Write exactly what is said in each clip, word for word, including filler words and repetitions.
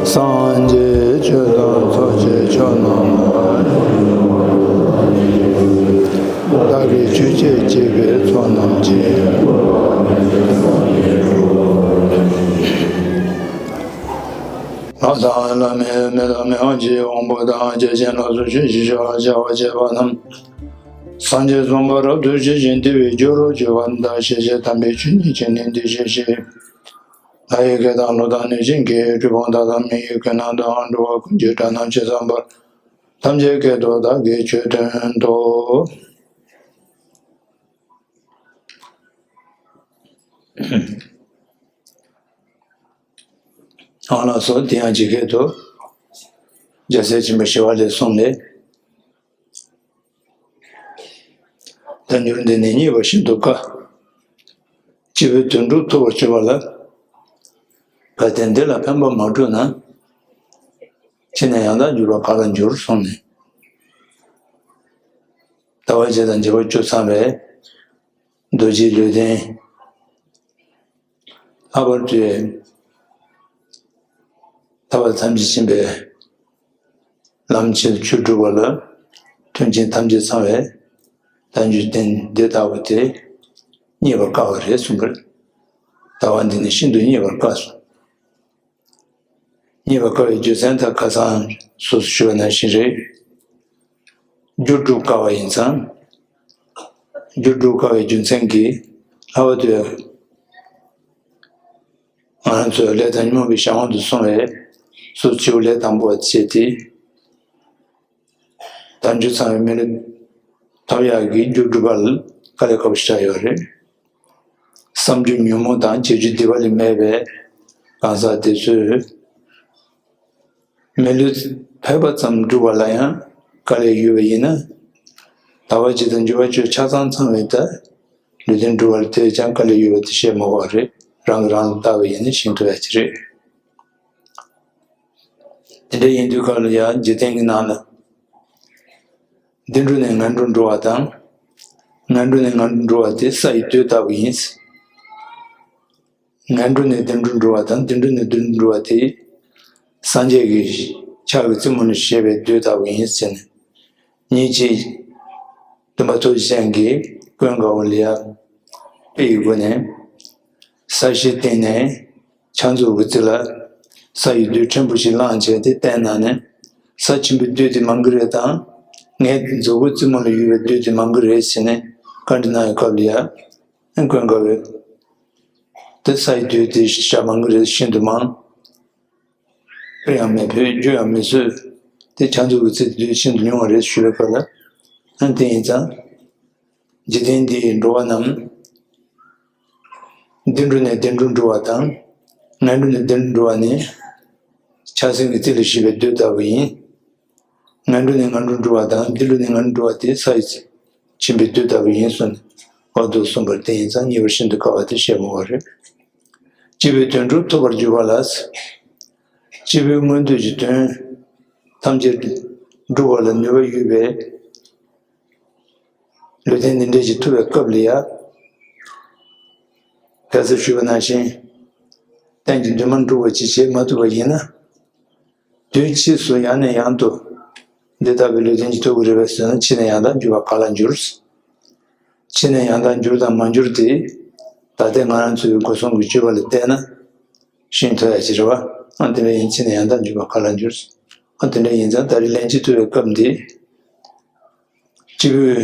སངས་རྒྱས་ཆོས་དང་ཚོགས་ཀྱི་མཆོག་རྣམས་ལ། བདག་གིས་ཆོས་བྱེད་ཅེས་པའི་ཚོགས་རྣམས་ཀྱིས། ལྷ་དང་ལྷ་མིན་མི་དང་མི་དབང་ཆེན་པོ་དང་རྒྱལ་ཆེན་ལ་སོགས་ཆོས་ཀྱི་ཆོས་ལ་སྦྱར་བར་བྱ་བ་བྱེད་པ་རྣམས། སངས་རྒྱས་གསུངས་པ་རབ་ཏུ་ཞི་ཞིང་དེ་བས་སྐྱེ་བར་བྱེད་པ་དང་། ཤེས་བྱ་དམ་པའི་ཆོས་ཉིད་ཀྱི་གནས་འདི་ཤེས་ཤིང་། ལྷ་ཡི་སྐད་དང་ཀླུ་དང་གནོད་སྦྱིན་གྱི་གྲུལ་བུམ་དག་དང་མི་ཡི་སྐད་རྣམས་དང་། འགྲོ་བ་ཀུན་གྱི་སྒྲ་རྣམས་ཇི་ཙམ་པར། ཐམས་ཅད་སྐད་དུ་བདག་གིས་ཆོས་བསྟན་ཏོ། ཨ་ལགས་སོ། དེ་ཡང་ཇི་སྐད་དུ། རྒྱལ་སྲས་ཆེན་པོ་ཞི་བ་ལྷས་གསུངས་ནས། བསྟན་འགྱུར་འདི་ནི་རྙེད་པར་ཤིན་ཏུ་དཀའ། སྐྱེས་བུའི་དོན་གྲུབ་ཐོབ་པར་གྱུར་པ་ལ། གལ་ཏེ་འདི་ལ་ཕན་པ་མ་བསྒྲུབས་ན། འཆི་ནས་ཡང་དག་འགྱུར་བ་ག་ལ་འགྱུར་གསུངས་ནས། ཟླ་བ་གཅིག་དང་བྱེ་བ་བཅུ་ཚང་བའི་རྡོ་རྗེའི་ལུས་རྟེན། ལྷག་པར་དུ་ཐར་པ་ཐམས་ཅད་མཁྱེན་པའི་ལམ་ཆེན་ཆོས་སྒྲུབ་པ་ལ་མཐུན་རྐྱེན་ཐམས་ཅད་ཚང་བའི་བསྟན་བཅོས་རྟེན་འདི་ལྟ་བུ་དེ་རྙེད་པར་དཀའ་བ་རེད་གསུངས་པར། ལྟ་བ་འདི་ནི་ཤིན་ཏུ་རྙེད་པར་དཀའ་སོ། རྙེད་པར་དཀའ་བའི་རྒྱུ་མཚན་དག་ཁ་སང་སོ་སོ་ཞུ་བ་ནང་བཞིན་རེད། རྒྱུ་སྒྲུབ་དཀའ་བ་ཡིན་ཙང་། རྒྱུ་སྒྲུབ་དཀའ་བའི་རྒྱུ་མཚན་གྱིས་ལྷག་པར་དུ་ང་རང་ཚོའི་ལས་དང་སྨོན་པའི་གཞན་དབང་དུ་སོང་བའི་སོ་སོ་སྐྱེ་བོ་ལས་དང་པོ་བ་བྱས་ཏེ། དལ་འབྱོར་ཚང་བའི་མི་ལུས་ཐོབ་ཡག་གི་རྒྱུ་སྒྲུབ་པ་ལ་དཀའ་ལས་ཁག་པོ་ཞིག་ཆགས་ཡོད་རེད། བསམ་རྒྱུ་ཉོན་མོངས་དང་བྱེད་རྒྱུ་སྡིག་པ་ལས་མེད་པའི་གང་ཟག་དེ་ཚོས། མི་ལུས་ཕལ་པ་ཙམ་སྒྲུབ་པ་ལ་ཡང་དཀའ་ལས་ཡོད་པ་ཡིན་ན། ཟླ་བ་གཅིག་དང་འགྱུར་བ་བཅུ་ཆ་ཚང་ཚང་བའི་ད་ལུས་རྟེན་སྒྲུབ་པར་དེ་ཅང་དཀའ་ལས་ཡོད་པ་དེ་བཤད་མ་དགོས་པ་རེད། རང་གིས་རང་ལ་བལྟ་བ་ཡིན་ན་ཤེས་ཐུབ་ཡ་ཅིག་རེད། དེ་འདྲ་ཡིན་དུས་སྐབས་ལ་ཡང་འཇིག་རྟེན་གྱི་ནང་ལ། བདེ་འགྲོ་ནས་ངན་འགྲོར་འགྲོ་བ་དང་། ངན་འགྲོ་ནས་ངན་འགྲོར་འགྲོ་བ་དེ་ས་ཡི་རྡུལ་ལྟ་བུ་ཡིན། ངན་འགྲོ་ནས་བདེ་འགྲོར་འགྲོ་བ་དང་བདེ་འགྲོ་ནས་སྡུག་འགྲོར་འགྲོ་བ་དེ། སངས་རྒྱས་ཀྱི་ཕྱག་གི་རྩེ་མོ་ནས་བཞེས་པའི་རྡུལ་ལྟ་བུ་ཡིན་ཟེར་ནས། ཉིད་ཀྱིས་སྟོན་པ་ཐུགས་རྗེ་ཅན་གྱིས་ཀུན་དགའ་བོ་ལ་ཡ་དཔེ་ཡི་སྒོ་ནས། ས་གཞིའི་སྟེང་ནས་ཕྱག་མཛུབ་ཀྱི་རྩེ་ལ་ས་ཡི་རྡུལ་ཕྲན་བུ་ཞིག་བླངས་བྱས་ཏེ་བསྟན་ན་ནི། ས་ཆེན་པོའི་རྡུལ་དེ་མང་གི་རེད་དང་། ངའི་མཛུབ་གུ་རྩེ་མོ་ལ་ཡོད་པའི་རྡུལ་དེ་མང་གི་རེད་ཟེར་ནས་བཀའ་འདྲི་གནང་བའི་སྐབས་ལ་ཡ། ཀུན་དགའ་བོས། དེ་ས་ཡི་རྡུལ་དེ་ཤ་མང་གི་རེད། ཤིན་ཏུ་མང་། དཔེ་ཡང་མི་ཕོད། རྒྱུ་ཡང་མི་བཟོད། དེ་ཕྱག་མཛུབ་ཀྱི་རྩེ་དེ་རྡུལ་ཤིན་ཏུ་ཉུང་བ་རེད་ཞུ་བའི་སྐབས་ལ། ཨ་དེ་ཡིན་ཙང་། འཇིག་རྟེན་འདིའི་འགྲོ་བ་རྣམས། བདེ་འགྲོ་ནས་བདེ་འགྲོར་འགྲོ་བ་དང་། ངན་འགྲོ་ནས་བདེ་འགྲོར་འགྲོ་བ་ནི། ཕྱག་སེན་གྱི་རྩེ་ལ་བཞེས་པའི་རྡུལ་ལྟ་བུ་ཡིན། ངན་འགྲོ་ནས་ངན་འགྲོར་འགྲོ་བ་དང་བདེ་འགྲོ་ནས་ངན་འགྲོར་འགྲོ་བ་དེ་ས་ཡི་ཆེན་པོའི་རྡུལ་ལྟ་བུ་ཡིན་གསུངས་ནས། བར་དུ་གསུངས་པར་བརྟེན་ཡིན་ཙང་རྙེད་པར་ཤིན་ཏུ་དཀའ་བ་དེ་བཤད་མི་དགོས་རེད། སྐྱེས་བུའི་དོན་གྲུབ་ཐོབ་པར་འགྱུར་བ་ལ། སྐྱེས་བུའི་མངོན་འདོད་ཀྱི་དོན་ཐམས་ཅད་སྒྲུབ་པ་ལ་ནུས་པ་ཡོད་པའི་ལུས་རྟེན་འདི་འདྲ་ཞིག་ཐོབ་པའི་སྐབས་ལ་ཡ། ག་ཚོད་ཞུས་པ་ནང་བཞིན། གཏན་གྱི་འདུན་མ་འགྲུབ་པ་ཅིག་བྱེད་མ་ཐུབ་པ་ཡིན་ན། དུས་ཕྱིས་སུ་ཡང་ནས་ཡང་དུ་འདི་ལྟ་བུའི་ལུས་རྟེན་གྱི་ཐོབ་ཀྱི་རེད་པས་ཟེར་ན། འཆི་ནས་ཡང་དག་འགྱུར་བ་ག་ལ་འགྱུར། འཆི་ནས་ཡང་དག་འགྱུར་དང་མ་འགྱུར་དེ། ད་ལྟའི་ང་རང་ཚོའི་སྒོ་གསུམ་གྱི་སྤྱོད་པ་ལ་བལྟས་ན། ཤེས་ཐུབ་ཡ་ཅིག་རེད་བ། ཨ་དེ་འདྲ་ཡིན། འཆི་ནས་ཡང་དག་འགྱུར་བ་ག་ལ་འགྱུར། ཨ་དེ་འདྲ་ཡིན་ཙང་ད་རེས་ལན་གཅིག་ཐུབ་པའི་སྐབས་འདི། སྐྱེས་བུའི་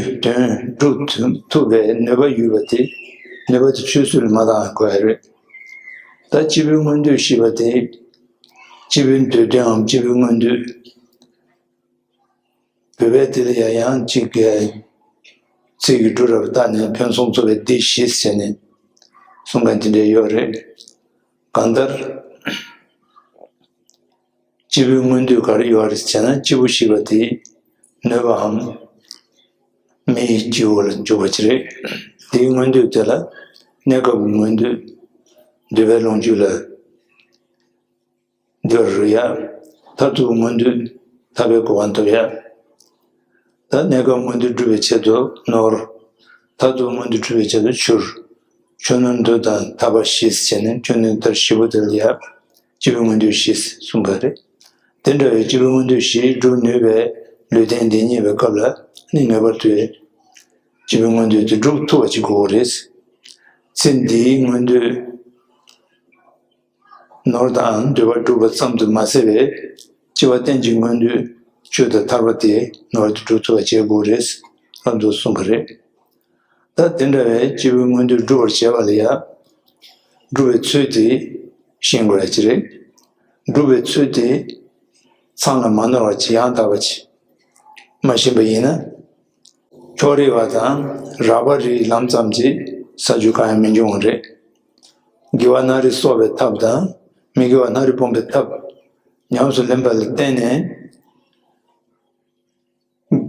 དོན་སྒྲུབ་ཐུབ་པའི་ནུས་པ་ཡོད་པ་དེ། ནུས་པ་དེ་ཆོས་སྲོལ་ལ་མ་བཏང་དགོས་ཡ་རེད། ད་སྐྱེས་བུའི་མངོན་འདོད་ཞེས་པ་དེ། སྐྱེས་བུའི་འདོད་དོན་འམ་སྐྱེས་བུའི་མངོན་འདོད། བོད་པའི་དེ་ལ་ཡང་ཡང་གཅིག་གི་ཚིག་གི་འབྲུ་རབ་བཏགས་ནས་ཕན་སོང་ཚོ་བའི་སྡེ་བཞི་ཟེར་ནས་གསུང་མཁན་དེ་འདྲ་ཡོད་རེད། གང་ལྟར། སྐྱེས་བུའི་མངོན་འདོད་ག་རེ་ཡོད་རེད་ཟེར་ན། སྐྱེས་བུ་ཞེས་པ་དེ་ནུས་པའམ་མི་ཡི་སྐྱེས་བུ་ལ་འཇུག་པ་ཅིག་རེད། དེའི་མངོན་འདོད་དེ་ལ་གནས་སྐབས་ཀྱི་མངོན་འདོད། འདོད་པའི་ལོངས་སྤྱོད་ལ་འདོད་རུ་ཡ། མཐར་ཐུག་མངོན་འདོད་ཐར་པའི་གོ་འཕང་ཐོབ་ཡ། ད་གནས་སྐབས་མངོན་འདོད་སྒྲུབ་པའི་ཆེད་དུ་ནོར། མཐར་ཐུག་མངོན་འདོད་སྒྲུབ་པའི་ཆེད་དུ་ཕྱུར། ཆོས་མངོན་འདོད་དང་ཐར་པ་བཞི་ཟེར་ནས་ཆོས་མངོན་འདོད་བཞི་པོ་དེ་ལ་ཡ། སྤྱི་བོའི་མངོན་འདོད་བཞི་གསུངས་པ་རེད། དེ་འདྲ་བའི་སྤྱི་བོའི་མངོན་འདོད་བཞི་སྒྲུབ་ནུས་པའི་ལུས་རྟེན་འདི་རྙེད་པའི་སྐབས་ལ་ནི་ངེས་པར་དུ་སྤྱི་བོའི་མངོན་འདོད་དེ་སྒྲུབ་ཐུབ་པ་ཅིག་དགོས་པ་རེད། ཚེ་འདིའི་མངོན་འདོད་ནོར་དང་འདོད་པ་སྒྲུབ་པ་ཙམ་དུ་མ་ཟད་པའི་སྤྱི་བ་གཏན་གྱི་མངོན་འདོད་ཆོས་དང་ཐར་པ་དེ་ངེས་པར་དུ་སྒྲུབ་ཐུབ་པ་བྱེད་དགོས་རེད་ལ་འདུག་གསུངས་པ་རེད། ད་དེ་འདྲ་བའི་སྤྱི་བོའི་མངོན་འདོད་སྒྲུབ་པར་བྱེད་པ་ལ་ཡང་། སྒྲུབ་པའི་ཚུལ་དེ་ཤེས་དགོས་ཡ་ཅིག་རེད། སྒྲུབ་པའི་ཚུལ་དེ་མཚམས་ལ་མ་ནོར་བ་ཅིག་ཡང་དག་པ་ཅིག་མ་ཤེས་པ་ཡིན་ན། ཕྱོགས་རིས་པ་དང་རགས་པ་རིས་ལམ་ཙམ་གྱིས་བསལ་རྒྱུ་གང་ཡང་མི་འབྱུང་བ་རེད། དགེ་བ་སྣ་རེ་གསོག་པའི་ཐབས་དང་མི་དགེ་བ་སྣ་རེ་སྤོང་པའི་ཐབས་ཉམས་སུ་ལེན་པ་ལ་བརྟེན་ནས།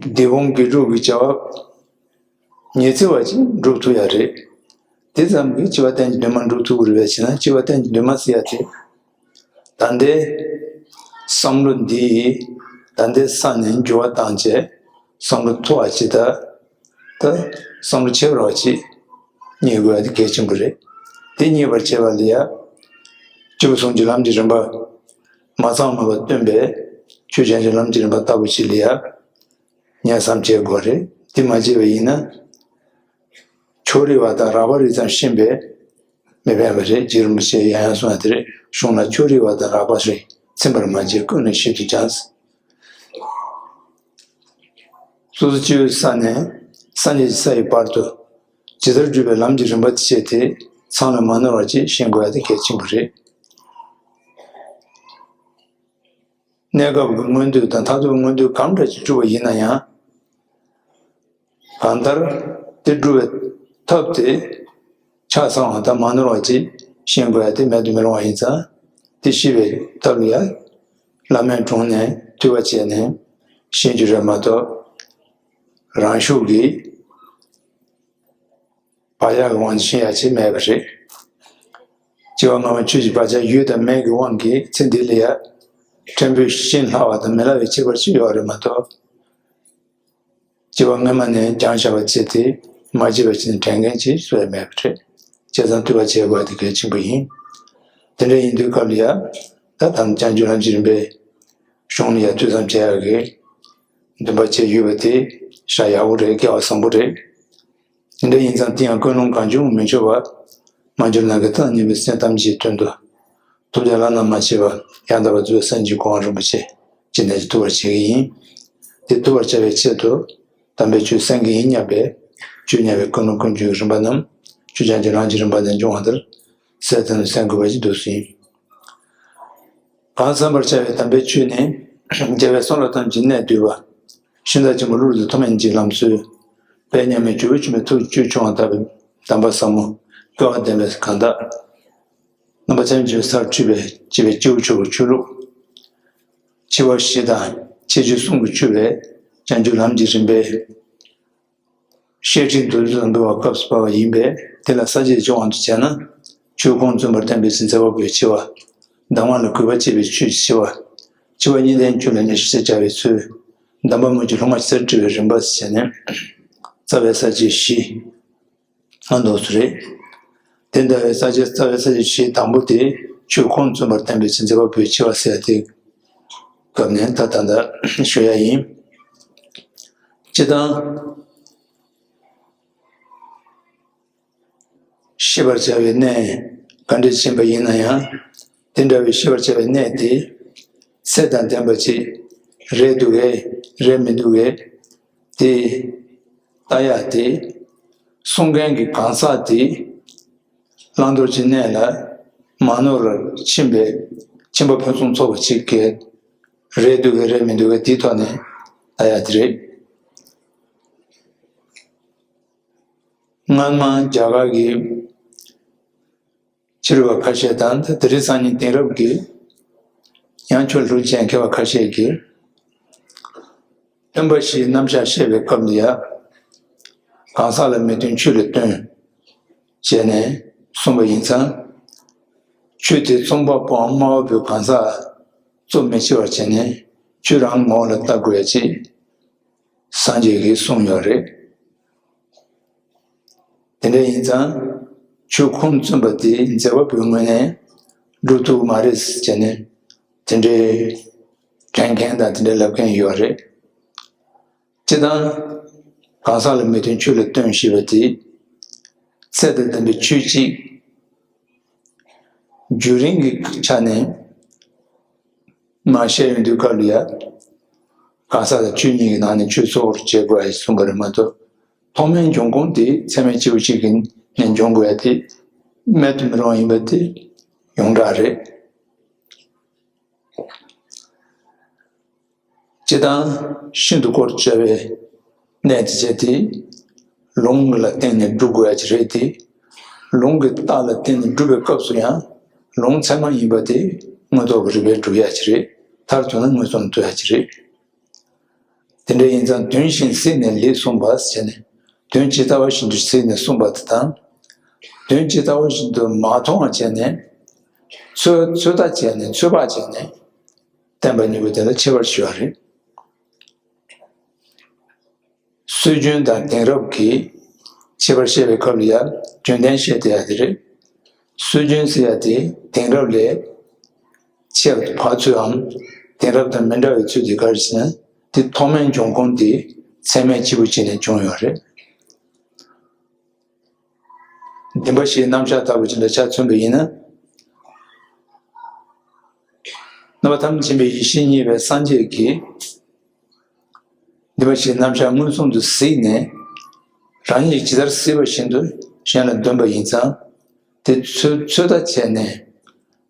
སྡིག་སྤོང་དགེ་སྒྲུབ་ཀྱི་བྱ་བ་ཉི་ཚེ་བ་ཅིག་སྒྲུབ་ཐུབ་ཡ་རེད། དེ་ཙམ་གྱིས་སྤྱི་བ་གཏན་གྱི་འདུན་མ་སྒྲུབ་ཐུབ་ཀྱི་རེད་པས་ཕྱིན་ན་སྤྱི་བ་གཏན་གྱི་འདུན་མ་ཟེར་ཡ་དེ། ད་ལྟའི་བསམ་བློ་འདི་ཡིས་ད་ལྟའི་ས་ནས་འགྱུར་བ་བཏང་བྱས་བསམ་བློ་མཐོ་བ་ཅིག་དང་། ད་བསམ་བློ་ཆེ་བ་ཅིག་རྙེད་དགོས་ཡ་དེ་གལ་ཆེན་པོ་རེད། དེ་རྙེད་པར་བྱེད་པ་ལ་ཡ། སྤྱི་བོ་ཟུང་གི་ལམ་གྱི་རིམ་པ། མ་ཚང་མ་བ་སྟོན་པས་ཆོས་ཅན་གྱི་ལམ་གྱི་རིམ་པ་ལྟ་བུ་ཞིག་ལ་ཡ། ཉན་བསམ་བྱེད་དགོས་རེད། དེ་མ་བྱས་པ་ཡིན་ན། ཕྱོགས་རིས་པ་དང་རགས་པ་རིས་ཙམ་ཤེས་པས་མི་ཕན་པ་རེད། རྗེ་རིན་པོ་ཆེས་ཡང་ཡང་གསུངས་པ་དེ་རེད། གཞུང་ལ་ཕྱོགས་རིས་པ་དང་རགས་པ་རིས་ཚིམ་པར་མ་བྱེད་ཀུན་ནས་ཞིབ་ཏུ་སྦྱངས། སོ་སོ་སྤྱི་བོའི་ས་ནས་སངས་རྒྱས་ཀྱི་ས་ཡི་བར་དུ་ཇི་ལྟར་བསྒྲུབས་པའི་ལམ་གྱི་རིམ་པ་དེ་བྱས་ཏེ་མཚམས་ལ་མ་ནོར་བ་ཅིག་ཤེས་དགོས་ཡ་དེ་གལ་ཆེན་པོ་རེད། གནས་སྐབས་ཀྱི་མངོན་འདོད་དང་མཐར་ཐུག་མངོན་འདོད་གང་འདྲ་ཅིག་བསྒྲུབས་པ་ཡིན་ན་ཡང་། གང་ལྟར་དེ་བསྒྲུབ་པའི་ཐབས་དེ་ཆ་ཚང་བ་དང་མ་ནོར་བ་ཅིག་ཤེས་དགོས་ཡ་དེ་མེད་དུ་མི་རུང་བ་ཡིན་ཙང་། དེ་ཤེས་པའི་ཐབས་ལ་ཡ། བླ་མའི་དྲུང་ནས་ཐོས་པ་བྱས་ནས་ཤེས་རྒྱུ་རེད་མ་གཏོགས། རང་ཤུགས་ཀྱིས་བག་ཆགས་ཀྱི་དབང་གིས་ཤེས་ཡ་ཅིག་མེད་པ་རེད། སྐྱེ་བ་སྔ་མ་ཆོས་ཀྱི་བག་ཆགས་ཡོད་དང་མེད་ཀྱི་དབང་གིས་ཚེ་འདི་ལ་ཡ། ཕྲན་བུ་ཤེས་སླ་བ་དང་མི་སླ་བའི་ཁྱད་པར་ཅིག་ཡོད་རེད་མ་གཏོགས། སྐྱེ་བ་སྔ་མ་ནས་སྦྱངས་བཞག་པ་བྱས་ཏེ་མ་བྱས་པ་བྱས་ནས་དྲན་མཁན་ཅིག་སུ་ཡང་མེད་པ་རེད། བྱས་ཙང་ཐོས་པ་བྱེད་དགོས་པ་དེ་གལ་ཆེན་པོ་ཡིན། དེ་འདྲ་ཡིན་དུས་སྐབས་ལ་ཡ། ད་དང་བྱང་ཆུབ་ལམ་གྱི་རིམ་པའི་གཞུང་ལ་ཡ་ཐོས་བསམ་བྱེད་ཡག་གི་འདུན་པ་བྱས་ཡོད་པ་དེ་ཤ་ཡག་པོ་རེད། སྐལ་བ་བཟང་པོ་རེད། དེ་འདྲ་ཡིན་ཙང་དེ་ཡང་ཀུན་སློང་གང་བྱུང་མི་འཆོལ་བར། མ་གྱུར་ནམ་མཁའི་མཐའ་གཉིས་པའི་སེམས་ཐམས་ཅད་དོན་དུ། ཐོབ་བྱ་བླ་ན་མ་མཆིས་པ་ཡང་དག་པར་རྫོགས་པའི་སངས་རྒྱས་གོ་འཕང་རིན་པོ་ཆེ་ཇི་ནས་ཀྱང་ཐོབ་པར་བྱེད་ཀྱི་ཡིན། དེ་ཐོབ་པར་བྱ་བའི་ཆེད་དུ་དམ་པའི་ཆོས་གསན་གྱི་ཡིན་སྙམ་པའི་ཆོས་ཉན་པའི་ཀུན་སློང་ཀུན་སྤྱོད་ཀྱི་རིམ་པ་རྣམས་ཆོས་ཀྱང་གི་རང་གི་རིམ་པ་ནས་འབྱུང་བ་ལྟར་གསལ་སྟོན་གསན་དགོས་པ་ཞིག་འདུག་ཟིན། གང་བསམ་པར་བྱ་བའི་དམ་པའི་ཆོས་ནི། རྒྱལ་བའི་གསུང་ལ་ཐམས་ཅད་གནས་བསྡུས་པ། ཤིང་རྟ་ཆེན་པོ་ཀླུ་རུ་ཐུན་མིན་གྱི་ལམ་སྲོལ། དཔལ་མཉམ་མེད་ཇོ་བོ་ཆེན་པོའི་ཐུགས་བཅུད་ཆུང་བ་དག་པའི་གདམས་པ་ཟབ་མོ། སྐལ་བ་ལྡན་པའི་གང་དག་རྣམ་པ་ཐམས་ཅད་སར་འཁྲུལ་པའི་བྱིས་པའི་སྐྱེས་བུ་ཆོས་ཀྱི་ཆོས་ལུགས། འཆི་བ་བཞི་དང་ཁྱད་ཆོས་གསུམ་གྱིས་འཁྲུལ་བའི་བྱང་ཆུབ་ལམ་གྱི་རིམ་པའི་བཤད་ཁྲིད་མདོར་བསྡུས་དང་འབུལ་བ་སྐབས་སུ་བབས་པ་ཡིན་པས་དེ་ལ་ས་བཅད་ཀྱི་དབང་དུ་བྱས་ན། ཆོས་ཁུངས་བཙུན་པར་བསྟན་པའི་ཚེ་མཛད་པ་པོའི་འཆི་བ། གདམས་ངག་ལ་གུས་པ་བསྐྱེད་པའི་ཆོས་ཀྱི་འཆི་བ། འཆི་བ་གཉིས་ལྡན་ཆོས་ལ་གནས་ཤིང་ཟེར་བྱ་བའི་ཚུལ། གདམས་པ་མུ་ཁྱུད་ལྷུང་བ་གསེར་བྲི་བའི་རིམ་པ་བྱས་ནས། རྩ་བའི་ས་བཅད་བཞི། ཨ་མདོ་སུ་རེད། དེ་འདྲ་བའི་ས་བཅད་རྩ་བའི་ས་བཅད་བཞི་དང་པོ་དེ་ཆོས་ཁུངས་བཙུན་པར་བསྟན་པའི་ཚེ་མཛད་པ་པོའི་འཆི་བ་ཟེར་ཏེ། སྐབས་ནས་ད་ད་ལྟ་ཞུ་ཡ་ཡིན། སྤྱིར་བཏང་། ཤེས་པར་བྱ་བའི་གནས་ག་འདྲ་ཕྱིན་པ་ཡིན་ན་ཡང་། དེ་འདྲ་བའི་ཤེས་པར་བྱ་བའི་གནས་དེ། ཚད་དང་ལྡན་པ་ཅིག་རེད་འདུག་གས་རེད་མི་འདུག་གས། དེ་ལྟ་ཡག་དེ། གསུང་མཁན་གྱི་གང་ཟག་དེ། བླང་དོར་གྱི་གནས་ལ་མ་ནོར་བར་ཕྱིན་པའི་ཁྱིམ་པ་ཕུན་སུམ་ཚོགས་པ་ཅིག་གི་རེད་འདུག་གས་རེད་མི་འདུག་གས་དེའི་ཐོག་ནས་ལྟ་ཡག་དེ་རེད། སྔ་མ་རྒྱ་གར་གྱི་ཕྱི་རོལ་པ་ཁ་ཤས་དང་དེ་རིང་སང་ཉིན་དེང་རབས་ཀྱི་ཡང་ཆོས་ལུགས་ཅན་མཁས་པ་ཁ་ཤས་ཀྱིས། སྟོན་པ་བཞིའི་རྣམ་གཞག་བཤད་པའི་སྐབས་ལ་ཡ། གང་ཟག་ལ་མི་སྟོན་ཆོས་ལ་སྟོན། བྱས་ནས་གསུངས་པ་ཡིན་ཙང་། ཆོས་དེ་རྩོམ་པ་པོའམ་སྨྲ་བ་པོའི་གང་ཟག་གཙོ་མི་བྱེད་པར་བྱས་ནས་ཆོས་རང་ངོ་བོ་ལ་ལྟ་དགོས་ཡ་ཅིག་སངས་རྒྱས་ཀྱིས་གསུངས་ཡོད་རེད། དེ་འདྲ་ཡིན་ཙང་། ཆོས་ཁུངས་བཙུན་པ་དེ་མཛད་པ་པོའི་ངོས་ནས་ འགྲུབ་ཐུབ་མ་རེད་ཟེར་ནས་དེ་འདྲའི་དྲན་མཁན་དང་དེ་འདྲའི་ལབ་མཁན་ཡོད་རེད། སྤྱིར་བཏང་གང་ཟག་ལ་མི་སྟོན་ཆོས་ལ་སྟོན་ཞེས་པ་དེ་ཚད་དང་ལྡན་པའི་ཆོས་གཅིག་རྒྱུན་རིང་གི་ཆ་ནས་མར་བཤད་ཡོང་དུས་སྐབས་ལ་ཡ། གང་ཟག་དང་ཆོས་གཉིས་ཀྱི་ནང་ནས་ཆོས་གཙོ་བོར་བྱེད་དགོས་ཡ་གསུངས་པ་རེད་མ་གཏོགས། ཐོག་མའི་འབྱུང་ཁུངས་དེ་ཚད་མའི་སྐྱེས་བུ་གཅིག་གི་ནས་འབྱུང་དགོས་ཡ་དེ་མེད་དུ་མི་རུང་བ་ཡིན་པ་དེ་ཡོངས་གྲགས་རེད། སྤྱིར་བཏང་ཤིན་ཏུ་དཀོར་བྱ་བའི་གནས་དེ་བྱས་ཏེ། ལུང་ལ་བརྟེན་ནས་སྒྲུབ་དགོས་ཡ་ཅིག་རེད་དེ། ལུང་གི་རྟགས་ལ་བརྟེན་ནས་སྒྲུབ་པའི་སྐབས་སུ་ཡང་ལུང་ཚད་མ་ཡིན་པ་དེ་དངོས་ཐོག་གི་རིགས་པས་སྒྲུབ་ཡ་ཅིག་རེད། མཐར་ཐུག་ན་མངོན་སུམ་ཐུག་ཡ་ཅིག་རེད། དེ་འདྲ་ཡིན་ཙང་དོན་བཞིན་གཟིགས་ནས་ལེགས་གསུངས་པ་ཟེར་ནས་དོན་ཇི་ལྟ་བ་བཞིན་དུ་གཟིགས་ནས་གསུངས་པ་དེ་དང་། དོན་ཇི་ལྟ་བ་བཞིན་དུ་མ་མཐོང་བ་བྱས་ནས་ཚོད་ཚོད་ལྟ་བྱས་ནས་ཚོད་དཔག་བྱས་ནས་བསྟན་པ་གཉིས་པོ་དེ་ལ་ཁྱད་པར་ཞུ་བ་རེད། སྲོལ་རྒྱུན་དང་དེང་རབས་ཀྱི་ཁྱད་པར་བཤད་པའི་སྐབས་ལ་ཡང་རྒྱུན་ལྡན་བཤད་བསྡད་ཡ་དེ་རེད། སྲོལ་རྒྱུན་ཟེར་ཡ་དེ་དེང་རབས་ལས་ཁྱད་པར་ཚུལ་འམ། དེང་རབས་དང་མི་འདྲ་བའི་ཚུལ་དེ་ག་རེ་ཟེར་ན། དེ་ཐོག་མའི་འབྱུང་ཁུངས་དེ་ཚད་མའི་སྐྱེས་བུ་གཅིག་ནས་བྱུང་ཡོད་རེད། བདེན་པ་བཞིའི་རྣམ་གཞག་ལྟ་བུ་ཅིག་ལ་ཆ་མཚོན་པ་ཡིན་ན། རྣམ་པ་ཐམས་ཅད་མཁྱེན་པའི་ཡེ་ཤེས་བརྙེས་པའི་སངས་རྒྱས་ཀྱིས། བདེན་པ་བཞིའི་རྣམ་གཞག་མངོན་སུམ་དུ་གཟིགས་ནས། རང་ཉིད་ཇི་ལྟར་གཟིགས་པ་བཞིན་དུ་གཞན་ལ་འདོན་པ་ཡིན་ཙང་། དེ་ཚོད་ཚོད་ལྟ་བྱས་ནས།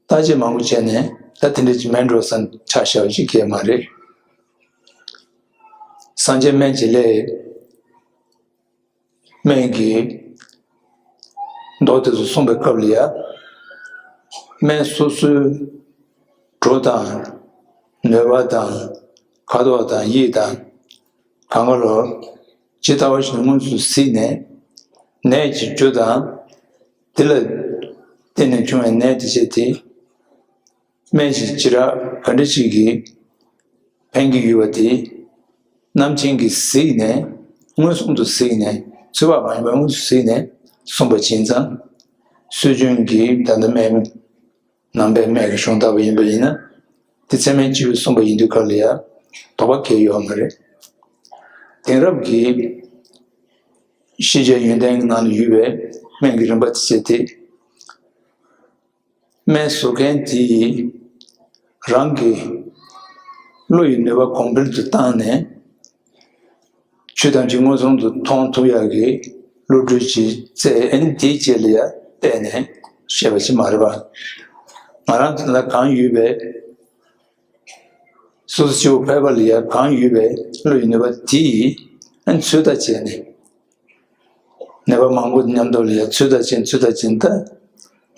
བརྟག་དཔྱད་མང་པོ་བྱས་ནས་ད་དེ་འདྲ་ཅིག་མིན་འགྲོ་བསམ་ཆ་བཞག་པ་ཅིག་གས་མ་རེད། སངས་རྒྱས་སྨན་གྱི་བླའི་སྨན་གྱི་མདོ་དེ་ཚོ་གསུངས་པའི་སྐབས་ལ་ཡ། སྨན་སོ་སོའི་གྲུ་དང་ནུས་པ་དང་ཁ་དོག་དང་དབྱིབས་དང་གང་ག་ལོ་ཇི་ལྟ་བ་བཞིན་དུ་མངོན་སུམ་གཟིགས་ནས། ནད་ཀྱི་རྒྱུ་དང་དེ་ལ་བརྟེན་ནས་བྱུང་བའི་ནད་དེ་བྱས་ཏེ། སྨན་གྱི་བྱེ་བྲག་ག་འདྲ་ཞིག་གིས་ཕན་གྱི་ཡོད་པ་དེ་རྣམ་མཁྱེན་གྱིས་གཟིགས་ནས། མངོན་སུམ་དུ་གཟིགས་ནས། ཚོད་དཔག་མ་ཡིན་པར་མངོན་སུམ་གཟིགས་ནས་གསུངས་པ་ཡིན་ཙང་། སྲོལ་རྒྱུན་གྱི་ད་ལྟ་སྨན་ནང་པའི་སྨན་གྱི་གཞུང་ལྟ་བུ་ཡིན་པ་ཡིན་ན། དེ་ཚད་མའི་སྐྱེས་བུས་གསུངས་པ་ཡིན་དུས་སྐབས་ལ་ཡང་དོགས་པ་གང་ཡང་ཡོད་མ་རེད། དེང་རབས་ཀྱི་ཤེས་བྱའི་ཡོན་ཏན་གྱི་ནང་ལ་ཡོད་པའི་སྨན་གྱི་རིམ་པ་དེ་བྱས་ཏེ། སྨན་བཟོ་མཁན་དེ་ཡིས་རང་གི་བློ་ཡི་ནུས་པ་གོང་འཕེལ་དུ་བཏང་ནས། ཆོས་ཐམས་ཅད་མངོན་སུམ་དུ་མཐོང་ཐུབ་ཡག་གི་བློ་གྲོས་ཀྱི་རྩལ། ཨ་ནི་དེའི་རྗེས་ལ་ཡང་བལྟས་ནས་བཤད་པ་ཞིག་མ་རེད་པ། ང་རང་ཚོ་ལ་གང་ཡོད་པའི། སོ་སོ་སྐྱེ་བོ་ཕལ་པ་ལ་ཡང་གང་ཡོད་པའི་བློ་ཡི་ནུས་པ་དེ་ཡིས་ཨ་ནི་ཚོད་ལྟ་བྱས་ནས། ནད་པ་མང་པོ་མཉམ་དུ་ལ་ཡང་ཚོད་ལྟ་བྱས། ཚོད་ལྟ་བྱས་ད།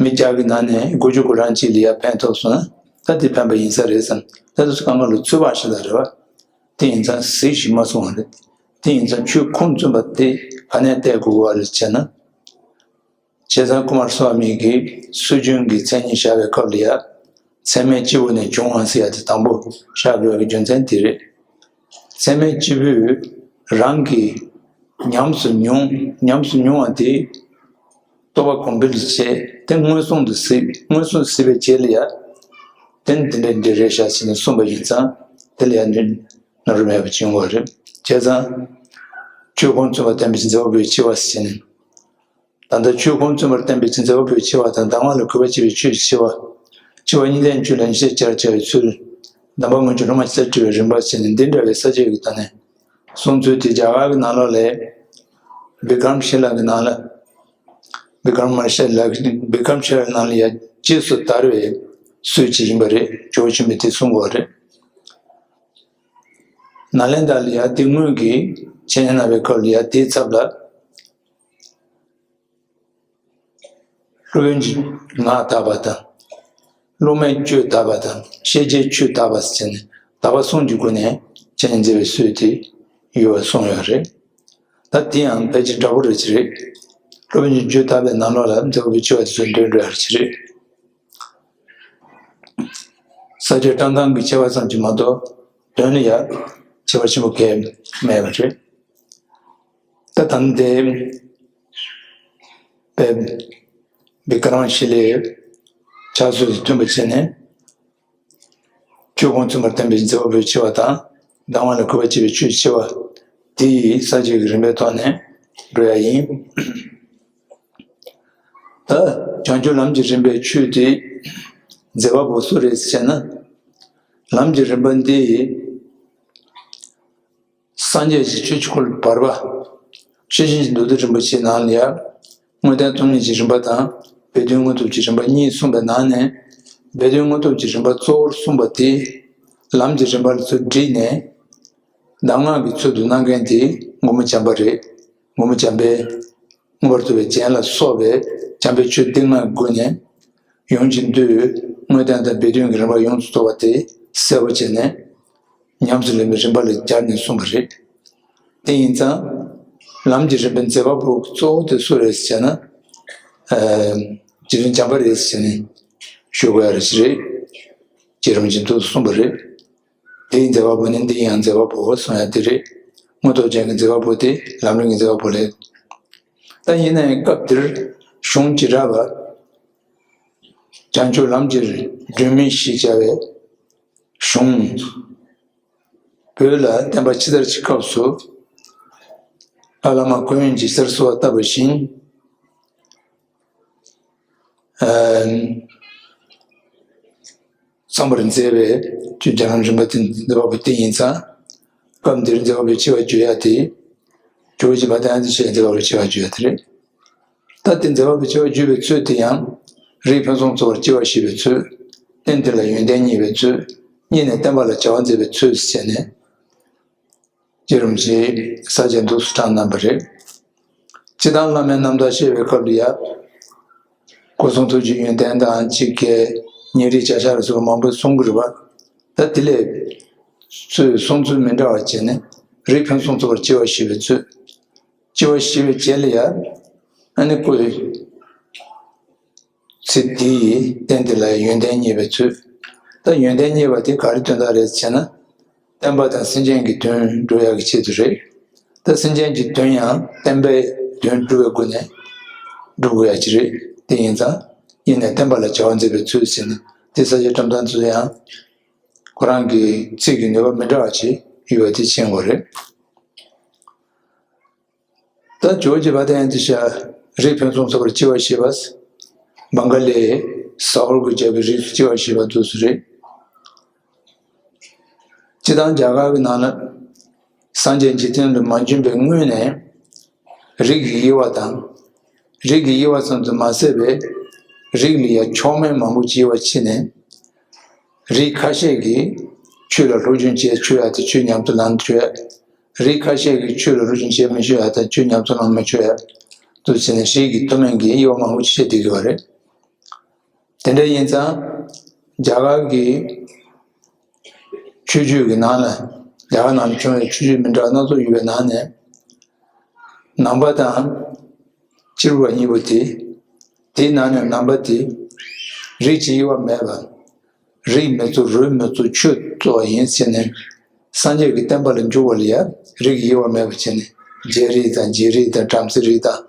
མི་བརྒྱ་གི་ནང་ནས་དགུ་བཅུ་གོ་གྲངས་གཅིག་ལ་ཡང་ཕན་ཐོགས་སོང་ན། ད་དེ་ཕན་པ་ཡིན་ས་རེད་བསམ། ད་དེ་ཚོ་གང་ག་ལ་ཚོད་དཔག་ཞིག་ལ་རེད་བ། དེ་ཡིན་ཙང་གཟིགས་ཤིག་མ་གསུང་བ་རེད། དེ་ཡིན་ཙང་ཆོས་ཁུངས་བཙུན་པ་དེ་ག་ནས་བལྟ་དགོས་པ་རེད་ཅེ་ན། བྱས་ཙང་ཀུ་མར་སྭ་མི་གིས་སྲོལ་རྒྱུན་གྱི་མཚན་ཉིད་བཞག་པའི་སྐབས་ལ་ཡང་ཚད་མའི་སྐྱེས་བུ་ནས་བྱུང་བ་ཟེར་ཡ་དེ་དང་པོ་བཞག་དགོས་པའི་རྒྱུ་མཚན་དེ་རེད། ཚད་མའི་སྐྱེས་བུས་རང་གི་ཉམས་སུ་མྱོང་ཉམས་སུ་མྱོང་བ་དེ་རྟོགས་པ་གོང་འཕེལ་བྱས་ཏེ་མངོན་སུམ་དུ་གཟིགས། མངོན་སུམ་གཟིགས་པའི་རྗེས་ལ་ཡང་དེ་ནི་དེ་འདྲ་འདི་རེད་ཤག་ཟེར་ནས་གསུངས་པ་ཡིན་ཙང་། དེ་ལ་ཡང་ནི་ནོར་མེད་པ་བྱུང་བ་རེད། བྱས་ཙང་ཆོས་ཁུངས་བཙུན་པར་བསྟན་པའི་མཛད་པ་པོའི་ཆེ་བ་ཟེར་ནས། ད་ལྟ་ཆོས་ཁུངས་བཙུན་པར་བསྟན་པའི་མཛད་པ་པོའི་ཆེ་བ་དང་། གདམས་ངག་ལ་གུས་པ་བྱེད་པའི་ཆོས་ཀྱི་ཆེ་བ། ཆེ་བ་གཉིས་ལྡན་བཅུ་ལ་ཉི་ཤུ་རྩ་བརྒྱད་བྱ་བའི་ཚུལ། གདམས་པ་མངོན་གྱུར་སློབ་མ་ཆེར་བཀྲི་བའི་རིམ་པ་བྱས་ནས། འདི་འདྲ་བའི་ས་བཅད་ཀྱི་ད་ནས་གསུང་ཚུལ་དེ་རྒྱ་གར་གྱི་ནང་ལོགས་ལ་བི་ཀྲམ་ཤི་ལ་གི་ནང་ལ། བི་ཀྲམ་མར་ཤི་ལ་གི་བི་ཀྲམ་ཤི་ལ་གི་ནང་ལ་ཡང་རྗེས་སུ་དར་བའི་སྲོལ་ཅིག་ཡིན་པ་རེད། ཇོ་བོ་ཆེན་པོས་དེ་གསུང་གི་ཡོད་རེད། ནཱ་ལེནྡྲ་ལ་ཡང་དེ་སྔོན་གྱི་འཆད་ཉན་གནང་བའི་སྐབས་ལ་ཡང་དེའི་ཚབ་ལ། སློབ་དཔོན་གྱི་ངག་དག་པ་དང་། སློབ་མའི་སྤྱོད་དག་པ་དང་། ཤེས་བྱའི་ཆོས་དག་པ་ཟེར་ནས་དག་པ་གསུམ་གྱི་སྒོ་ནས་འཆད་ཉན་མཛད་པའི་སྲོལ་དེ་ཡོད་པ་གསུངས་ཡོད་རེད། ད་དེ་ཡང་ཕལ་ཆེར་འདྲ་པོ་རེད་ཅི་རེད། སློབ་དཔོན་གྱི་སྤྱོད་དག་པའི་ནང་ལོགས་ལ་མཛད་པ་པོའི་ཆེ་བ་དེ་ཚོ་འདོན་འགྲོ་ཡ་རེད་ཅི་རེད། ས་བཅད་བཀྲམ་སྟངས་ཀྱི་ཆེ་བ་ཙམ་གྱིས་མ་གཏོགས་དོན་ནི་ཡང་ཆེ་བ་ཆེན་པོ་གང་ཡང་མེད་པ་རེད། ད་ད་ལྟའི་བི་ཀྲམ་ཤི་ལའི་ ཕྱག་སྲོལ་དང་མཐུན་པ་བྱས་ནས། ཆོས་ཁུངས་མཚོན་པར་བསྟན་པའི་མཛད་པ་པོའི་ཆེ་བ་དང་། གདམས་ངག་ལ་གུས་པ་བསྐྱེད་པའི་ཆོས་ཆེ་བ། དེ་ཡི་ས་བཅད་ཀྱི་རིམ་པའི་ཐོག་ནས་འགྲོ་ཡ་ཡིན། ད་བྱང་ཆུབ་ལམ་གྱི་རིམ་པའི་ཆོས་དེ་མཛད་པ་པོ་སུ་རེད་ཟེར་ན། ལམ་གྱི་རིམ་པ་འདི་སངས་རྒྱས་ཀྱི་ཆོས་ཀྱི་འཁོར་ལོ་བར་པ། ཤེར་ཕྱིན་གྱི་མདོ་སྡེ་རིན་པོ་ཆེའི་ནང་ལ་ཡང་དངོས་བསྟན་ཚུལ་གཉིས་ཀྱི་རིམ་པ་དང་སྦས་དོན་དངོས་སྟོབས་ཀྱི་རིམ་པ་གཉིས་གསུངས་པའི་ནང་ནས། སྦས་དོན་དངོས་སྟོབས་ཀྱི་རིམ་པ་གཙོ་བོར་གསུངས་པ་དེ་ལམ་གྱི་རིམ་པ་ལ་ཚུར་བསྒྲིལ་ནས། གདམས་ངག་གི་ཚུལ་དུ་གནང་མཁན་དེ་མགོན་པོ་བྱམས་པ་རེད། མགོན་པོ་བྱམས་པས་མངོན་པར་རྫོགས་པའི་རྒྱན་ལ་སོགས་པའི་བྱམས་པའི་ཆོས་སྡེ་ལྔའི་སྒོ་ནས་ཡོངས་ཀྱི་འདུས་དངོས་བསྟན་དང་སྦས་དོན་གྱི་རིམ་པ་ཡོངས་སུ་རྫོགས་པ་དེ་གསལ་པོ་བྱས་ནས། ཉམས་སུ་ལེན་པའི་རིམ་པ་ལ་སྦྱར་ནས་གསུངས་པ་རེད། དེ་ཡིན་ཙང་། ལམ་གྱི་རིམ་པའི་མཛད་པ་པོ་གཙོ་བོ་དེ་སུ་རེད་ཟེར་ན། ཨ། རྗེ་བཙུན་བྱམས་པ་རེད་ཟེར་ནས་ཞུ་དགོས་ཡ་རེད་ཟེར། རྗེ་རིན་པོ་ཆེས་འདུག་གསུངས་པ་རེད། དེའི་མཛད་པ་པོ་ནི་འདི་ཡང་མཛད་པ་པོ་གསུང་ཡ་དེ་རེད། དངོས་སྟོབས་ཅན་གྱི་མཛད་པ་པོ་དེ་ལམ་རིམ་གྱི་མཛད་པ་པོ་རེད། ད་ཡིན་ན་ཡང་སྐབས་འདིར་གཞུང་བྱེ་བྲག་པ། བྱང་ཆུབ་ལམ་གྱི་སྒྲོན་མེ་ཞེས་བྱ་བའི་གཞུང་བོད་ལ་བསྟན་པ་ཕྱི་དར་གྱི་སྐབས་སུ། ཨ་བླ་མ་ཁོ་ཡོན་གྱིས་ཕྱི་དར་གསོལ་བ་བཏབ་པ་བཞིན། ཨ། གཙང་པར་མཛད་པའི་ཆོས་རྒྱལ་ལམ་རིམ་པ་དེ་མཛད་པ་པོ་དེ་ཡིན་ཙང་། སྐབས་འདིར་མཛད་པ་པོའི་ཆེ་བ་བརྗོད་ཡ་དེ། ཇོ་བོ་རྗེ་དཔལ་ལྡན་ཨ་ཏི་ཤས་མཛད་པ་པོའི་ཆེ་བ་བརྗོད་ཡ་དེ་རེད། ད་དེ་མཛད་པ་པོའི་ཆེ་བ་བརྗོད་པའི་ཚུལ་དེ་ཡང་། རིགས་ཕུན་སུམ་ཚོགས་པར་སྐྱེ་བ་བཞེས་པའི་ཚུལ། རྟེན་དེ་ལ་ཡོན་ཏན་བརྙེས་པའི་ཚུལ། བརྙེས་ནས་བསྟན་པ་ལ་བྱ་བ་མཛད་པའི་ཚུལ་ཟེར་ནས། རྗེ་རིན་པོ་ཆེས་ས་བཅད་འདུག་སུ་དྲངས་གནང་བ་རེད། སྤྱིར་བཏང་བླ་མའི་རྣམ་ཐར་བཤད་པའི་སྐབས་ལ་ཡ། སྐུ་གསུང་ཐུགས་ཀྱི་ཡོན་ཏན་དང་གཅིག་གི་ཉེ་རིགས་བྱ་བཞག་ལ་སོགས་པ་མང་པོ་གསུང་གི་རེད་པ། ད་དེ་ལས་ཚུལ་གསུང་ཚུལ་མི་འདྲ་བ་བྱས་ནས་རིགས་ཕུན་སུམ་ཚོགས་པར་སྐྱེ་བ་བཞེས་པའི་ཚུལ། སྐྱེ་བ་བཞེས་པའི་རྗེས་ལ་ཡ། ཨ་ནི་སྐུ། ཚེ་འདི་ཡི་རྟེན་དེ་ལ་ཡོན་ཏན་བརྙེས་པའི་ཚུལ། ད་ཡོན་ཏན་བརྙེས་པ་དེ་ག་རེ་དོན་དག་རེད་ཟེར་ན། བསྟན་པ་དང་སེམས་ཅན་གྱི་དོན་སྒྲུབ་ཡག་གི་ཆེད་དུ་རེད། ད་སེམས་ཅན་གྱི་དོན་ཡང་བསྟན་པའི་དོན་སྒྲུབ་པའི་སྒོ་ནས་སྒྲུབ་དགོས་ཡག་ཅིག་རེད། དེ་ཡིན་ཙང་། ཡིན་ནས་བསྟན་པ་ལ་བྱ་བ་མཛད་པའི་ཚུལ་ཟེར་ནས་དེ་ས་བཅད་བཀྲམ་སྟངས་ཚོ་ཡང་། ཁོ་རང་གི་ཚིག་གི་ནུས་པ་མི་འདྲ་བ་ཅིག་ཡོད་པ་དེ་མཁྱེན་དགོས་རེད། ད་ཇོ་བོ་རྗེ་དཔལ་ལྡན་ཨ་ཏི་ཤ་རིགས་ཕུན་སུམ་ཚོགས་པར་སྐྱེ་བ་བཞེས་པ། བང་ག་ལའི་ཟ་ཧོར་གྱི་རྒྱལ་པོའི་རིགས་སུ་སྐྱེ་བ་བཞེས་པ་དེ་ཚོ་རེད། སྤྱིར་བཏང་རྒྱ་གར་གྱི་ནང་ལ་སངས་རྒྱས་འཇིག་རྟེན་དུ་མ་བྱོན་པའི་སྔོན་ནས་རིགས་ཀྱི་དབྱེ་བ་དང་། རིགས་ཀྱི་དབྱེ་བ་ཙམ་དུ་མ་ཟད་པའི་རིགས་ལ་ཡང་མཆོག་དམན་མང་པོ་ཅིག་དབྱེ་བ་ཕྱེ་ནས། རིགས་ཁ་ཤས་ཀྱིས་ཆོས་ལ་སློབ་སྦྱོང་བྱས་ཆོས་ཡག་དེ་ཆོས་ཉམས་སུ་བླང་ཆོག་ཡག་རིགས་ཁ་ཤས་ཀྱིས་ཆོས་ལ་སློབ་སྦྱོང་བྱས་མི་ཆོག་ཡག་དང་ཆོས་ཉམས་སུ་བླང་མི་ཆོག་ཡག་དུ་བྱས་ནས་རིགས་ཀྱི་མཐོ་དམན་གྱི་དབྱེ་བ་མང་པོ་ཅིག་ཕྱེ་བསྡད་ཀྱི་ཡོད་རེད། དེ་འདྲ་ཡིན་ཙང་། རྒྱ་གར་གྱི་ཆོས་བརྒྱུད་ཀྱི་ནང་ལ། རྒྱ་གར་ནང་ལ་བྱུང་བའི་ཆོས་བརྒྱུད་མི་འདྲ་བ་སྣ་ཚོགས་ཡོད་པའི་ནང་ནས། ནང་པ་དང་། སྤྱིར་བ་གཉིས་པོ་དེ། དེའི་ནང་ནས་ནང་པ་དེ། རིགས་ཀྱི་དབྱེ་བ་མེད་པ། རིགས་མི་གཙོ་རུས་མི་གཙོ་ཆོས་གཙོ་བ་ཡིན་ཟེར་ནས། སངས་རྒྱས་ཀྱི་བསྟན་པ་ལ་འཇུག་པ་ལ་ཡང་རིགས་ཀྱི་དབྱེ་བ་མེད་པ་བྱས་ནས་རྒྱལ་རིགས་དང་རྗེ་རིགས་དང་བྲམ་ཟེ་རིགས་དང་།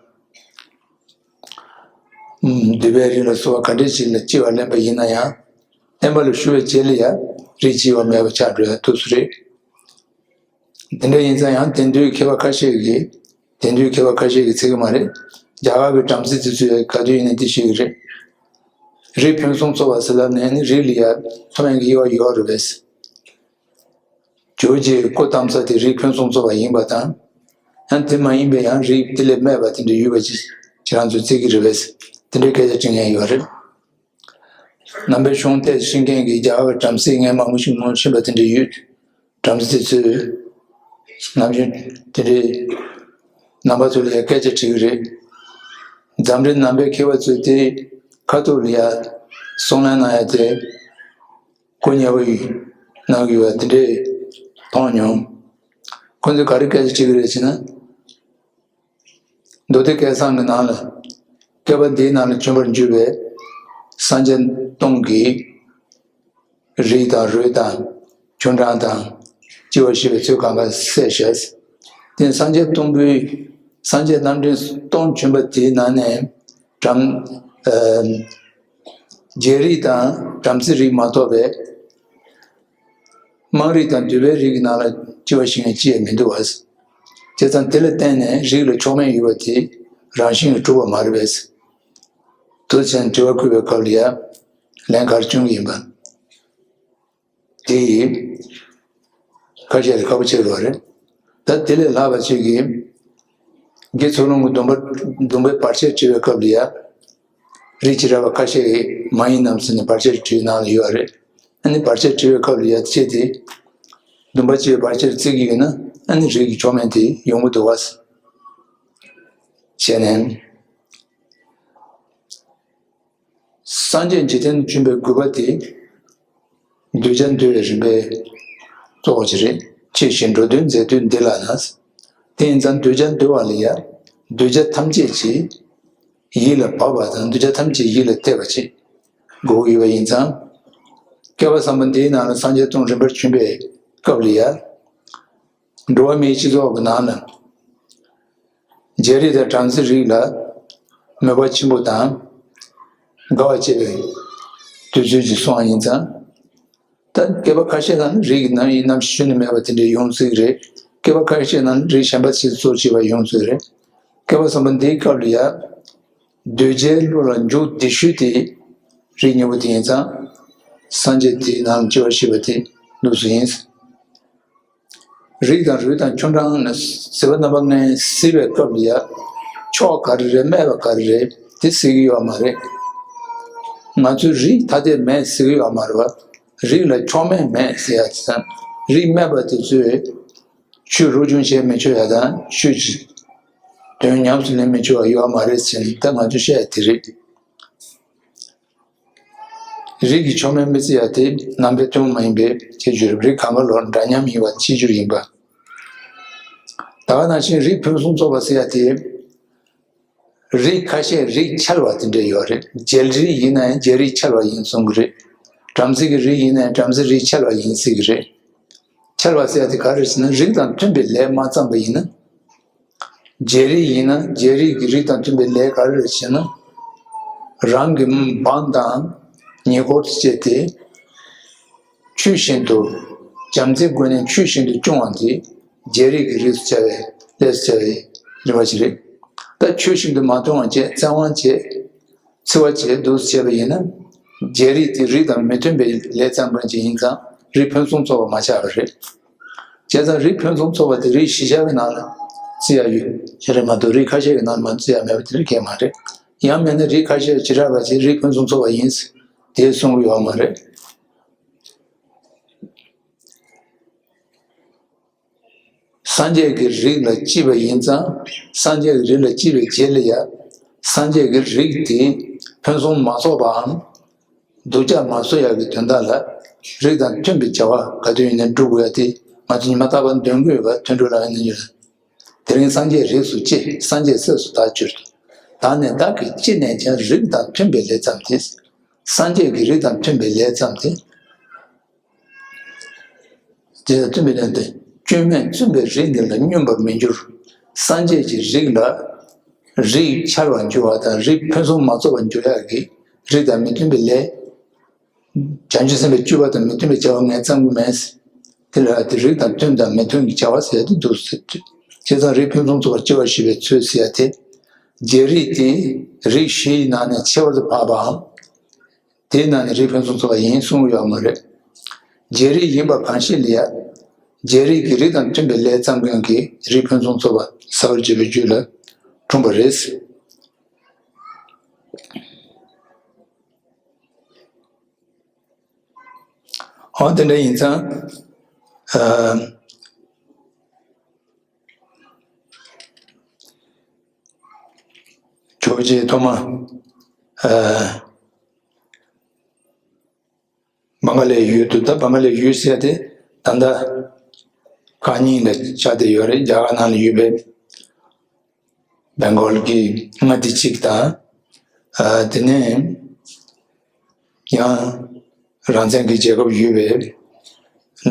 ཨུམ། འདུས་པའི་རིགས་ལ་སོགས་པ་ག་འདྲ་ཞིག་ལ་སྐྱེ་བ་ལེན་པ་ཡིན་ན་ཡང་། བསྟན་པ་ལ་ཞུགས་པའི་རྗེས་ལ་ཡང་རིགས་ཀྱི་དབྱེ་བ་མེད་པ་ཆགས་འགྲོ་ཡ་ཐུབ་ས་རེད། དེ་འདྲ་ཡིན་ཙང་ཡང་དེང་དུས་མཁས་པ་ཁ་ཤས་ཀྱིས། དེང་དུས་མཁས་པ་ཁ་ཤས་ཀྱིས་ཚིག་གི་མ་རེད། རྒྱ་གར་གྱི་བྲམ་ཟེ་དེ་ཚོས་ག་དུས་ཡིན་ནའི་དེ་ཤེས་ཀྱི་རེད། རིགས་ཕུན་སུམ་ཚོགས་པ་ཟེར་ལབ་ནས་ནི་རིགས་ལ་ཡ་མཐོ་དམན་གྱི་དབྱེ་བ་ཡོད་རེད་པས། ཇོ་བོ་རྗེས་སྐུ་བལྟམས་ས་དེ་རིགས་ཕུན་སུམ་ཚོགས་པ་ཡིན་པ་དང་། ཡང་དེ་མ་ཡིན་པའི་ཡང་རིགས་དེ་ལས་དམན་པ་དེ་འདྲ་ཡོད་པ་ཅིག་ཁྱེད་རང་ཚོས་བརྩི་གི་རེད་པས། དེ་འདྲའི་སྐད་ཆ་དྲི་མཁན་ཡོད་རེད། ནང་པའི་གཞུང་བལྟས་ཤེས་མཁན་གྱིས་རྒྱ་གར་གྱི་བྲམ་ཟེ་ངས་མང་པོ་ཞིག་ངོ་ཤེས་པ་དེ་འདྲ་ཡོད། བྲམ་ཟེ་ཚོས་ནམ་རྒྱུན་དེ་འདྲའི་ནང་པ་ཚོ་ལ་ཡང་སྐད་ཆ་དྲི་གི་རེད། འཛམ་གླིང་ནང་པའི་མཁས་པ་ཚོས་དེ་ཁ་ཐུག་ལ་ཡང་གསུང་གླེང་གནང་ཡ་དེ་སྐུ་ཉེ་བོ་ཡིས་གནང་གི་ཡོད་པ་དེ་འདྲས་མཐོང་མྱོང་། ཁོ་ཚོས་ག་རེ་སྐད་ཆ་དྲི་གི་རེད་ཟེར་ན། མདོ་སྡེ་སྐལ་བཟང་གི་ནང་ལ། བསྐལ་པ་འདིའི་ནང་ལ་བྱོན་པར་འགྱུར་བའི་སངས་རྒྱས་སྟོང་གི་རིགས་དང་རུས་དང་ཆུང་འབྲིང་དང་སྐྱེ་བ་ཤི་བའི་ཚུལ་གང་ག་གསལ་བཤད། དེ་སངས་རྒྱས་སྟོང་པོའི་སངས་རྒྱས་རྣམ་འདྲེན་སྟོང་བྱོན་པ་དེའི་ནང་ནས་བྲམ་ཨ་ རྒྱལ་རིགས་དང་བྲམ་ཟེ་རིགས་མ་གཏོགས་པའི་དམངས་རིགས་དང་གདུལ་བའི་རིགས་ཀྱི་ནང་ལ་སྐྱེ་བ་བཞེས་མཁན་ཅི་ཡང་མི་འདུག་བ། བྱས་ཙང་དེ་ལ་བརྟེན་ནས་རིགས་ལ་མཆོག་དམན་ཡོད་པ་དེ་རང་བཞིན་གྱིས་གྲུབ་པ་མ་རེད་པས། དུ་ཆེན་དྲི་བ་བཀོད་པའི་སྐབས་ལ་ཡང་ལན་ག་རེ་བྱུང་གི་ཡིན་པ། དེ་ཡིས་ཁ་ཤས་ལ་ཁག་པོ་ཆེ་རུ་བ་རེད། ད་དེ་ལས་ལྷག་པ་ཅིག་གིས་དགེ་ཚུལ་སློང་གི་སྡོམ་པ་སྡོམ་པའི་བར་ཆད་བྲི་བའི་སྐབས་ལ་ཡང་། རིགས་བྱེ་བྲག་པ་ཁ་ཤས་ཀྱིས་མ་ཡིན་ནམ་ཟེར་ནས་བར་ཆད་བྲིས་ནང་ལ་ཡོད་རེད། ཨ་ནི་བར་ཆད་བྲི་བའི་སྐབས་ལ་ཡ་ཅེ་དེ། སྡོམ་པ་བཅས་བར་ཆད་བརྩི་གི་ཡོད་ན་ཨ་ནི་རིགས་ཀྱི་མཆོག་དམན་དེ་ཡོང་གི་འདུག་བ། བྱས་ནས། སངས་རྒྱས་འཇིག་རྟེན་དུ་བྱོན་པའི་དགོས་པ་དེ། གདུལ་བྱ་འདུལ་བའི་རིམ་པའི་གཙོ་བོ་ཅིག་རེད། ཆེ་ཞིང་འགྲོ་དོན་མཛད་དུས་འདི་ལ་ན། དེ་ཡིན་ཙང་གདུལ་བྱ་འདུལ་བ་ལ་ཡ། གདུལ་བྱ་ཐམས་ཅད་ཀྱི་ཡིད་ལ་བབས་པ་དང་གདུལ་བྱ་ཐམས་ཅད་ཡིད་ལ་གཏད་པ་ཅིག་དགོས་ཀྱི་ཡོད་པ་ཡིན་ཙང་། བསྐལ་པ་བཟང་པོ་འདིའི་ནང་ལ་སངས་རྒྱས་སྟོང་རིམ་པར་བྱོན་པའི་སྐབས་ལ་ཡ། འགྲོ་བ་མིའི་སྤྱི་ཚོགས་ཀྱི་ནང་ལ། རྒྱལ་རིགས་དང་བྲམ་ཟེ་རིགས་ལ་མོས་པ་ཆེན་པོ་དང་དགའ་བ་བསྐྱེད་པའི་དུས་ཚོད་ཅིག་སོང་བ་ཡིན་ཙང་། ད་བསྐལ་པ་ཁ་ཤས་ནང་རིགས་ཀྱི་ནང་ཡིན་ནམ་ཞུ་ནི་མེད་པ་དེ་འདྲ་ཡོང་སྲིད་ཀྱི་རེད། བསྐལ་པ་ཁ་ཤས་ནང་རིགས་གཞན་པ་ཞིག་གཙོ་བྱས་པ་ཡོང་སྲིད་ཀྱི་རེད། བསྐལ་པ་བཟང་པོ་འདིའི་སྐབས་ལ་ཡ། གདུལ་བྱའི་བློ་ལ་འཇུག་བདེ་ཤོས་དེ་རིགས་གཉིས་པོ་དེ་ཡིན་ཙང་། སངས་རྒྱས་དེའི་ནང་ལ་སྐྱེ་བ་བཞེས་པ་དེ་ལུགས་སུ་ཡིན། རིགས་དང་རུས་དང་ཆུ་འབྲང་ནི་བྱིས་པ་རྣམ་པ་ལྔའི་བྱིས་པའི་སྐབས་ལ་ཡ། མཆོག་ག་རེ་རེད་སྨད་པ་ག་རེ་རེད་དེ་ཟེར་གྱི་ཡོད་མ་རེད། ང་ཚོས་རིགས་ཐ་དད་མེད་ཟེར་གྱི་ཡོད་མ་རེད་བ། རིགས་ལ་མཆོག་དམན་མེད་ཟེར་ཡ་དེ་ཙམ། རིགས་སྨད་པ་དེ་ཚོས་ཆོས་རོབ་བྱུང་བྱས་མི་ཆོག་ཡ་དང་ཆོས་ཀྱི་དོན་ཉམས་སུ་ལེན་མི་ཆོག་ཡ་ཡོད་མ་རེད་ཟེར་ནས་ད་ང་ཚོས་བཤད་ཡ་དེ་རེད། རིགས་ཀྱི་མཆོག་དམན་མི་བརྩི་ཡ་དེ་རྣམ་པའི་སྟོན་མ་ཡིན་པའི་ཁྱད་ཆོས་རིགས་གང་ག་ལོར་འདྲ་མཉམ་ཡིན་པ་ཕྱི་འགྱུར་ཡིན་པ། ད་ག་ནང་བཞིན་རིགས་ཕུན་སུམ་ཚོགས་པ་ཟེར་ཡ་དེ། རིགས་ཁ་ཤས་རིགས་འཆལ་བ་དེ་འདྲ་ཡོད་རེད། རྒྱལ་རིགས་ཡིན་ན་ཡང་རྒྱལ་རིགས་འཆལ་བ་ཡིན་གསུང་གི་རེད། བྲམ་ཟེ་གི་རིགས་ཡིན་ན་ཡང་བྲམ་ཟེ་རིགས་འཆལ་བ་ཡིན་ཟེར་གི་རེད། འཆལ་བ་ཟེར་ཡ་དེ་ག་རེ་ཟེར་ན་རིགས་དང་མཐུན་པའི་ལས་མ་བརྩམས་པ་ཡིན་ན། རྒྱལ་རིགས་ཡིན་ན་རྒྱལ་རིགས་ཀྱི་རིགས་དང་མཐུན་པའི་ལས་ག་རེ་རེད་ཟེར་ན། རང་གི་འབངས་དང་ཉེ་འཁོར་དུ་བྱས་ཏེ། ཆོས་བཞིན་དུ། བྱམས་བརྩེའི་སྒོ་ནས་ཆོས་བཞིན་དུ་སྐྱོང་བ་དེ་རྒྱལ་རིགས་ཀྱི་རིགས་སུ་བྱ་བའི་ལས་སུ་བྱ་བའི་རིམ་པ་ཞིག་རེད། ད་ཆོས་བཞིན་དུ་མ་སྐྱོང་བ་བྱས་བཙན་དབང་བྱས། འཚེ་བ་བྱས་འདུག་བྱས་པ་ཡིན་ན། རྒྱལ་རིགས་དེ་རིགས་དང་མི་མཐུན་པའི་ལས་བརྩམས་པ་ཅིག་ཡིན་ཙང་རིགས་ཕུན་སུམ་ཚོགས་པ་མ་ཆགས་པ་རེད། བྱས་ཙང་རིགས་ཕུན་སུམ་ཚོགས་པ་དེ་རིགས་བཞི་ཆ་གི་ནང་ལ་བརྩི་ཡ་ཡོད་ཀྱི་རེད་མ་གཏོགས་རིགས་ཁ་ཤས་ཀྱི་ནང་ལ་མ་བརྩི་ཡ་མེད་པ་དེ་རིགས་གལ་མ་རེད། ཡང་མིན་ན་རིགས་ཁ་ཤས་བྱེ་བྲག་པ་ཅིག་རིགས་ཕུན་སུམ་ཚོགས་པ་ཡིན་དེ་གསུང་གི་ཡོད་མ་རེད། སངས་རྒྱས་ཀྱི་རིགས་ལ་སྐྱེས་པ་ཡིན་ཙང་། སངས་རྒྱས་ཀྱི་རིགས་ལ་སྐྱེས་པའི་རྗེས་ལ་ཡང་། སངས་རྒྱས་ཀྱི་རིགས་དེ་ཕུན་སུམ་མ་ཚོགས་པའམ། སྡུག་ཅག་མ་བཟོ་ཡག་གི་དོན་དག་ལ། རིགས་དང་མཐུན་པའི་བྱ་བ་ག་དུས་ཡིན་ནའི་སྒྲུབ་དགོས་ཡ་དེ་ང་ཚོ་ཉི་མ་རྟག་པར་འདོན་དགོས་ཡོད་པ་དོན་གྲུབ་ལགས་ཡིན་ན་ཡོད། དེ་རིང་སངས་རྒྱས་རིགས་སུ་སྐྱེས། སངས་རྒྱས་སྲས་སུ་བདག་གྱུར་ཏོ། ད་ནི་བདག་གིས་ཅི་ནས་ཀྱང་རིགས་དང་མཐུན་པའི་ལས་བརྩམས་ཏེ། སངས་རྒྱས་ཀྱི་རིགས་དང་མཐུན་པའི་ལས་བརྩམས་ཏེ། དེ་ལ་བརྩོན་པའི་ལན་དེ། སྐྱོན་མེད་བཙུན་པའི་རིགས་འདི་ལ་སྙོམས་པར་མི་འགྱུར། སངས་རྒྱས་ཀྱི་རིགས་ལ། རིགས་འཆལ་བར་འགྱུར་བ་དང་རིགས་ཕུན་སུམ་མ་ཚོགས་པར་འགྱུར་ཡག་གི་རིགས་དང་མི་མཐུན་པའི་ལས། བྱང་ཆུབ་སེམས་དཔའི་སྤྱོད་པ་དང་མི་མཐུན་པའི་བྱ་བ་ངས་བརྩམ་གྱི་མེད། དེ་ལ་དེ་རིགས་དང་མཐུན་དང་མི་མཐུན་གྱི་བྱ་བ་ཟེར་ཏེ་འདུག་ཟེར། བྱས་ཙང་རིགས་ཕུན་སུམ་ཚོགས་པར་སྐྱེ་བར་བྱེད་པའི་ཚུལ་ཟེར་ཡ་དེ། རྒྱལ་རིགས་དེ་རིགས་བཞི་ཡི་ནང་ནས་ཆེ་བར་དུ་འཕགས་པའམ། དེའི་ནང་ནས་རིགས་ཕུན་སུམ་ཚོགས་པ་ཡིན་གསུང་གི་ཡོད་མ་རེད། རྒྱལ་རིགས་ཡིན་པ་གང་ཞིག་ལ་ཡང་། རྒྱལ་རིགས་ཀྱི་རིགས་དང་མཐུན་པའི་ལས་བརྩམས་མཁན་གྱི་རིགས་ཕུན་སུམ་ཚོགས་པ་ཟ་བར་བྱེད་པའི་རྒྱུད་ལ་འཁྲུངས་པ་རེད། འོ་དེ་འདྲ་ཡིན་ཙང་། ཨ། ཇོ་བོ་རྗེ་ཐོག་མ། ཨ། བང་ག་ལའི་ཡུལ་དུ། ད་བང་ག་ལའི་ཡུལ་ཟེར་ཏེ་ད་ལྟ་ཁ་ཉིན་ལ་ཆགས་བསྡད་ཡོད་རེད། རྒྱ་གར་ནང་ལ་ཡོད་པའི་བེང་གོལ་གྱི་མངའ་སྡེ་གཅིག་དང་། ཨ། དེ་ནས་ཡང་རང་བཙན་གྱི་རྒྱལ་ཁབ་ཡོད་པའི་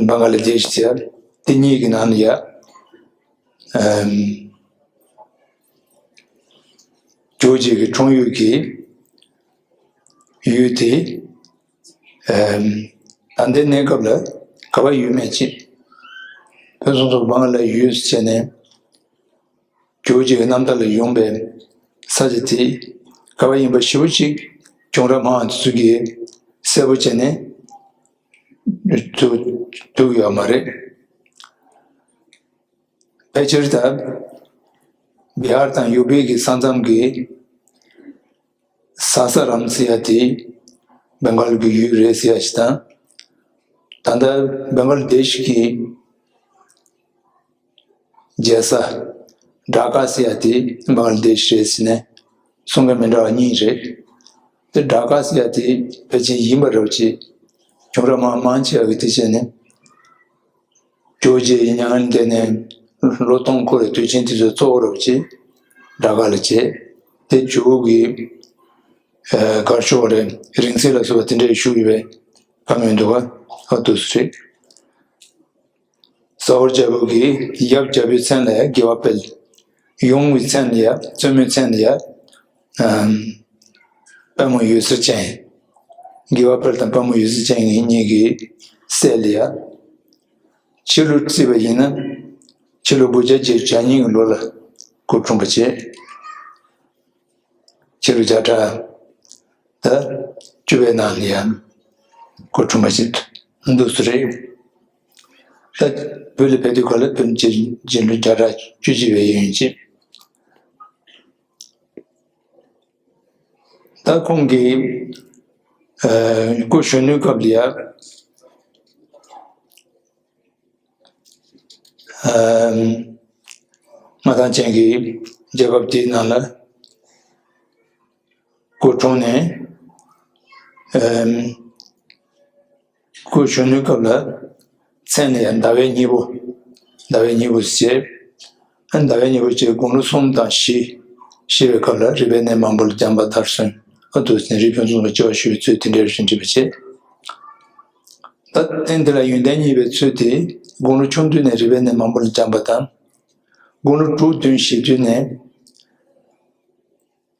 བང་ག་ལ་དེ་ཤི་ཟེར། དེ་གཉིས་ཀྱི་ནང་ལ་ཡ། ཨམ། ཇོ་བོ་རྗེ་གི་འཁྲུངས་ཡུལ་གྱི་ ཡུལ་དེ། ཨེམ། ད་ལྟའི་གནས་སྐབས་ལ་ག་པར་ཡོད་མེད་ཅིག་ཕུན་སུམ་ཚོགས་པ་ལ་ཡུལ་ཟེར་ནས། ཇོ་བོ་རྗེ་གི་རྣམ་ཐར་ལ་ཡོང་པའི་ས་ཆ་དེ་ག་པར་ཡིན་པ་ཞིབ་པོ་ཅིག་གྱོང་ར་མང་བ་དེ་ཚོ་གིས་གསལ་པོ་བྱས་ནས་ཐུག་ཐུག་ཡོད་མ་རེད། ཕལ་ཆེར་ད་བི་ཧར་དང་ཡུ་པི་གི་ས་མཚམས་ཀྱི་ས་ས་རམ་ཟེར་ཡ་དེ་བེང་གལ་གྱི་ཡུལ་རེད་ཟེར་ཡ་ཞིག་དང་། ད་ལྟ་བེང་གལ་དེ་ཤི་གི་རྒྱལ་ས་ཌ་ཀ་ཟེར་ཡ་དེ་བེང་གལ་དེ་ཤི་རེད་ཟེར་ནས་གསུང་མཁན་མི་འདྲ་བ་གཉིས་རེད། དེ་ཌ་ཀ་ཟེར་ཡ་དེ་ཕལ་ཆེར་ཡིན་པ་རེད་ཅེས་གྱོང་ར་མང་མང་ཆེ་བ་གི་དེ་བྱས་ནས། ཇོ་བོ་རྗེ་ཡིན་ཡང་འདི་ནས་ལོ་སྟོང་འཁོར་བའི་དུས་ཆེན་དེ་ཚོའི་གཙོ་བོ་རུ་བྱེད་ཌ་ཀ་ལ་བྱེད། དེ་ཇོ་བོ་གི་ཨ་གར་ཤོག་རེ་རིང་བསྲེལ་ལ་སོགས་པ་དེ་འདྲའི་ཞུ་ཡི་བས་ཀ་མེད་འདུག་ག་ཨ་དུ་སུ་རེད། ཟ་ཧོར་རྒྱལ་པོ་གིས་ཡབ་རྒྱལ་པོའི་མཚན་ལ་དགེ་བ་སྤེལ། ཡུམ་གྱི་མཚན་ལ་ཡ་བཙུན་མོའི་མཚན་ལ་ཡ། ཨམ། དཔལ་མོ་འོད་ཟེར་ཅན། དགེ་བ་སྤེལ་དང་དཔལ་མོ་འོད་ཟེར་ཅན་གཉིས་ཀྱི་སྲས་ལ་ཡ། ཕྱི་ལོ་བརྩིས་པ་ཡིན་ན། ཕྱི་ལོ་དགུ་བརྒྱ་བརྒྱད་ཅུ་གྱ་གཉིས་ཀྱི་ལོ་ལ་སྐུ་འཁྲུངས་པ་བྱས། ཕྱི་ལོ་བརྒྱ་ཕྲག་ད་བཅུ་པའི་ནང་ལ་ཡང་སྐུ་འཁྲུངས་པ་ཞིག་འདུག་སུ་རེད། ད་བོད་ལ་ཕེབས་དུས་ག་ལ་ཕེབས་རྗེས་རྗེས་ལོ་བརྒྱ་ཕྲག་བཅུ་གཅིག་པའི་ཡོན་ཅིག་ད་ཁོང་གིས་ཨ་སྐུ་གཞོན་ནུའི་སྐབས་ལ་ཡང་ཨ་མངའ་ཐང་ཅན་གྱི་རྒྱལ་ཁབ་དེའི་ནང་ལ་སྐུ་འཁྲུངས་ནས། ཨ་སྐུ་གཞོན་ནུའི་སྐབས་ལ་མཚན་ལ་ཡང་ཟླ་བའི་སྙིང་པོ། ཟླ་བའི་སྙིང་པོ་ཞེས། ཟླ་བའི་སྙིང་པོ་ཞེས་དགུང་ལོ་གསུམ་དང་བཞི། བཞི་པའི་སྐབས་ལ་རིག་པའི་གནས་མང་པོ་ལ་སྦྱངས་པ་མཐར་སོན། ཨ་ཐུག་ཟིན་རིག་ཕུན་སུམ་ཚོགས་པ་སྐྱེ་བ་ཞུ་བའི་ཚུལ་དེ་འདྲའི་རིགས་འབྲི་བ་བྱེད། ད་རྟེན་འདི་ལ་ཡོན་ཏན་བརྙེས་པའི་ཚུལ་དེ་དགུང་ལོ་ཆུང་དུས་ནས་རིག་པའི་གནས་མང་པོ་ལ་སྦྱངས་པ་དང་། དགུང་ལོ་དྲུག་བདུན་བཞི་དུས་ནས།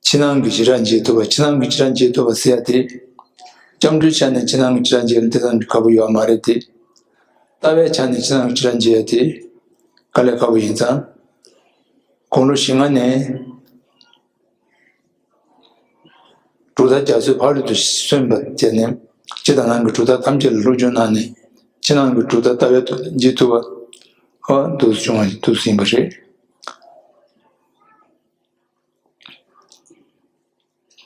ཕྱི་ནང་གི་བྱེ་བྲག་འབྱེད་ཐུབ་པ། ཕྱི་ནང་གི་བྱེ་བྲག་འབྱེད་ཐུབ་པ་ཟེར་ཡ་དེ། སྐྱབས་འགྲོའི་ཆ་ནས་ཕྱི་ནང་གི་བྱེ་བྲག་འབྱེད་ལ་དེ་ཙམ་གྱི་དཀའ་པོ་ཡོད་མ་རེད་དེ། ལྟ་བའི་ཆ་ནས་ཕྱི་ནང་གི་བྱེ་བྲག་འབྱེད་ཡ་དེ་དཀའ་ལས་ཁག་པོ་ཡིན་ཙང་། དགུང་ལོ་བཞི་ལྔ་ནས་གྲུབ་མཐའ་རྒྱ་མཚོའི་ཕ་རོལ་ཏུ་སོན་པ་བྱས་ནས། སྤྱི་དང་ནང་གི་གྲུབ་མཐའ་ཐམས་ཅད་ལ་སློབ་སྦྱོང་གནང་ནས། ཕྱི་ནང་གི་གྲུབ་མཐའ་ལྟ་བའི་ཐོག་འབྱེད་ཐུབ་པ། ཨ་འདུག་བྱུང་བ་འདུག་ཟིན་པ་རེད།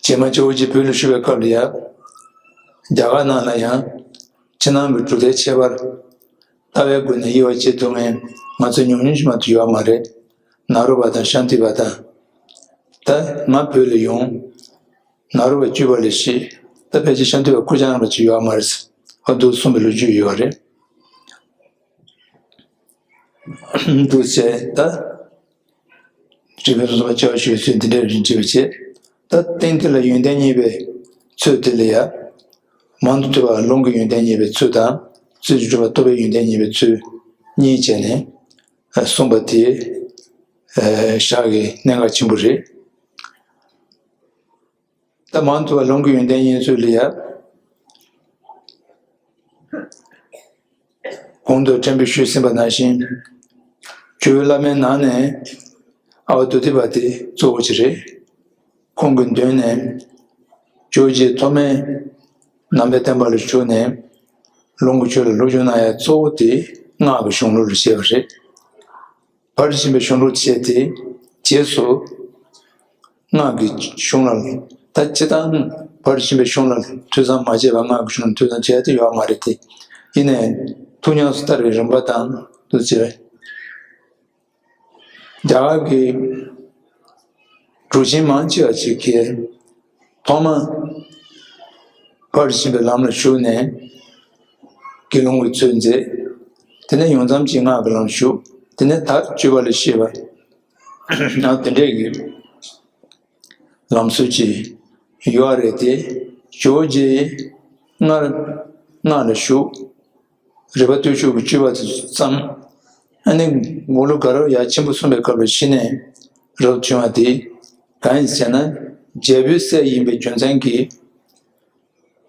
རྗེས་མ་ཇོ་བོ་རྗེ་བོད་ལ་བཞུགས་པའི་སྐབས་ལ་ཡང་། རྒྱ་གར་ནང་ལ་ཡང་ཕྱི་ནང་གི་གྲུབ་མཐའི་ཁྱད་པར་ལྟ་བའི་སྒོ་ནས་དབྱེ་བ་ཕྱེ་ཐུབ་མཁན་ང་ཚོ་ཉུང་ཉུང་ཞིག་མ་གཏོགས་ཡོད་མ་རེད། ནཱ་རོ་པ་དང་ཤཱནྟི་པ་དང་། ད་ང་བོད་ལ་ཡོང་། ནཱ་རོ་པ་བཅུ་པ་ལས་ཤེས། ད་ཕལ་ཆེར་ཤཱནྟི་པ་སྐུ་སྦྱངས་པ་ཅིག་ཡོད་མ་རེད། ཨ་འདུག་གསུངས་པའི་ལོ་རྒྱུས་ཡོད་རེད། འདུག་བྱས་ད། རིག་པའི་བཟོ་བ་ཆེ་བ་ཞུ་ཚུལ་འདི་འདྲའི་རིགས་འབྲི་བ་བྱས། ད་རྟེན་འདི་ལ་ཡོན་ཏན་བརྙེས་པའི་ཚུལ་དེ་ལ་ཡང་། མང་དུ་ཐོས་པ་ལུང་གི་ཡོན་ཏན་བརྙེས་པའི་ཚུལ་དང་། རྩོད་གཞི་གྲུབ་པ་རྟོགས་པའི་ཡོན་ཏན་བརྙེས་པའི་ཚུལ་གཉིས་བྱས་ནས་གསུངས་པ་དེ་ཞག་གི་གནད་འགག་ཆེན་པོ་རེད། ད་མང་དུ་བ་ལུང་གི་ཡོན་ཏན་བརྙེས་ཚུལ་ལ་ཡང་། གོང་དུ་ཕྲན་བུ་ཞུས་ཟིན་པ་ནང་བཞིན། ཇོ་བོའི་བླ་མའི་ནང་ནས་ཨ་བ་དྷཱུ་ཏི་པ་དེ་གཙོ་བོ་ཅིག་རེད། ཁོང་གི་མདུན་ནས་ཇོ་བོ་རྗེ་ཐོག་མའི་ནང་པའི་བསྟན་པ་ལ་ཞུགས་ནས་ལུང་གི་ཆོས་ལ་སློབ་སྦྱོང་གནང་ཡ་གཙོ་བོ་དེ་སྔགས་ཀྱི་གཞུང་ལུགས་ལ་བཤད་པ་རེད། ཕར་ཕྱིན་པའི་གཞུང་ལུགས་བྱས་ཏེ། རྗེས་སུ་སྔགས་ཀྱི་གཞུང་ལ། ད་སྤྱིར་བཏང་ཕར་ཕྱིན་པའི་གཞུང་ལ་ཐོས་བསམ་མ་བྱས་པར་སྔགས་ཀྱི་གཞུང་ལ་ཐོས་བསམ་བྱས་ཏེ་ཡོད་མ་རེད་དེ། ཡིན་ནའི་ཐུགས་ཉམས་སུ་བསྟར་བའི་རིམ་པ་དང་དུ་བྱས། རྒྱ་གར་གྱི་གྲུབ་ཆེན་མང་ཆེ་བ་ཞིག་གིས་ཐོག་མ་ཕར་ཕྱིན་པའི་ལམ་ལ་ཞུགས་ནས་དགེ་སློང་གི་ཚུལ་མཛད། དེ་ནས་ཡང་མཚམས་ཅིག་སྔགས་ཀྱི་ལམ་ཞུགས། དེ་ནས་མཐར་སྤྱོད་པ་ལ་གཤེགས་པ། ཡང་དེ་འདྲས་ཀྱི་ལམ་སྲོལ་ཅིག་ཡོད་རེད་དེ། ཇོ་བོ་རྗེ་སྔར་སྔགས་ལ་ཞུགས། རིག་པ་སྟོབས་ཤུགས་ཀྱིས་སྤྱོད་པ་དེ་བརྩམས། ཨ་ནི་དགུང་ལོ་དགའ་རབ་ཡར་ཆེན་པོ་གསུངས་པའི་སྐབས་ལ་ཤི་ནས་རབ་བྱུང་བ་དེ་གང་ཡིན་ཟེར་ན། རྒྱལ་པོའི་སྲས་ཡིན་པའི་རྒྱུ་མཚན་གྱིས་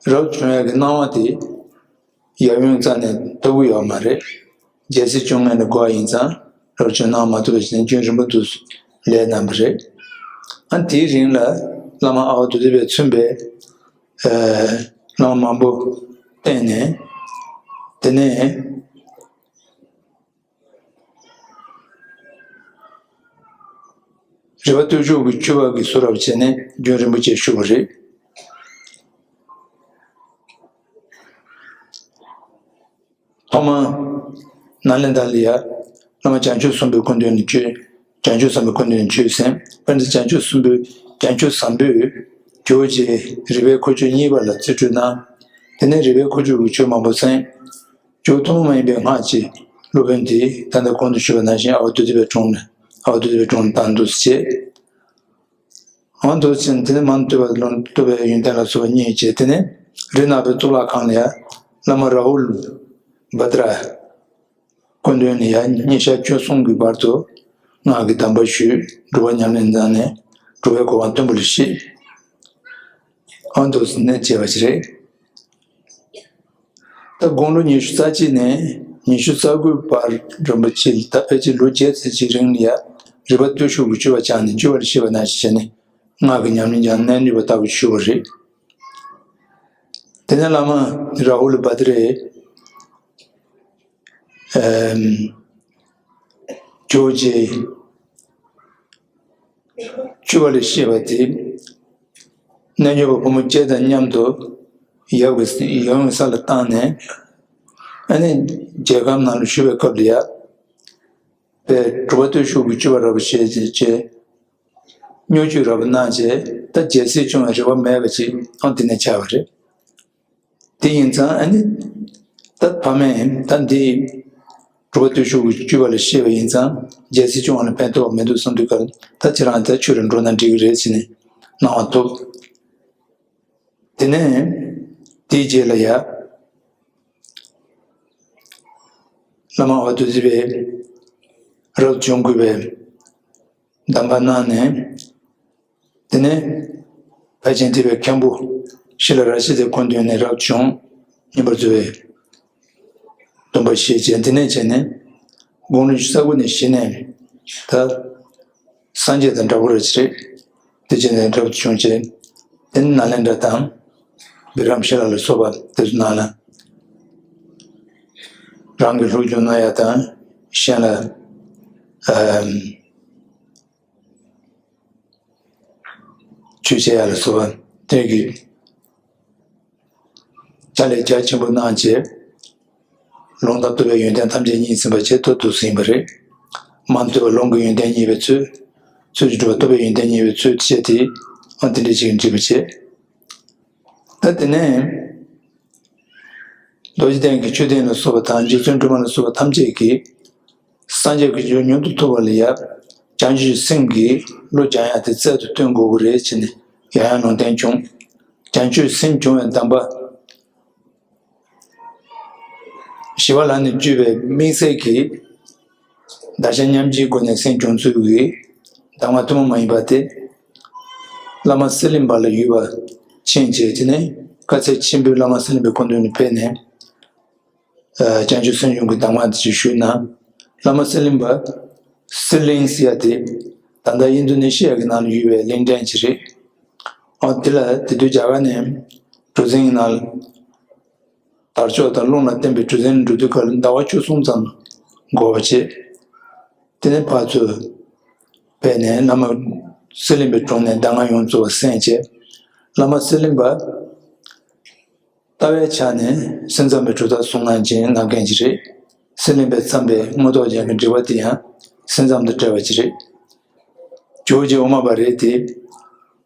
རབ་བྱུང་ཡག་གི་སྣང་བ་དེ་ཡབ་ཡུམ་རྩ་ནས་ཐོབ་ཀྱི་ཡོད་མ་རེད། རྒྱལ་སྲས་བཅོ་ལྔ་ནས་གོ་བ་ཡིན་ཙང་རབ་བྱུང་སྣང་མ་ཐོབ་པའི་ཕྱིར་རྒྱུན་རིང་པོ་དུ་ལས་རྣམ་པ་རེད། ཨ་དེའི་རིང་ལ་བླ་མ་ཨ་བ་དུ་ཏི་པས་མཚོན་པའི་ཨ་བླ་མ་མང་པོ་བསྟེན་ནས། དེ་ནས་རི་པ་བརྟུལ་ཞུགས་ཀྱི་བཅུ་པ་གི་ཟུར་རབ་བྱས་ནས་རྒྱུན་རིང་པོ་ཅིག་བཞུགས་པ་རེད། ཐོག་མར་ནཱ་ལེནྡྲ་ལ་ཡ་བླ་མ་བྱང་ཆུབ་སེམས་དཔའི་སྐུ་མདུན་ནས་བརྒྱུད། བྱང་ཆུབ་སེམས་དཔའི་སྐུ་མདུན་ནས་བརྒྱུད་ཟིན། དཔེར་ན་བྱང་ཆུབ་སེམས་དཔའི་བྱང་ཆུབ་བཟང་པོས་ཇོ་བོ་རྗེ་རི་པའི་ཁུ་བྱུག་གཉིས་པ་ལ་རྩིས་སྤྲོད་གནང་། དེ་ནས་རི་པའི་ཁུ་བྱུག་གི་ཆོས་མང་པོ་གསན། ཇོ་བོ་ཐུན་མོང་མ་ཡིན་པའི་སྔགས་ཀྱི་སློབ་དཔོན་དེ་ད་ལྟ་གོང་དུ་ཞུས་པ་ནང་བཞིན་ཨ་བ་དུ་ཏི་པའི་དྲུང་ནས་ཨ་བ་དུ་ཏི་པའི་དྲུང་ནས་བཏང་འདུག་ཟེར་བྱས། ཨ་བ་དུ་ཏི་པ་དེ་ནས་མ་ནུ་ཏོ་བ་ལུང་ཏོ་བའི་ཡོན་ཏན་ལ་སོགས་པ་བརྙེས་བྱས། དེ་ནས་རི་ནག་པོའི་གཙུག་ལག་ཁང་ལ་ཡ་བླ་མ་ར་ཧུལ་བྷ་དྲ་སྐུ་མདུན་ནས་ཡ་ཉིན་ཞག་བཅུ་གསུམ་གྱི་བར་དུ་སྔགས་ཀྱི་གདམས་པ་ཞུས། སྒྲུབ་པ་ཉམས་ལེན་གནང་ནས་སྒྲུབ་པའི་གོ་འཕང་མཐོན་པོ་ལ་གཤེགས། ཨ་བ་དུ་ཏི་པ་ནས་བྱས་པ་ཞིག་རེད། ད་དགུང་ལོ་ཉི་ཤུ་རྩ་གཅིག་ནས་ཉི་ཤུ་རྩ་དགུའི་བར་རིན་པོ་ཆེ་ད་ཕལ་ཆེར་ལོ་བརྒྱད་ཙམ་ཅིག་རིང་ལ་ཡ་རི་པ་བརྟུལ་ཞུགས་ཀྱི་བཅུ་པ་སྦྱངས་ནས་བཅུ་པ་ལ་གཤེགས་པ་ནང་བཞིན་བྱས་ནས་སྔགས་ཀྱི་ཉམས་ལེན་ཀྱང་གནད་ནུས་པ་ལྟ་བུ་ཞུ་བ་རེད། དེ་ནས་བླ་མ་ར་ཧུ་ལ་བྷ་དྲས་ཨེམ་ཇོ་བོ་རྗེ་བཅུ་པ་ལ་གཤེགས་པ་དེ་རྣལ་འབྱོར་པ་ཕོ་མོ་བཅས་དང་མཉམ་དུ་ཡབ་ཀྱི་ཡབ་ཡུམ་གྱི་ས་ལ་བཏང་ནས། ཨ་ནི་རྒྱལ་ཁམས་ནང་ལ་བཞུགས་པའི་སྐབས་ལ་ཡ་པའི་སྒྲུབ་པ་བརྟུལ་ཞུགས་ཀྱི་བཅུ་པ་རབ་བྱས་བྱས་བྱས། སྨྱོ་ཇུས་རབ་གནང་བྱས། ད་རྒྱལ་སྲིད་སྐྱོང་བའི་རེ་བ་མེད་པ་ཅིག་ཨང་དེ་ནས་ཆགས་པ་རེད། དེ་ཡིན་ཙང་ཨ་ནི་ད་ཕ་མས་ད་འདི་སྒྲུབ་པ་བརྟུལ་ཞུགས་ཀྱི་བཅུ་པ་ལ་གཤེགས་པ་ཡིན་ཙང་རྒྱལ་སྲིད་སྐྱོང་བ་ལ་ཕན་ཐོགས་མི་འདུག་བསམ་དུས་ཀར་ད་ཁྱེད་རང་ད་ཆོས་ར་འགྲོ་ན་འགྲིག་གི་རེད་ཟེར་ནས་གནང་བ་ཐོབ། དེ་ནས་དེའི་རྗེས་ལ་ཡ་བླ་མ་ཨ་བ་དུ་ཏི་པས་རབ་བྱུང་དགུ་པའི་གདམས་པ་གནང་ནས། དེ་ནས་ཕལ་ཆེན་ཐེག་པའི་མཁན་པོ་ཤི་ལ་ར་ཤི་ཏའི་སྐུ་མདུན་ནས་རབ་བྱུང་བསྙེན་པར་མཛོད་པའི་སྡོམ་པ་བཞེས་བྱས། དེ་ནས་བྱས་ནས་དགུང་ལོ་ཉི་ཤུ་རྩ་དགུ་ནས་གཞི་ནས་ད་སངས་རྒྱས་དང་འདྲ་པོ་རེད་ཅེས་དེ་བྱས་ནས་རབ་བྱུང་བྱས། དེ་ནས་ནཱ་ལེནྡྲ་དང་བི་ཀྲམ་ཤི་ལ་ལ་སོགས་པ་དེ་ཚོ་ནང་ལ་རང་གི་སློབ་སྦྱོང་གནང་ཡ་དང་གཞན་ལ་ཨམ་ཆོས་བཤད་ཡ་ལ་སོགས་པ་དེ་གི་ཕྱག་ལས་རྒྱ་ཆེན་པོ་གནང་བྱས། ལུང་དང་རྟོགས་པའི་ཡོན་ཏན་ཐམས་ཅད་བརྙེས་ཟིན་པ་བྱས་ཐོབ་ཐུབ་ཟིན་པ་རེད། མ་ཐོས་པ་ལུང་གི་ཡོན་ཏན་བརྙེས་པའི་ཚུལ། ཚུལ་གྱིས་སྒྲུབ་པ་རྟོགས་པའི་ཡོན་ཏན་བརྙེས་པའི་ཚུལ་བྱས་ཏེ་ཨ་དེ་འདྲ་ཅིག་འབྲི་བ་བྱས། ད་དེ་ནས་རྡོ་རྗེ་གདན་གྱི་མཆོད་རྟེན་ལ་སོགས་པ་དང་རྗེ་བཙུན་སྒྲོལ་མ་ལ་སོགས་པ་ཐམས་ཅད་ཀྱིས་སངས་རྒྱས་ཀྱི་རྒྱུ་མྱུར་དུ་ཐོབ་པ་ལ་ཡ་བྱང་ཆུབ་སེམས་ཀྱི་བློ་སྦྱང་ཡ་དེ་རྩལ་དུ་བཏོན་དགོས་ཀྱི་རེད་ཅེས་ནས་ཡང་ཡང་ལུང་བསྟན་བྱུང་། བྱང་ཆུབ་སེམས་སྦྱོང་བའི་གདམས་པ། ཞི་བ་ལྷ་ནས་བརྒྱུད་པའི་དམིགས་བསལ་གྱི་བརྡ་བྱ་ཉམས་བཞེས་སྒོ་ནས་སེམས་སྦྱོང་ཚུལ་གྱི་གདམས་ངག་ཐུན་མོང་མ་ཡིན་པ་དེ་བླ་མ་གསེར་གླིང་པ་ལ་ཡུལ་བ་ཕྱིན་བྱས། དེ་ནས་དཀའ་ཚེགས་ཆེན་པོས་བླ་མ་གསེར་གླིང་པའི་སྐུ་མདུན་ནས་ཕེབས་ནས་བྱང་ཆུབ་སེམས་སྦྱོང་གི་གདམས་ངག་དེ་ཅིག་ཞུས་ན། བླ་མ་གསེར་གླིང་པ་གསེར་གླིང་ཟེར་ཡ་དེ་ད་ལྟ་ཨིན་དོ་ནེ་ཤི་ཡ་གི་ནང་ལ་ཡོད་པའི་གླིང་ཕྲན་ཅིག་རེད། ཨོ་དེ་ལ་དེ་དུས་རྒྱ་གར་ནས་གྲུ་གཟིངས་ནང་དར་ལྕོག་དང་རླུང་ལ་བརྟེན་པའི་གྲུ་གཟིངས་འགྲོ་དུས་སྐབས་ལ་ཟླ་བ་བཅུ་གསུམ་ཙམ་འགོར་བ་བྱས། དེ་ནས་ཕར་ཚུར་ཕེབས་ནས་བླ་མ་གསེར་གླིང་པའི་དྲུང་ནས་གདམས་ངག་ཡོངས་རྫོགས་པ་གསན་བྱས། བླ་མ་གསེར་གླིང་པ་ལྟ་བའི་ཆ་ནས་སེམས་ཙམ་པའི་གྲུབ་རྟགས་གསུང་གནང་ཅན་གནང་མཁན་ཅིག་རེད། གསེར་གླིང་པས་བརྩམས་པའི་དངོས་ཐོག་ཅན་གྱི་འགྲེལ་པ་དེ་ཡང་སེམས་ཙམ་དང་བྲལ་བ་ཅིག་རེད། ཇོ་བོ་རྗེ་དབུ་མ་པ་རེད་དེ།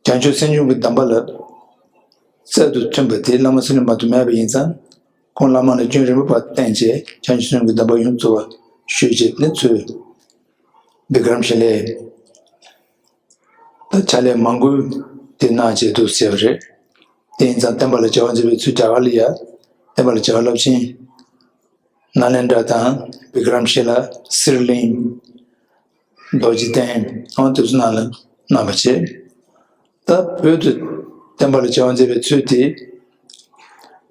བྱང་ཆུབ་སེམས་སྦྱོང་གི་གདམས་པ་ལ་རྩལ་དུ་ཐོན་པ་དེ་བླ་མ་གསེར་གླིང་པ་དུ་མེད་པ་ཡིན་ཙང་། ཁོང་བླ་མ་ལ་རྒྱུན་རིང་པོ་བར་བསྟེན་བྱས་བྱང་ཆུབ་སེམས་སྦྱོང་གི་གདམས་པ་ཡོངས་རྫོགས་པ་ཞུས་བྱས། དེ་ནས་ཚུར་བི་ཀྲམ་ཤི་ལའི་ད་ཕྱག་ལས་མང་པོ་དེ་གནང་བྱས་འདུག་ཟེར་བ་རེད། དེ་ཡིན་ཙང་བསྟན་པ་ལ་བྱ་བ་མཛད་པའི་ཚུལ་རྒྱ་གར་ལ་ཡ་བསྟན་པ་ལ་བྱ་བ་རླབས་ཆེན་ནཱ་ལེནྡྲ་དང་བི་ཀྲམ་ཤི་ལ། གསེར་གླིང་། རྡོ་རྗེ་གདན། ཨང་དེ་ཚོ་ནང་ལ་གནང་བ་བྱས། ད་བོད་དུ་བསྟན་པ་ལ་བྱ་བ་མཛད་པའི་ཚུལ་དེ་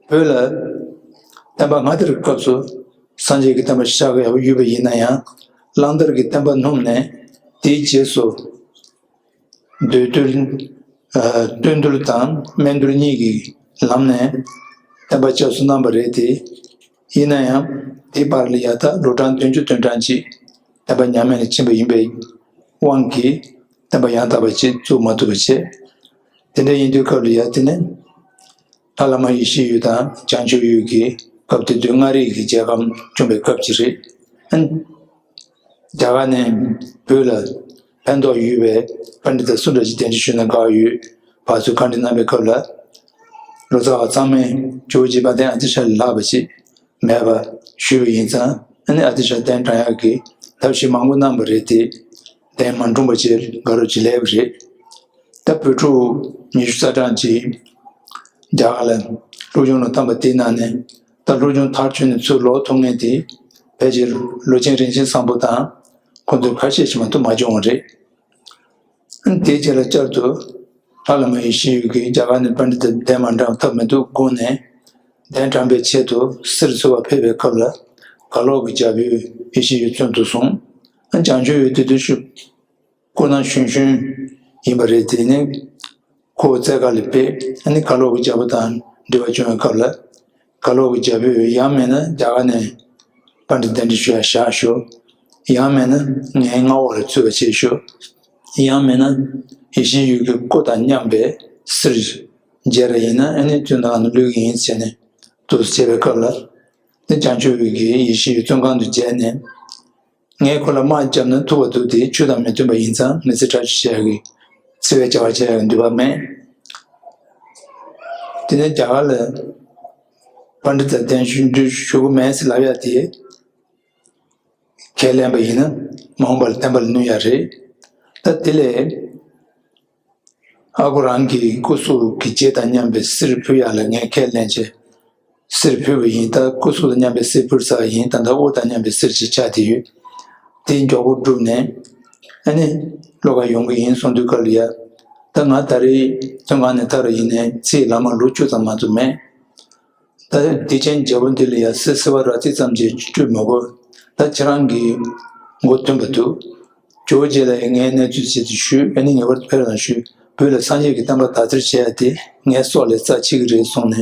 བོད་ལ་བསྟན་པ་སྔ་དར་གྱི་སྐབས་སུ་སངས་རྒྱས་ཀྱི་བསྟན་པ་ཤར་གི་ཡོད་པ་ཡིན་ན་ཡང་། གླང་དར་གྱི་བསྟན་པ་སྣུམ་ནས་དེའི་རྗེས་སུ་མདོ་སྟོད། ཨ། སྟོད་འདུལ་དང་སྨད་འདུལ་གཉིས་ཀྱི་ལམ་ནས་བསྟན་པ་བསྐྱར་གསོ་གནང་བ་རེད་དེ། ཡིན་ན་ཡང་དེའི་བར་ལ་ཡ་ད་ལོ་གྲངས་བདུན་ཅུ་དོན་གྲངས་ཅིག་བསྟན་པ་ཉམས་དམས་ལ་ཕྱིན་པ་ཡིན་པའི་དབང་གིས་བསྟན་པ་ཡང་དག་པ་ཅིག་བཙུགས་མ་ཐུབ་པ་བྱས། དེ་འདྲ་ཡིན་དུས་སྐབས་ལ་ཡ་དེ་ནས་ལྷ་བླ་མ་ཡེ་ཤེས་འོད་དང་བྱང་ཆུབ་འོད་ཀྱི་སྐབས་དེ་དུས་མངའ་རིས་ཀྱི་རྒྱལ་ཁམས་བཅོམ་པའི་སྐབས་ཅིག་རེད། ཨ། རྒྱ་གར་ནས་བོད་ལ་ཕན་ཐོགས་ཡོད་པའི་པཎྜི་ཏ་སུ་འདྲ་ཞིག་གདན་འདྲེན་ཞུས་ན་དགའ་ཡོད་པ་ཚོས་བཀའ་འདྲི་གནང་བའི་སྐབས་ལ། ལོ་ཙཱ་བ་ཚང་མས་ཇོ་བོ་རྗེ་དཔལ་ལྡན་ཨ་ཏི་ཤ་ལས་ལྷག་པ་ཞིག་མེད་པ་ཞུས་པ་ཡིན་ཙང་། ཨ་ནི་ཨ་ཏི་ཤ་གདན་དྲངས་ཡག་གི་ཐབས་ཤེས་མང་པོ་གནང་བ་རེད་དེ། གདན་མ་འཁྲུངས་པ་བྱས་དགའ་རབ་ཅིག་ལས་པ་རེད། ད་བོད་ཕྲུག་ཉི་ཤུ་རྩ་གྲངས་ཅིག་རྒྱ་གར་ལ་སློབ་སྦྱོང་ལ་བཏང་བ་དེའི་ནང་ནས། ད་སློབ་སྦྱོང་མཐར་ཕྱིན་ནས་ཚུར་ལོག་ཐུབ་མཁན་དེ་ཕལ་ཆེར་ལོ་ཆེན་རིན་ཆེན་བཟང་པོ་དང་ཁོ་ཚོ་ཁ་ཤས་ཤིག་མ་གཏོགས་མ་བྱུང་བ་རེད། དེའི་རྗེས་ལ་བསྐྱར་དུ་ལྷ་བླ་མ་ཡེ་ཤེས་འོད་ཀྱིས་རྒྱ་གར་ནས་པཎྜི་ཏ་གདན་མ་དྲངས་ཐབས་མི་འདུག་དགོངས་ནས། གདན་དྲངས་པའི་ཆེད་དུ་གསེར་འཚོལ་བར་ཕེབས་པའི་སྐབས་ལ། གར་ལོག་གི་རྒྱལ་པོས་ཡེ་ཤེས་འོད་བཙོན་དུ་བཟུང་། བྱང་ཆུབ་འོད་དེ་དུས་སུ་སྐུ་ན་གཞོན་གཞོན་ཡིན་པ་རེད། དེ་ནས་ཁོ་བཙལ་ག་ལ་ཕེབས། ཨ་ནི་གར་ལོག་གི་རྒྱལ་པོ་དང་འབྲེལ་བ་བྱུང་བའི་སྐབས་ལ། གར་ལོག་གི་རྒྱལ་པོས་ཡང་མིན་ན་རྒྱ་གར་ནས་པཎྜི་ཏ་གདན་འདྲེན་ཞུ་ཡ་བཞག་ཤོག། ཡང་མིན་ན་ངའི་མངའ་འོག་ལ་ཚུད་པ་བྱེད་ཤོག། ཡང་མིན་ན་ཡེ་ཤེས་འོད་ཀྱི་སྐུ་དང་མཉམ་པའི་གསེར་མཇལ་ར་ཡིན་ན། ཨ་ནི་བཙོན་ཁང་ནང་བླུག་གི་ཡིན་ཟེར་ནས་འདུག་སེ་བྱས་པའི་སྐབས་ལ། དེ་བྱང་ཆུབ་འོད་ཀྱིས་ཡེ་ཤེས་འོད་བཙོན་ཁང་དུ་མཇལ་ནས། ངས་ཁོ་ལ་དམག་བརྒྱབ་ན་ཐུབ་པ་འདུག་སྟེ། ཆོས་དང་མི་མཐུན་པ་ཡིན་ཙང་མི་ཚེ་ཁྲག་ཤུལ་བྱེད་ཡག་གི་འཚེ་བའི་བྱ་བ་བྱེད་ཡག་གི་འདོད་པ་མེད། དེ་ནས་རྒྱ་གར་ལ་པཎྜི་ཏ་གདན་ཞུ་འདྲི་ཞུ་གི་མེད་ཟེར་ལབ་ཡ་དེ། ཁས་ལེན་པ་ཡིན་ན་མ་འོངས་པར་བསྟན་པ་ལ་གནོད་ཡ་རེད། ད་དེ་ལས། ཨ་ཁུ་རང་གི་སྐུ་གཟུགས་ཀྱི་རྗེས་དང་མཉམ་པའི་གསེར་ཕུལ་ཡག་ལ་ངས་ཁས་ལེན་བྱས། གསེར་ཕུལ་བ་ཡིན། ད་སྐུ་གཟུགས་དང་མཉམ་པའི་གསེར་ཕུལ་ཚར་ཡིན། ད་ལྟ་དབུ་དང་མཉམ་པའི་གསེར་ཅིག་ཆགས་བསྡད་ཡོད། དེ་མགྱོགས་པོ་བསྒྲུབས་ནས་ཨ་ནི་བློ་དགའ་ཡོང་གི་ཡིན་གསུངས་དུས་སྐབས་ལ་ཡ། ད་ང་ད་རེས་བཙོན་ཁང་ནས་ཐར་བ་ཡིན་ནའི་ཚེ་ཡི་ལྷག་མ་ལོ་བཅུ་ཙམ་མ་གཏོགས་མེད། ད་བདེ་ཆེན་རྒྱལ་པོ་འདི་ལ་ཡང་གསེར་བསིལ་བ་རག་ཚིག་ཙམ་གྱིས་སྤྲོད་མི་དགོས། ད་ཁྱེད་རང་གིས་མགོ་ཐོན་པ་འདུག། ཇོ་བོ་རྗེ་ལ་ཡང་ངའི་གནས་ཚུལ་ཆེད་དུ་ཞུས། ཨ་ནི་ངེས་པར་དུ་ཕེབས་རོགས་ཞུས། བོད་ལ་སངས་རྒྱས་ཀྱི་བསྟན་པ་དར་ཚུལ་བྱེད་ཡ་དེ་ངའི་སྲོག་ལས་རྩ་ཆེ་གི་རེད་གསུངས་ནས།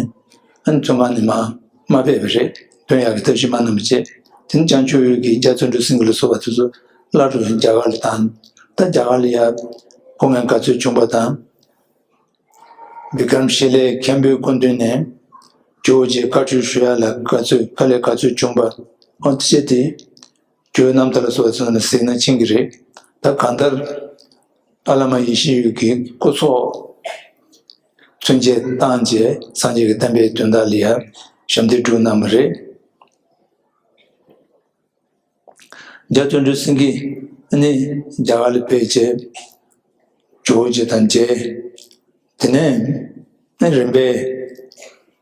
ཨ་ནི་བཙོན་ཁང་ནས་མར་མ་ཕེབས་པ་རེད། ཐོན་ཡག་གི་ཐབས་ཤེས་མ་གནང་བ་བྱས། དེ་ནས་བྱང་ཆུབ་འོད་ཀྱིས་རྒྱ་བརྩོན་འགྲུས་སེང་གེ་ལ་སོགས་པ་དེ་ཚོ་སླར་རྒྱ་གར་ལ་བཏང་། ད་རྒྱ་གར་ལ་ཡང་སྐུ་ངལ་ག་ཚོད་བྱུང་པ་དང་། བི་ཀྲམ་ཤི་ལའི་མཁན་པོའི་སྐུ་མདུན་ནས་ཇོ་བོ་རྗེ་བཀའ་འཁྲོལ་ཞུ་ཡ་ལ་ག་ཚོད་དཀའ་ལས་ག་ཚོད་བྱུང་པ། འོ་དེ་བྱས་ཏེ་ཇོ་བོའི་རྣམ་ཐར་ལ་སོགས་པ་ཚོ་ནས་གཟིགས་ན་མཁྱེན་གྱི་རེད། ད་གང་ལྟར་ཨ་བླ་མ་ཡེ་ཤེས་འོད་ཀྱི་སྐུ་སྲོག་ཚུན་ཆད་བཏང་བྱས་སངས་རྒྱས་ཀྱི་བསྟན་པའི་དོན་དག་ལ་ཡ་ཞབས་འདེགས་སྒྲུབ་གནང་བ་རེད། རྒྱ་བརྩོན་འགྲུས་སེང་གེ་ནི་རྒྱ་གར་ལ་ཕེབས་རྗེས་ཇོ་བོ་རྗེ་དང་མཇལ། དེ་ནས་རིམ་པས་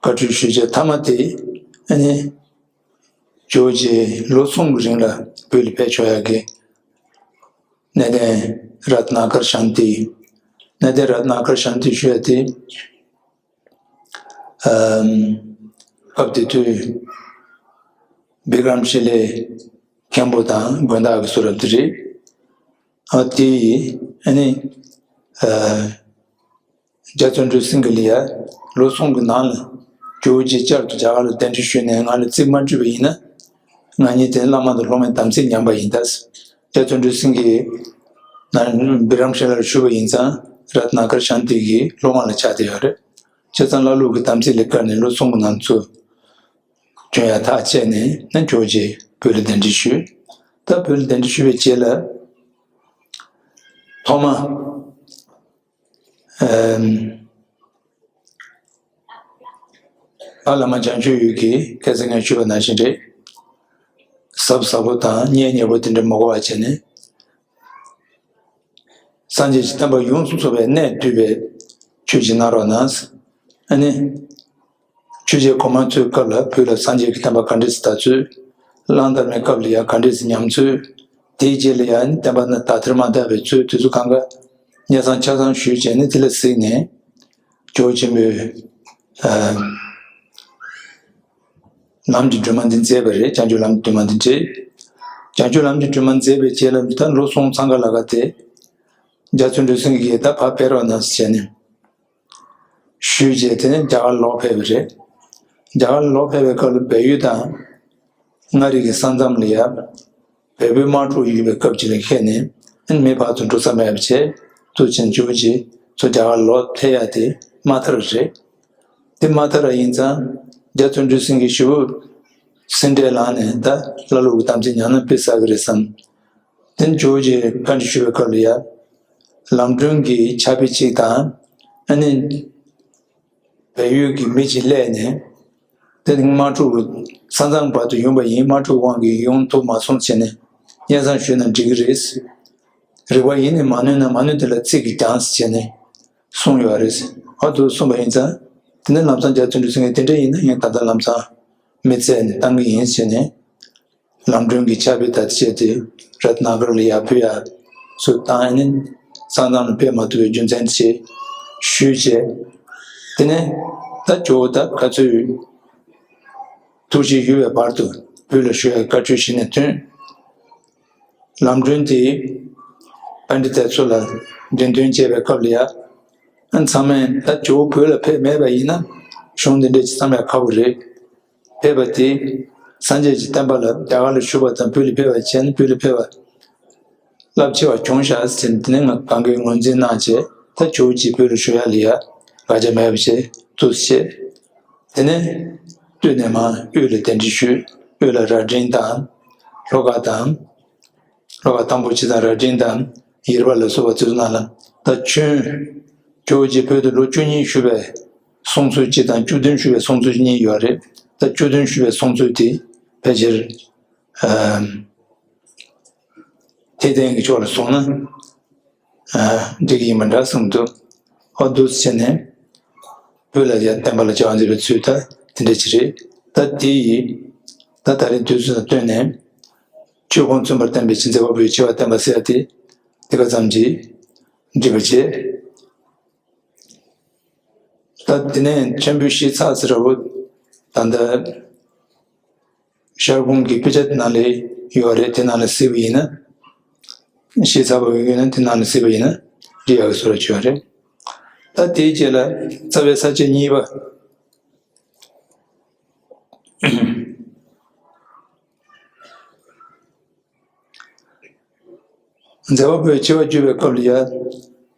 བཀའ་འཁྲོལ་ཞུས་རྗེས་མཐའ་མ་དེ་ནི་ཇོ་བོ་རྗེ་ལོ་གསུམ་གྱི་རིང་ལ་བོད་ལ་ཕེབས་ཆོག་ཡག་གི་གནས་བརྟན་རཏྣ་ཀར་ཤཱནྟི། གནས་བརྟན་རཏྣ་ཀར་ཤཱནྟི་ཞུ་ཡ་དེ། ཨམ། སྐབས་དེ་དུས་བི་ཀྲམ་ཤི་ལའི་མཁན་པོ་དང་དགོན་བདག་གི་གསུང་རབ་དེ་རེད། ཨ་དེ་ཡིས་ཨ་ནི་ཨ་རྒྱ་བརྩོན་འགྲུས་སེང་གེ་ལ་ཡ་ལོ་གསུམ་གྱི་ནང་ལ་ཇོ་བོ་རྗེ་བསྐྱར་དུ་རྒྱ་གར་ལ་གདན་འདྲེན་ཞུས་ནས་ང་ལ་རྩིས་མ་འགྲིག་པ་ཡིན་ན། ང་གཉིས་དེ་བླ་མ་དང་སློབ་མའི་དམ་ཚིག་ཉམས་པ་ཡིན་ད། རྒྱ་བརྩོན་འགྲུས་སེང་གེས་ན་བི་ཀྲམ་ཤི་ལར་ཞུས་པ་ཡིན་ཙང་རཏྣ་ཀར་ཤཱནྟི་གི་སློབ་མ་ལ་ཆགས་བསྡད་ཡོད་རེད། བྱས་ཙང་བླ་ལུགས་ཀྱི་དམ་ཚིག་ལས་བཀར་ནས་ལོ་གསུམ་གྱི་ནང་ཚུད། བྱོན་ཡ་ཐག་བཅད་ནས་ན་ཇོ་བོ་རྗེ་བོད་ལ་གདན་འདྲེན་ཞུས། ད་བོད་ལ་གདན་འདྲེན་ཞུས་པའི་རྗེས་ལ་ཐོག་མ་ཨམ། ཨ་བླ་མ་བྱང་ཆུབ་འོད་ཀྱིས་ཁ་སང་ངས་ཞུས་པ་ནང་བཞིན་རེད། གཟབ་གཟབ་པོ་དང་མཉེས་མཉེས་པོ་དེ་འདྲ་མ་གོ་བ་བྱས་ནས། སངས་རྒྱས་ཀྱི་བསྟན་པ་ཡོངས་སུ་རྫོགས་པའི་གནས་བསྡུས་པའི་ཆོས་ཅིག་གནང་རོགས་གནང་། ཨ་ནི། ཆོས་རྗེ་གོང་མ་ཚོའི་སྐབས་ལ་བོད་ལ་སངས་རྒྱས་ཀྱི་བསྟན་པ་ག་འདྲས་སེ་དར་ཚུལ། གླང་དར་མའི་སྐབས་ལ་ཡང་ག་འདྲས་སེ་ཉམས་ཚུལ། དེའི་རྗེས་ལ་ཡང་བསྟན་པ་ནི་དར་ཐེར་མ་དར་བའི་ཚུལ་དེ་ཚོ་གང་ག་སྙན་སེང་ཆ་ཚང་ཞུས་བྱས་ནས་དེ་ལ་གཟིགས་ནས། ཇོ་བོ་ཆེན་པོས། ཨ། ལམ་གྱི་སྒྲོན་མ་འདི་མཛད་པ་རེད། བྱང་ཆུབ་ལམ་གྱི་སྒྲོན་མ་འདི་བྱས། བྱང་ཆུབ་ལམ་གྱི་སྒྲོན་མ་མཛད་པའི་རྗེས་ལ་ད་འགྲོ་སོང་ཙང་ག་ལ་ག་དེ། རྒྱ་མཚོ་འགྲོ་སེང་གེ་ད་ཕར་ཕེབས་རོགས་གནང་ཟེར་བྱས་ནས། ཞུས་རྗེས་དེ་ནས་རྒྱ་གར་ལོག་ཕེབས་པ་རེད། རྒྱ་གར་ལོག་ཕེབས་པའི་སྐབས་ལ་བལ་ཡུལ་དང་མངའ་རིས་ཀྱི་ས་མཚམས་ལ་ཡ། བལ་པོའི་དམག་འཁྲུག་ཡོད་པའི་སྐབས་ཅིག་ལ་ཁེལ་ནས་མི་ཕར་ཚུར་འགྲོ་ས་མེད་པ་བྱས། ཐུགས་ཆེན་ཇོ་བོ་རྗེ་ཚོ་རྒྱ་གར་ལོག་ཕེབས་ཡ་དེ་མ་ཐར་རེད། དེ་མ་ཐར་བ་ཡིན་ཙང་རྒྱ་མཚོ་འགྲོ་སེང་གེ་ཞུ་སེང་འབྲས་ལངས་ནས་ད་ཀླ་ཀློ་གི་དམ་ཚིག་ཉམས་ན་དཔེ་བསགས་ཀྱི་རེད་བསམ། དེ་ནས་ཇོ་བོ་རྗེས་བཀའ་འདྲི་ཞུ་བའི་སྐབས་ལ་ཡ། ལམ་སྒྲོན་གྱི་ཕྱག་དཔེ་གཅིག་དང་། ཨ་ནི། བལ་ཡུལ་གྱི་མི་གཅིག་སླེབས་ནས། དེ་ནི་དམག་འཁྲུག་གི་ས་མཚམས་བར་དུ་ཡོང་པ་ཡིན། དམག་འཁྲུག་དབང་གིས་ཡོང་ཐུབ་མ་སོང་བྱས་ནས་སྙན་སེང་ཞུས་ན་འགྲིག་གི་རེད། རིག་པ་ཡིན་ནས་མ་གནོད་ན་མ་གནོད་དེ་ལ་ཚིག་གིས་ཀྱང་ཟེར་བྱས་ནས་གསུངས་ཡོད་རེད། ཨ་དུ་གསུངས་པ་ཡིན་ཙང་། དེ་ནི་ལམ་སང་རྒྱ་མཚོ་འགྲོ་སེང་གེ་དེ་འདྲ་ཡིན་ན་ངས་ད་ལྟ་ལམ་སང་མི་བཙལ་ནས་བཏང་གི་ཡིན་ཟེར་ནས། ལམ་སྒྲོན་གྱི་ཕྱག་དཔེ་དང་བཅས་ཏེ་རཏྣ་གར་ལ་ཡར་ཕུལ་ཡ་ཚུར་བཏང་ནས་ས་མཚམས་ལ་ཕེབས་མ་ཐུབ་པའི་རྒྱུ་མཚན་ཞིག་ཞུས་བྱས། དེ་ནས་ད་ཇོ་བོ་ད་ག་ཚོད་ཐུགས་རྗེ་ཡོད་པའི་བར་དུ་བོད་ལ་བཞུགས་ཡ་བཀའ་ཆོས་གཞི་ནས་ཐོན། ལམ་སྒྲོན་དེ་པཎྜི་ཏ་ཚོ་ལ་འགྲེམས་སྟོན་བྱས་པའི་སྐབས་ལ་ཡ། ཨ་ཚང་མས་ད་ཇོ་བོ་བོད་ལ་ཕེབས་མེད་པ་ཡིན་ན་གཞུང་འདི་འདྲ་ཅིག་བརྩམ་ཡ་ཁག་པོ་རེད། ཕེབས་པ་དེ་སངས་རྒྱས་ཀྱི་བསྟན་པ་ལ་རྒྱ་གར་ལ་བཞུགས་པ་དང་བོད་ལ་ཕེབས་པ་བྱས་ན་བོད་ལ་ཕེབས་པ་རླབས་ཆེ་བ་བྱུང་ཤག་ཟེར་ནས། དེ་ནས་ང་གང་གའི་ངོས་འཛིན་གནང་བྱས། ད་ཇོ་བོ་རྗེ་བོད་ལ་བཞུགས་ཡ་ལ་ཡ་དགག་བྱ་མེད་པ་བྱས་ཐུགས་བཞེས། དེ་ནས་སྟོད་ནས་མར་དབུས་ལ་གདན་འདྲེན་ཞུས། དབུས་ལ་རྭ་སྒྲེང་དང་། ལྷོ་ཁ་དང་། ལྷོ་ཁ་སྟོང་པོ་སྤྱི་དང་རྭ་སྒྲེང་དང་ཡེར་པ་ལ་སོགས་པ་ཚོའི་ནང་ལ། ད་ཁྱོད་ཇོ་བོ་རྗེ་བོད་དུ་ལོ་བཅུ་གཉིས་བཞུགས་པའི་གསུང་ཚུལ་གཅིག་དང་བཅུ་བདུན་བཞུགས་པའི་གསུང་ཚུལ་གཉིས་ཡོད་རེད། ད་བཅུ་བདུན་བཞུགས་པའི་གསུང་ཚུལ་དེ་ཕལ་ཆེར། ཨ། འཐད་ལྡན་གྱི་ཕྱོགས་ལ་སོང་ན། ཨ། འགྲིག་གི་ཡིན་པ་འདྲ་བསམ་འདུག་ཨོ་འདུག་སེ་བྱས་ནས། བོད་ལ་ཡ་བསྟན་པ་ལ་བྱ་བ་མཛད་པའི་ཚུལ་ད་དེ་འདྲ་ཅིག་རེད། ད་དེ་ཡིས། ད་ད་རེས་དུས་ཚོད་དང་བསྟུན་ནས། ཆོས་ཁུངས་མཚོན་པར་བསྟན་པའི་ཕྱིར་མཛད་པ་པོའི་ཆེ་བ་བསྟན་པ་ཟེར་ཡ་དེ། དེ་ག་ཙམ་གྱིས་འགྲིག་པ་བྱས། ད་དེ་ནས་མཆན་བུ་ཞིབ་ཚགས་ཟེར་བ་བོ། ད་ལྟ་ཤར་ཁུངས་ཀྱི་དཔེ་ཆ་དེ་ནང་ལ་ཡོད་རེད། དེ་ནང་ལ་གཟིགས་པ་ཡིན་ན། ཞིབ་ཚགས་པོ་ཡོད་ན་དེ་ནང་ལ་གཟིགས་པ་ཡིན་ན་འགྲིག་ཡག་གི་བཟོ་འདྲ་ཅིག་ཡོད་རེད། ད་དེའི་རྗེས་ལ་རྩ་བའི་ས་བཅད་གཉིས་པ། མཛད་པ་པོའི་ཆེ་བ་བརྗོད་པའི་སྐབས་ལ་ཡ།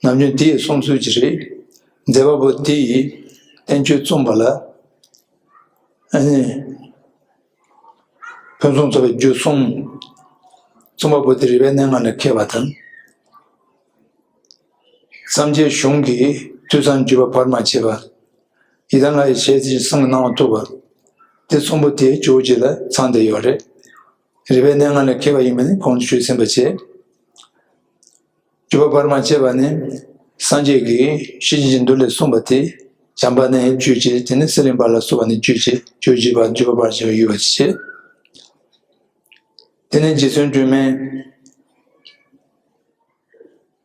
ནམ་རྒྱུན་དེ་ཡི་གསུང་ཚུལ་གྱི་རེད། མཛད་པ་པོ་དེ་ཡིས་བསྟན་བཅོས་རྩོམ་པ་ལ། ཨ་ནི། ཕུན་སུམ་ཚོགས་པའི་རྒྱུ་གསུམ། རྩོམ་པ་པོ་དེ་རིག་པའི་གནས་ལྔ་ལ་མཁས་པ་དང་། སངས་རྒྱས་གཞུང་གི་ཐོས་བསམ་བརྒྱུད་པ་བར་མ་ཆད་པ། ཡི་དྭགས་ལྔ་ཡི་ཞལ་གཟིགས་གསུང་གི་སྣང་བ་ཐུབ་པ། དེ་གསུམ་པོ་དེ་ཇོ་བོ་རྗེ་ལ་ཚང་བསྡད་ཡོད་རེད། རིག་པའི་གནས་ལྔ་ལ་མཁས་པ་ཡིན་པ་ནི་གོང་དུ་ཞུས་ཟིན་པ་བྱས། བརྒྱུད་པ་བར་མ་ཆད་པ་ནི། སངས་རྒྱས་ཀྱིས་ཤེར་ཕྱིན་གྱི་མདོ་ལས་གསུངས་པ་དེ། བྱམས་པ་ནས་བརྒྱུད་བྱས། དེ་ནས་སི་ལིང་པ་ལ་སོགས་པ་ནས་བརྒྱུད་བྱས། བརྒྱུད་བྱས་པ་བརྒྱུད་པ་བར་ཆད་པ་ཡོད་པ་བྱས། དེ་ནས་རྗེ་བཙུན་སྒྲོལ་མས་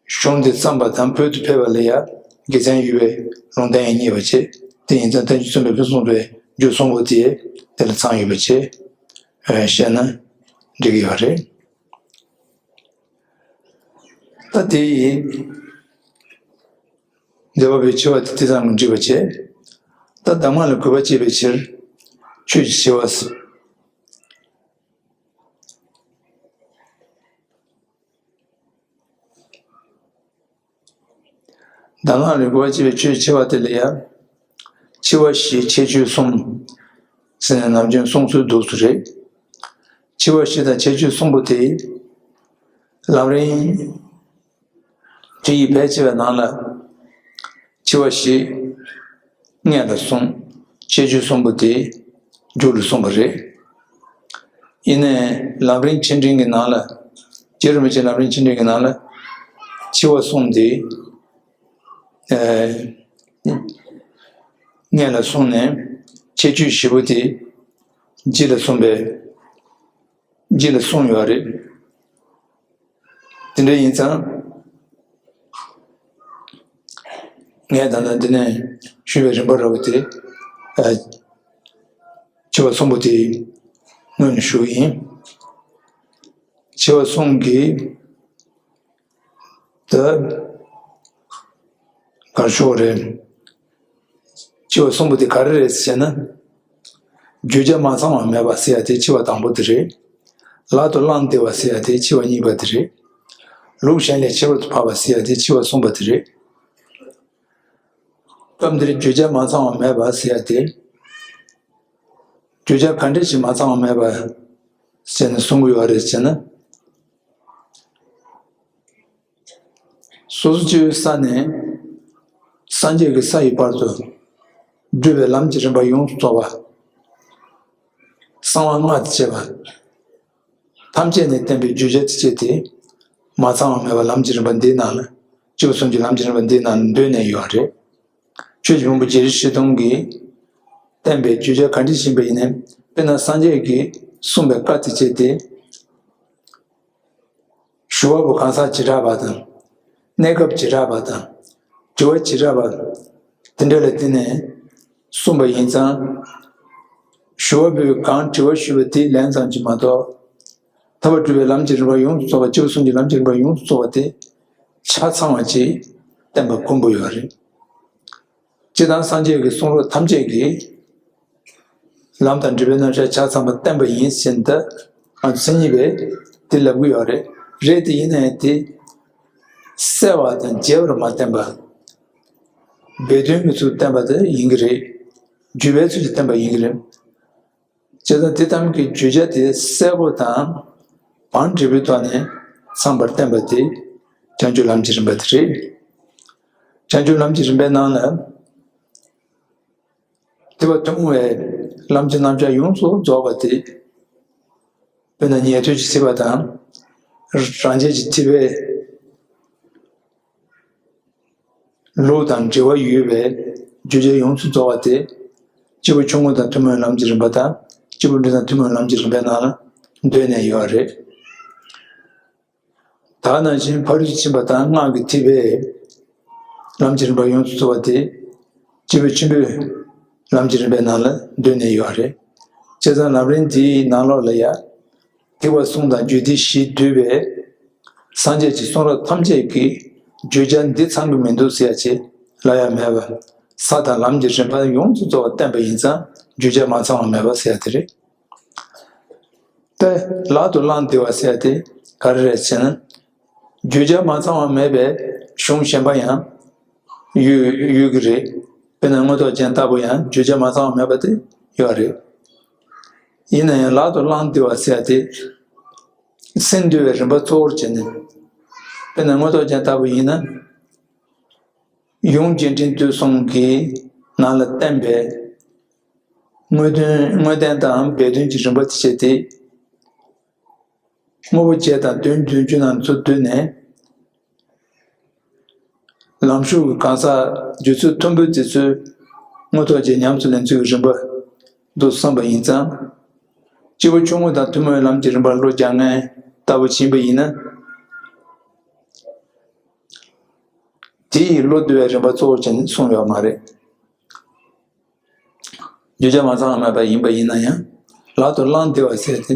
གཞུང་འདི་བརྩམས་པ་དང་བོད་དུ་ཕེབས་པ་ལ་ཡང་དགེ་མཚན་ཡོད་པའི་ལུང་བསྟན་ཡང་རྙེད་པ་བྱས། དེ་ཡིན་ཙང་བསྟན་བཅོས་རྩོམ་པའི་ཕུན་སུམ་ཚོགས་པའི་རྒྱུ་གསུམ་པོ་དེ་དེ་ལ་ཚང་ཡོད་པ་བྱས། ཨ། བཤད་ན་འགྲིག་གི་ཡོད་རེད། ད་དེ་ཡིས་མཛད་པ་པོའི་ཆེ་བ་དེ་དེ་ཙམ་གྱིས་འགྲིག་པ་བྱས། ད་གདམས་ངག་ལ་གུས་པ་བསྐྱེད་པའི་ཕྱིར་ཆོས་ཀྱི་ཆེ་བ་ཟེར། གདམས་ངག་ལ་གུས་པ་བསྐྱེད་པའི་ཆོས་ཆེ་བ་དེ་ལ་ཡང་། ཆེ་བ་བཞི་ཁྱད་ཆོས་གསུམ་ཟེར་ནས་ནམ་རྒྱུན་གསུང་ཚུལ་འདུག་སེ་རེད། ཆེ་བ་བཞི་དང་ཁྱད་ཆོས་གསུམ་པོ་དེ། ལམ་རིམ་བྲིས་ཡིག་ཕལ་ཆེ་བའི་ནང་ལ། ཆེ་བ་བཞི་སྔོན་ལ་གསུངས། ཁྱད་ཆོས་གསུམ་པོ་དེ་མཇུག་ལ་གསུངས་པ་རེད། ཡིན་ནའི་ལམ་རིམ་ཆེ་འབྲིང་གི་ནང་ལ། རྗེ་རིན་པོ་ཆེ་ལམ་རིམ་ཆེ་འབྲིང་གི་ནང་ལ། ཆེ་བ་གསུམ་དེ། ཨ། སྔོན་ལ་གསུངས་ནས་ཁྱད་ཆོས་བཞི་པོ་དེ་རྗེས་ལ་གསུངས་པའི། རྗེས་ལ་གསུངས་ཡོད་རེད། དེ་འདྲ་ཡིན་ཙང་། ངས་ད་ལྟ་འདི་ནས་ཞུས་པའི་རིམ་པ་འདྲ་བོ་དེ། ཨ། ཆེ་བ་གསུམ་པོ་དེ་སྔོན་ནས་ཞུས་ཡིན། ཆེ་བ་གསུམ་གྱི་ད་གར་ཤོག་རེད། ཆེ་བ་གསུམ་པོ་དེ་ག་རེ་རེད་ཟེར་ན། བརྗོད་བྱ་མ་ཚང་བ་མེད་པ་ཟེར་ཡ་དེ་ཆེ་བ་དང་པོ་དེ་རེད། ལག་ཏུ་བླངས་བསྡད་པ་ཟེར་ཡ་དེ་ཆེ་བ་གཉིས་པ་དེ་རེད། ལུགས་གཞན་ལས་ཁྱད་པར་དུ་འཕགས་པ་ཟེར་ཡ་དེ་ཆེ་བ་གསུམ་པ་དེ་རེད། སྐབས་འདིར་བརྗོད་བྱ་མ་ཚང་བ་མེད་པ་ཟེར་ཡ་དེ། བརྗོད་བྱ་ག་འདྲ་ཞིག་མ་ཚང་བ་མེད་པ་ཟེར་ནས་གསུང་གི་ཡོད་རེད་ཟེར་ན། སོ་སོ་སྐྱེ་བོའི་ས་ནས་སངས་རྒྱས་ཀྱི་ས་ཡི་བར་དུ་བསྒྲུབས་པའི་ལམ་གྱི་རིམ་པ་ཡོངས་སུ་རྫོགས་པ། གསང་བ་ལྔ་དང་བཅས་པ། ཐམས་ཅད་ནས་བསྟན་པའི་བརྗོད་བྱ་དེ་བྱས་ཏེ། མ་ཚང་བ་མེད་པ་ལམ་གྱི་རིམ་པ་འདིའི་ནང་ལ། སྐྱེས་བུ་གསུམ་གྱི་ལམ་གྱི་རིམ་པ་འདིའི་ནང་ལ་འདུས་ནས་ཡོད་རེད། ཆོས་ཀྱི་ཕུང་པོ་རྒྱལ་སྲས་ཆོས་དུང་གིས་བསྟན་པའི་བརྗོད་བྱ་ག་འདྲ་ཞིག་ཡིན་པ་ཡིན་ནའི། དཔེར་ན་སངས་རྒྱས་ཀྱིས་གསུངས་པའི་བཀའ་དེ་བྱས་ཏེ། ཞུ་བ་པོ་གང་ཟག་བྱེ་བྲག་པ་དང་། གནས་སྐབས་བྱེ་བྲག་པ་དང་། དྲི་བ་བྱེ་བྲག་པ། དེ་འདྲ་ལ་བརྟེན་ནས་གསུངས་པ་ཡིན་ཙང་། ཞུ་བ་པོས་གང་དྲི་བ་ཞུས་པ་དེའི་ལན་ཙམ་གྱིས་མ་གཏོགས། ཐར་པ་སྒྲུབ་པའི་ལམ་གྱི་རིམ་པ་ཡོངས་སུ་རྫོགས་པ། སྐྱེས་བུ་གསུམ་གྱི་ལམ་གྱི་རིམ་པ་ཡོངས་སུ་རྫོགས་པ་དེ་ཆ་ཚང་བ་ཅིག་བསྟན་པ་དཀོན་པོ་ཡོད་རེད། སྤྱིར་བཏང་སངས་རྒྱས་ཀྱི་གསུང་རབ་ཐམས་ཅད་ཀྱི་ལམ་དང་སྒྲིབ་པའི་རྣམ་གཞག་ཆ་ཚང་བ་བསྟན་པ་ཡིན་ཟེར་ད། ང་ཚོ་མཚན་ཉིད་པས་དེ་ལབ་ཀྱི་ཡོད་རེད། རེད་དེ་ཡིན་ན་ཡང་དེ་གསལ་བ་དང་རྒྱས་པར་མ་བསྟན་པ། སྦས་དོན་གྱི་ཚུལ་བསྟན་པ་དེ་ཡིན་གྱི་རེད། བརྗོད་པའི་ཚུལ་གྱིས་བསྟན་པ་ཡིན་གྱི་རེད། བྱས་ཙང་དེ་ཙམ་གྱི་བརྗོད་བྱ་དེ་གསལ་པོ་དང་བང་འགྲིག་པོའི་ཐོག་ནས་ཚང་པར་བསྟན་པ་དེ་བྱང་ཆུབ་ལམ་གྱི་རིམ་པ་དེ་རེད། བྱང་ཆུབ་ལམ་གྱི་རིམ་པའི་ནང་ལ། ཐེག་པ་ཐུན་མོང་བའི་ལམ་གྱི་རྣམ་གཞག་ཡོངས་སུ་རྫོགས་པ་དེ། དཔེར་ན་ཉན་ཐོས་ཀྱི་ཐེག་པ་དང་། རང་རྒྱལ་གྱི་ཐེག་པའི་ལུགས་དང་འབྲེལ་བ་ཡོད་པའི་བརྗོད་བྱ་ཡོངས་སུ་རྫོགས་པ་དེ། སྐྱེས་བུ་ཆུང་ངུ་དང་ཐུན་མོང་བའི་ལམ་གྱི་རིམ་པ་དང་། སྐྱེས་བུ་འབྲིང་དང་ཐུན་མོང་བའི་ལམ་གྱི་རིམ་པའི་ནང་ལ་འདུས་ནས་ཡོད་རེད། ད་ནང་བཞིན་ཕ་རོལ་ཏུ་ཕྱིན་པ་དང་སྔགས་ཀྱི་ཐེག་པའི་ལམ་གྱི་རིམ་པ་ཡོངས་སུ་རྫོགས་པ་དེ། སྐྱེས་བུ་ཆེན་པོའི་ལམ་གྱི་རིམ་པའི་ནང་ལ་འདུས་ནས་ཡོད་རེད། བྱས་ཙང་ལམ་རིམ་འདིའི་ནང་ལོགས་ལ་ཡང་། ཐེག་པ་གསུམ་དང་རྒྱུད་སྡེ་བཞིས་བསྡུས་པའི་སངས་རྒྱས་ཀྱི་གསུང་རབ་ཐམས་ཅད་ཀྱི་བརྗོད་བྱ་འདི་ཚང་གི་མི་འདུག་ཟེར་ཡ་ཅིག་ལབ་ཡ་མེད་པ། ས་དང་ལམ་གྱི་རིམ་པ་ཡོངས་སུ་རྫོགས་པ་བསྟན་པ་ཡིན་ཙང་བརྗོད་བྱ་མ་ཚང་བ་མེད་པ་ཟེར་ཡ་དེ་རེད། ཏེ། ལག་ཏུ་བླངས་བསྡད་པ་ཟེར་ཏེ་ག་རེ་རེད་ཟེར་ན། བརྗོད་བྱ་མ་ཚང་བ་མེད་པའི་གཞུང་གཞན་པ་ཡང་ཡོད་ཡོད་ཀྱི་རེད། དཔེར་ན་མངོན་རྟོགས་རྒྱན་ལྟ་བུ་ཡང་བརྗོད་བྱ་མ་ཚང་བ་མེད་པ་དེ་ཡོད་རེད། ཡིན་ན་ཡང་ལག་ཏུ་བླངས་བསྡད་པ་ཟེར་ཏེ། སེམས་འདུལ་བའི་རིམ་པ་གཙོ་བོར་བྱས་ནས། དཔེར་ན་མངོན་རྟོགས་རྒྱན་ལྟ་བུ་ཡིན་ན། ཡུམ་རྒྱས་འབྲིང་བསྡུས་གསུམ་གྱི་ནང་ལ་བསྟན་པའི། དངོས་དོན་དངོས་བསྟན་དང་སྦས་དོན་གྱི་རིམ་པ་དེ་བྱས་ཏེ། དངོས་པོ་བརྒྱད་དང་དོན་བདུན་ཅུ་རྣམས་ཚུར་བསྡུས་ནས། ལམ་ཞུགས་ཀྱི་གང་ཟག་རྒྱུད་ཚོད་མཐོན་པོའི་དེ་ཚོས་མངོན་རྟོགས་རྒྱན་ཉམས་སུ་ལེན་ཚུལ་གྱི་རིམ་པ་འདུག་བསམ་པ་ཡིན་ཙང་། སྐྱེས་བུ་ཆུང་ངུ་དང་ཐུན་མོང་བའི་ལམ་གྱི་རིམ་པར་བློ་རྒྱག་མཁན་ལྟ་བུ་ཕྱིན་པ་ཡིན་ན། དེ་ཡི་བློ་བསྡུ་བའི་རིམ་པ་གཙོ་བོ་བྱས་ནས་གསུངས་ཡོད་མ་རེད། བརྗོད་བྱ་མ་ཚང་བ་མེད་པ་ཡིན་པ་ཡིན་ན་ཡང་། ལག་ཏུ་བླངས་བསྡད་པ་ཟེར་ཏེ།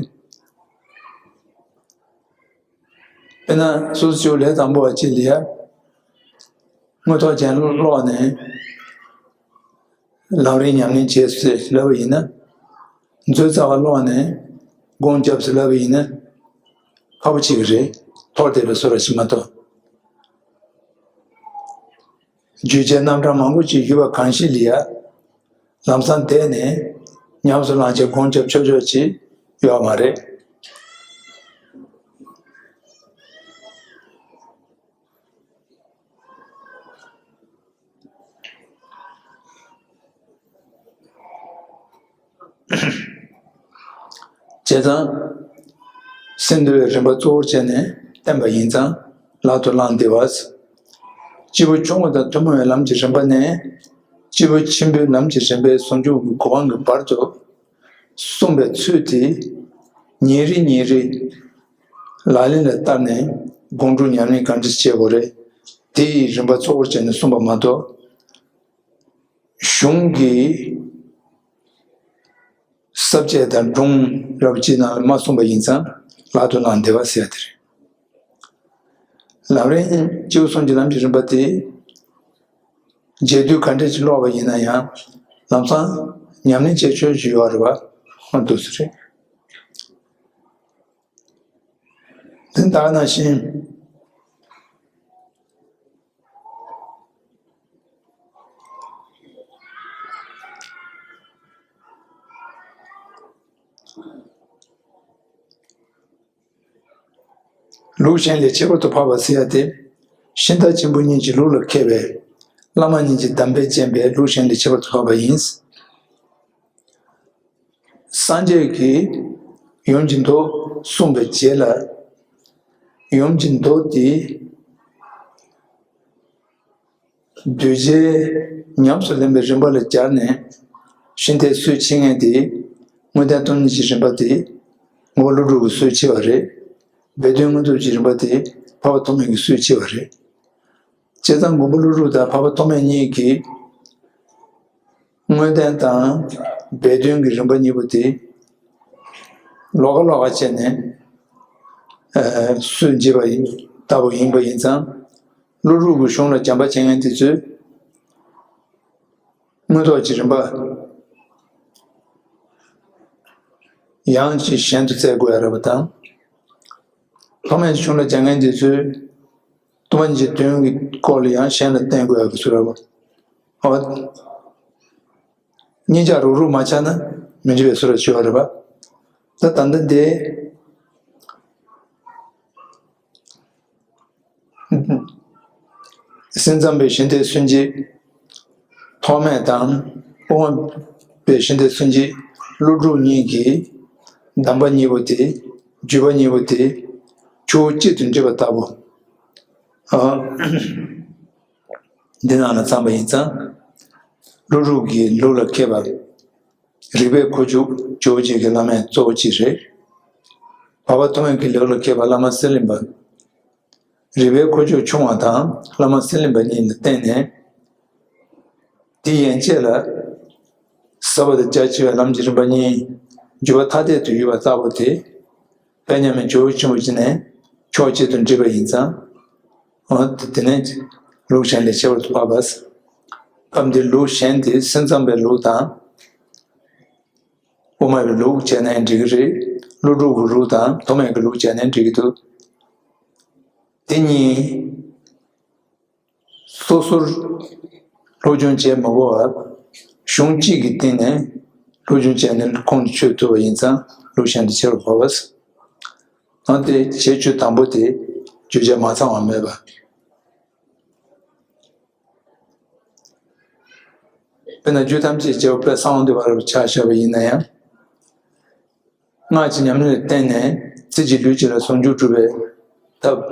དཔེར་ན་སོ་སོ་སྐྱེ་བོ་ལས་དང་པོ་བ་གཅིག་ལ་ཡ། མངོན་རྟོགས་རྒྱན་ཀློག་ནས་ལམ་རིམ་ཉམས་ལེན་བྱས་ཟེར་ལབ་པ་ཡིན་ན། མཛོད་རྩ་བ་ཀློག་ནས་སྒོམ་རྒྱབ་ཟེར་ལབ་པ་ཡིན་ན། ཁག་པོ་ཆེ་གི་རེད། ཐོག་བསྡད་པའི་བཟོ་འདྲ་ཞིག་མ་གཏོགས། བརྗོད་བྱའི་རྣམ་གྲངས་མང་པོ་ཅིག་ཡོད་པ་གང་ཞིག་ལ་ཡ། ལམ་སང་བསྡད་ནས་ཉམས་སུ་བླངས་བྱས་སྒོམ་རྒྱབ་ཆོག་ཆོག་ཅིག་ཡོད་མ་རེད། བྱས་ཙང་། སེམས་འདུལ་བའི་རིམ་པ་གཙོ་བོར་བྱས་ནས་བསྟན་པ་ཡིན་ཙང་ལག་ཏུ་བླངས་བསྡད་པ། སྐྱེས་བུ་ཆུང་ངུ་དང་ཐུན་མོང་བའི་ལམ་གྱི་རིམ་པ་ནས། སྐྱེས་བུ་ཆེན་པོའི་ལམ་གྱི་རིམ་པའི་ཟུང་འཇུག་གི་གོ་འཕང་གི་བར་དུ། གསུངས་པའི་ཚུལ་དེ། ཉིན་རེ་ཉིན་རེ། ལག་ལེན་ལ་བསྟར་ནས་སྒོམ་སྒྲུབ་ཉམས་ལེན་གང་འདྲ་བྱེད་དགོས་རེད། དེ་ཡི་རིམ་པ་གཙོ་བོར་བྱས་ནས་གསུངས་པ་མ་གཏོགས། གཞུང་གི་ས་ ས་བཅད་དང་སྒྲུང་རབ་ཅིག་ནང་ལ་མ་གསུངས་པ་ཡིན་ཙང་ལག་ཏུ་བླངས་བདེ་བ་ཟེར་ཡ་དེ་རེད། ལམ་རིམ་སྤྱི་བོ་གསུམ་གྱི་ལམ་གྱི་རིམ་པ་དེ། རྗེས་ཟློས་ག་འདྲས་ཅིག་ཀློག་པ་ཡིན་ན་ཡང་ལམ་སང་ཉམས་ལེན་བྱེད་ཆོག་ཅིག་ཡོད་རེད་བ། འོ་འདུག་སེ་རེད། དེ་ལྟ་ནང་བཞིན། ལུགས་གཞན་ལས་ཁྱད་པར་དུ་འཕགས་པ་ཟེར་ཡ་དེ། ཤིང་རྟ་ཆེན་པོ་གཉིས་ཀྱི་ལུགས་ལ་མཁས་པའི་བླ་མ་གཉིས་ཀྱི་གདམས་པས་བཅས་པའི་ལུགས་གཞན་ལས་ཁྱད་པར་དུ་འཕགས་པ་ཡིན། སངས་རྒྱས་ཀྱིས་ཡུམ་གྱི་མདོ་གསུངས་པའི་རྗེས་ལ། ཡུམ་གྱི་མདོ་དེ་གདུལ་བྱའི་ཉམས་སུ་ལེན་པའི་རིམ་པ་ལ་སྦྱར་ནས་ཤིང་རྟའི་སྲོལ་ཕྱེ་མཁན་དེ་དངོས་བསྟན་སྟོང་ཉིད་ཀྱི་རིམ་པ་དེ་མགོན་པོ་ཀླུ་སྒྲུབ་ཀྱི་སྲོལ་ཕྱེ་བ་རེད། སྦས་དོན་མངོན་རྫོགས་ཀྱི་རིམ་པ་དེ་འཕགས་པ་ཐོགས་མེད་ཀྱི་སྲོལ་ཕྱེ་བ་རེད། བྱས་ཙང་མགོན་པོ་ཀླུ་སྒྲུབ་དང་འཕགས་པ་ཐོགས་མེད་གཉིས་ཀྱིས་དངོས་བསྟན་དང་སྦས་དོན་གྱི་རིམ་པ་གཉིས་པོ་དེ་ལོགས་ཀ་ལོགས་ཀ་བྱས་ནས་སྲོལ་འབྱེད་པ་ཡིན་ལྟ་བུ་ཡིན་པ་ཡིན་ཙང་། ཀླུ་སྒྲུབ་ཀྱི་གཞུང་ལ་སྦྱང་པ་བྱེད་མཁན་དེ་ཚོས་མངོན་རྟོགས་ཀྱི་རིམ་པ་ཡང་ཅིག་གཞན་དུ་བཙལ་དགོས་ཡ་རེད་པ་དང་། ཐོགས་མེད་ཀྱི་གཞུང་ལ་སྦྱང་མཁན་དེ་ཚོས་སྟོང་པ་ཉིད་ཀྱི་དོན་གྱི་སྐོར་ལ་ཡང་གཞན་ལ་བསྟན་དགོས་ཡ་གི་ཚུལ་རེད་པ། འོ། གཉིས་ཆ་རུག་རུག་མ་ཆགས་ན་མི་འགྲིག་པའི་བཟོ་འདྲ་ཅིག་ཡོད་རེད་པ། ད་ད་ལྟ་འདི་སེམས་ཙམ་པའི་ཤིང་རྟའི་སྲོལ་འབྱེད་ཐོགས་མེད་དང་དབུ་མ་པའི་ཤིང་རྟའི་སྲོལ་འབྱེད་ཀླུ་སྒྲུབ་གཉིས་ཀྱི་གདམས་པ་གཉིས་པོ་དེ་བརྒྱུད་པ་གཉིས་པོ་དེ་ཆུ་བོ་གཅིག་ཏུ་འདྲེས་པ་ལྟ་བུ། ཨ། འདི་ནང་ལ་བརྩམས་པ་ཡིན་ཙང་། ཀླུ་སྒྲུབ་ཀྱི་ལུགས་ལ་མཁས་པ། རིགས་པའི་མཁས་མཆོག་ཇོ་བོ་རྗེ་གི་བླ་མའི་གཙོ་བོ་གཅིག་རེད། འཕགས་པ་ཐོགས་མེད་ཀྱི་ལུགས་ལ་མཁས་པ་བླ་མ་གསེར་གླིང་པ། རིགས་པའི་མཁས་མཆོག་ཆུང་བ་དང་བླ་མ་གསེར་གླིང་པ་གཉིས་ལ་བརྟེན་ནས། དེ་ཡན་ཆད་ལ་ཟབ་པ་དང་རྒྱ་ཆེ་བའི་ལམ་གྱི་རིམ་པ་གཉིས་བརྒྱུད་པ་ཐ་དད་དུ་ཡོད་པ་ལྟ་བུ་དེ། དཔལ་མཉམ་མེད་ཇོ་བོ་ཆེན་པོ་ཅིག་ནས་ཕྱོགས་གཅིག་ཏུ་འདྲེས་པ་ཡིན་ཙང་། འོ་དེ་ནས་ལུགས་གཞན་ལས་ཁྱད་པར་དུ་འཕགས་པ། སྐབས་འདིར་ལུགས་གཞན་དེ་སེམས་ཙམ་པའི་ལུགས་དང་། དབུ་མ་པའི་ལུགས་བྱས་ནའང་འགྲིག་གི་རེད། ཀླུ་སྒྲུབ་ཀྱི་ལུགས་དང་ཐོགས་མེད་ཀྱི་ལུགས་བྱས་ནའང་འགྲིག་གི་འདུག་དེ་གཉིས་སོ་སོར་སློབ་སྦྱོང་བྱེད་མ་དགོས་པར་གཞུང་གཅིག་གི་སྟེང་ནས་སློབ་སྦྱོང་བྱས་ནས་ཁོང་དུ་ཆུད་ཐུབ་པ་ཡིན་ཙང་ལུགས་གཞན་དུ་ཁྱད་པར་འཕགས་པ། འོན་ཏེ་བྱས་ཆོས་དང་པོ་དེ་བརྗོད་བྱ་མ་ཚང་བ་མེད་པ། དཔེར་ན་རྒྱུད་ཐམས་ཅད་རྒྱལ་བ་དཔལ་གསང་བ་འདུས་པ་རབ་ཆ་བཞག་པ་ཡིན་ན་ཡང་། སྔགས་ཀྱི་ཉམས་ལེན་ལ་བརྟེན་ནས་ཚེ་གཅིག་ལུས་གཅིག་ལ་ཟུང་འཇུག་སྒྲུབ་པའི་ཐབས་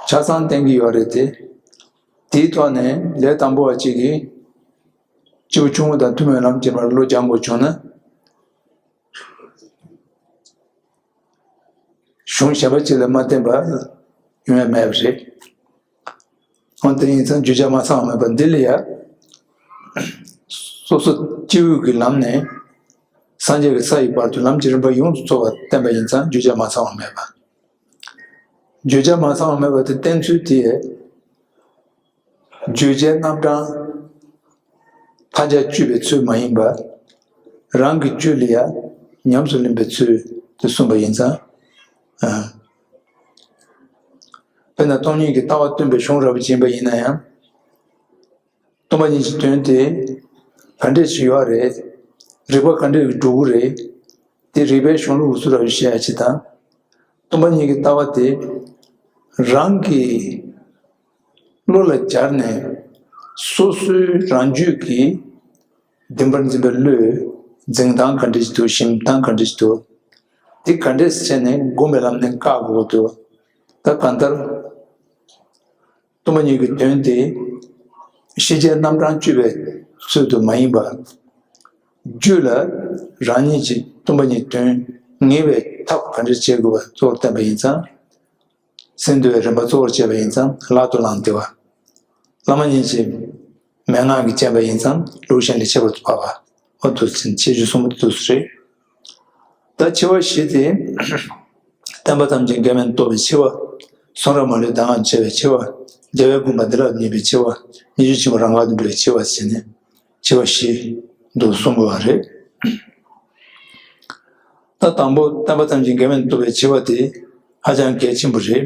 ཆ་ཚང་བསྟན་གྱི་ཡོད་རེད་དེ། དེའི་ཐོག་ནས་ལས་དང་པོ་བ་གཅིག་གིས་སྐྱེས་བུ་ཆུང་ངུ་དང་ཐུན་མོང་ལམ་གྱི་བར་བློ་སྦྱང་དགོས་བྱུང་ན། གཞུང་གཞན་པ་གཅིག་ལ་མ་བརྟེན་པ་ཡོང་ཡ་མེད་པ་རེད། འོན་ཏེ་ཡིན་ཙང་བརྗོད་བྱ་མ་ཚང་བ་མེད་པ་འདི་ལ་ཡང་། སོ་སོ་སྐྱེ་བོའི་གི་ལམ་ནས་སངས་རྒྱས་ཀྱི་ས་ཡི་བར་དུ་ལམ་གྱི་རིམ་པ་ཡོངས་སུ་རྫོགས་པ་བསྟན་པ་ཡིན་ཙང་བརྗོད་བྱ་མ་ཚང་བ་མེད་པ། བརྗོད་བྱ་མ་ཚང་བ་མེད་པ་དེ་བསྟན་ཚུལ་དེ། བརྗོད་བྱའི་རྣམ་གྲངས་མཐའ་བརྒྱད་གཅོད་པའི་ཚུལ་མ་ཡིན་པ། རང་གི་རྒྱུད་ལ་ཡང་ཉམས་སུ་ལེན་པའི་ཚུལ་དུ་གསུངས་པ་ཡིན་ཙང་། ཨ། དཔེར་ན་སྟོང་ཉིད་ཀྱི་ལྟ་བ་སྟོན་པའི་གཞུང་རབ་ཅིག་ཡིན་པ་ཡིན་ན་ཡང་། སྟོང་པ་ཉིད་ཀྱི་དོན་དེ་ག་འདྲས་ཤིག་ཡོད་རེད། རིགས་པ་ག་འདྲས་ཀྱིས་འགྲུབ་ཀྱི་རེད། དེ་རིགས་པའི་གཞུང་ལུགས་སུ་རབ་བཤད་ཡ་ཅིག་དང་། སྟོང་པ་ཉིད་ཀྱི་ལྟ་བ་དེ་རང་གི་བློ་ལ་སྦྱར་ནས་སོ་སོའི་རང་རྒྱུད་ཀྱི་བདེན་པར་འཛིན་པའི་བློས་འཛིན་སྟངས་ག་འདྲས་ཤིག་འདུག་ཞེན་སྟངས་ག་འདྲས་ཤིག་འདུག་དེ་ག་འདྲས་བྱས་ནས་སྒོམ་པའི་ལམ་ནས་བཀག་དགོས་འདུག་ད་གང་ལྟར། སྟོང་པ་ཉིད་ཀྱི་དོན་དེ་ཤེས་བྱའི་རྣམ་གྲངས་གཅོད་པའི་ཚུལ་དུ་མ་ཡིན་པར། རྒྱུད་ལ་རང་ཉིད་ཀྱིས་སྟོང་པ་ཉིད་དོན་ངེས་པའི་ཐབས་ག་འདྲ་བྱེད་དགོས་པ་གཙོ་བོར་བསྟན་པ་ཡིན་ཙང་། སེམས་འདུལ་བའི་རིམ་པ་གཙོ་བོར་བྱས་པ་ཡིན་ཙང་ལག་ཏུ་བླངས་བདེ་བ། བླ་མ་ཉིད་ཀྱི་མན་ངག་གིས་བཅས་པ་ཡིན་ཙང་ལུགས་གཞན་ལས་ཁྱད་པར་དུ་འཕགས་པ། འོ་འདུག་ཟིན་ཆེ་ཆུང་གསུམ་པོ་འདུག་སེ་རེད། ད་འཆི་བ་བཞི་དེ། བསྟན་པ་ཐམས་ཅད་འགལ་མེད་རྟོགས་པའི་འཆི་བ། གསུང་རབ་མ་ལུས་གདམས་ངག་འཆད་པའི་འཆི་བ། རྒྱལ་བའི་དགོངས་པ་བདེ་བླག་རྙེད་པའི་འཆི་བ། སྙན་བརྒྱུད་ཆེན་པོ་རང་ག་དུ་འགྲོ་བའི་འཆི་བ་ཟེར་ནས། འཆི་བ་བཞི་འདུག་གསུང་དགོས་པ་རེད། ད་དང་པོ་བསྟན་པ་ཐམས་ཅད་འགལ་མེད་རྟོགས་པའི་འཆི་བ་དེ་ཧ་ཅང་གལ་ཆེན་པོ་རེད།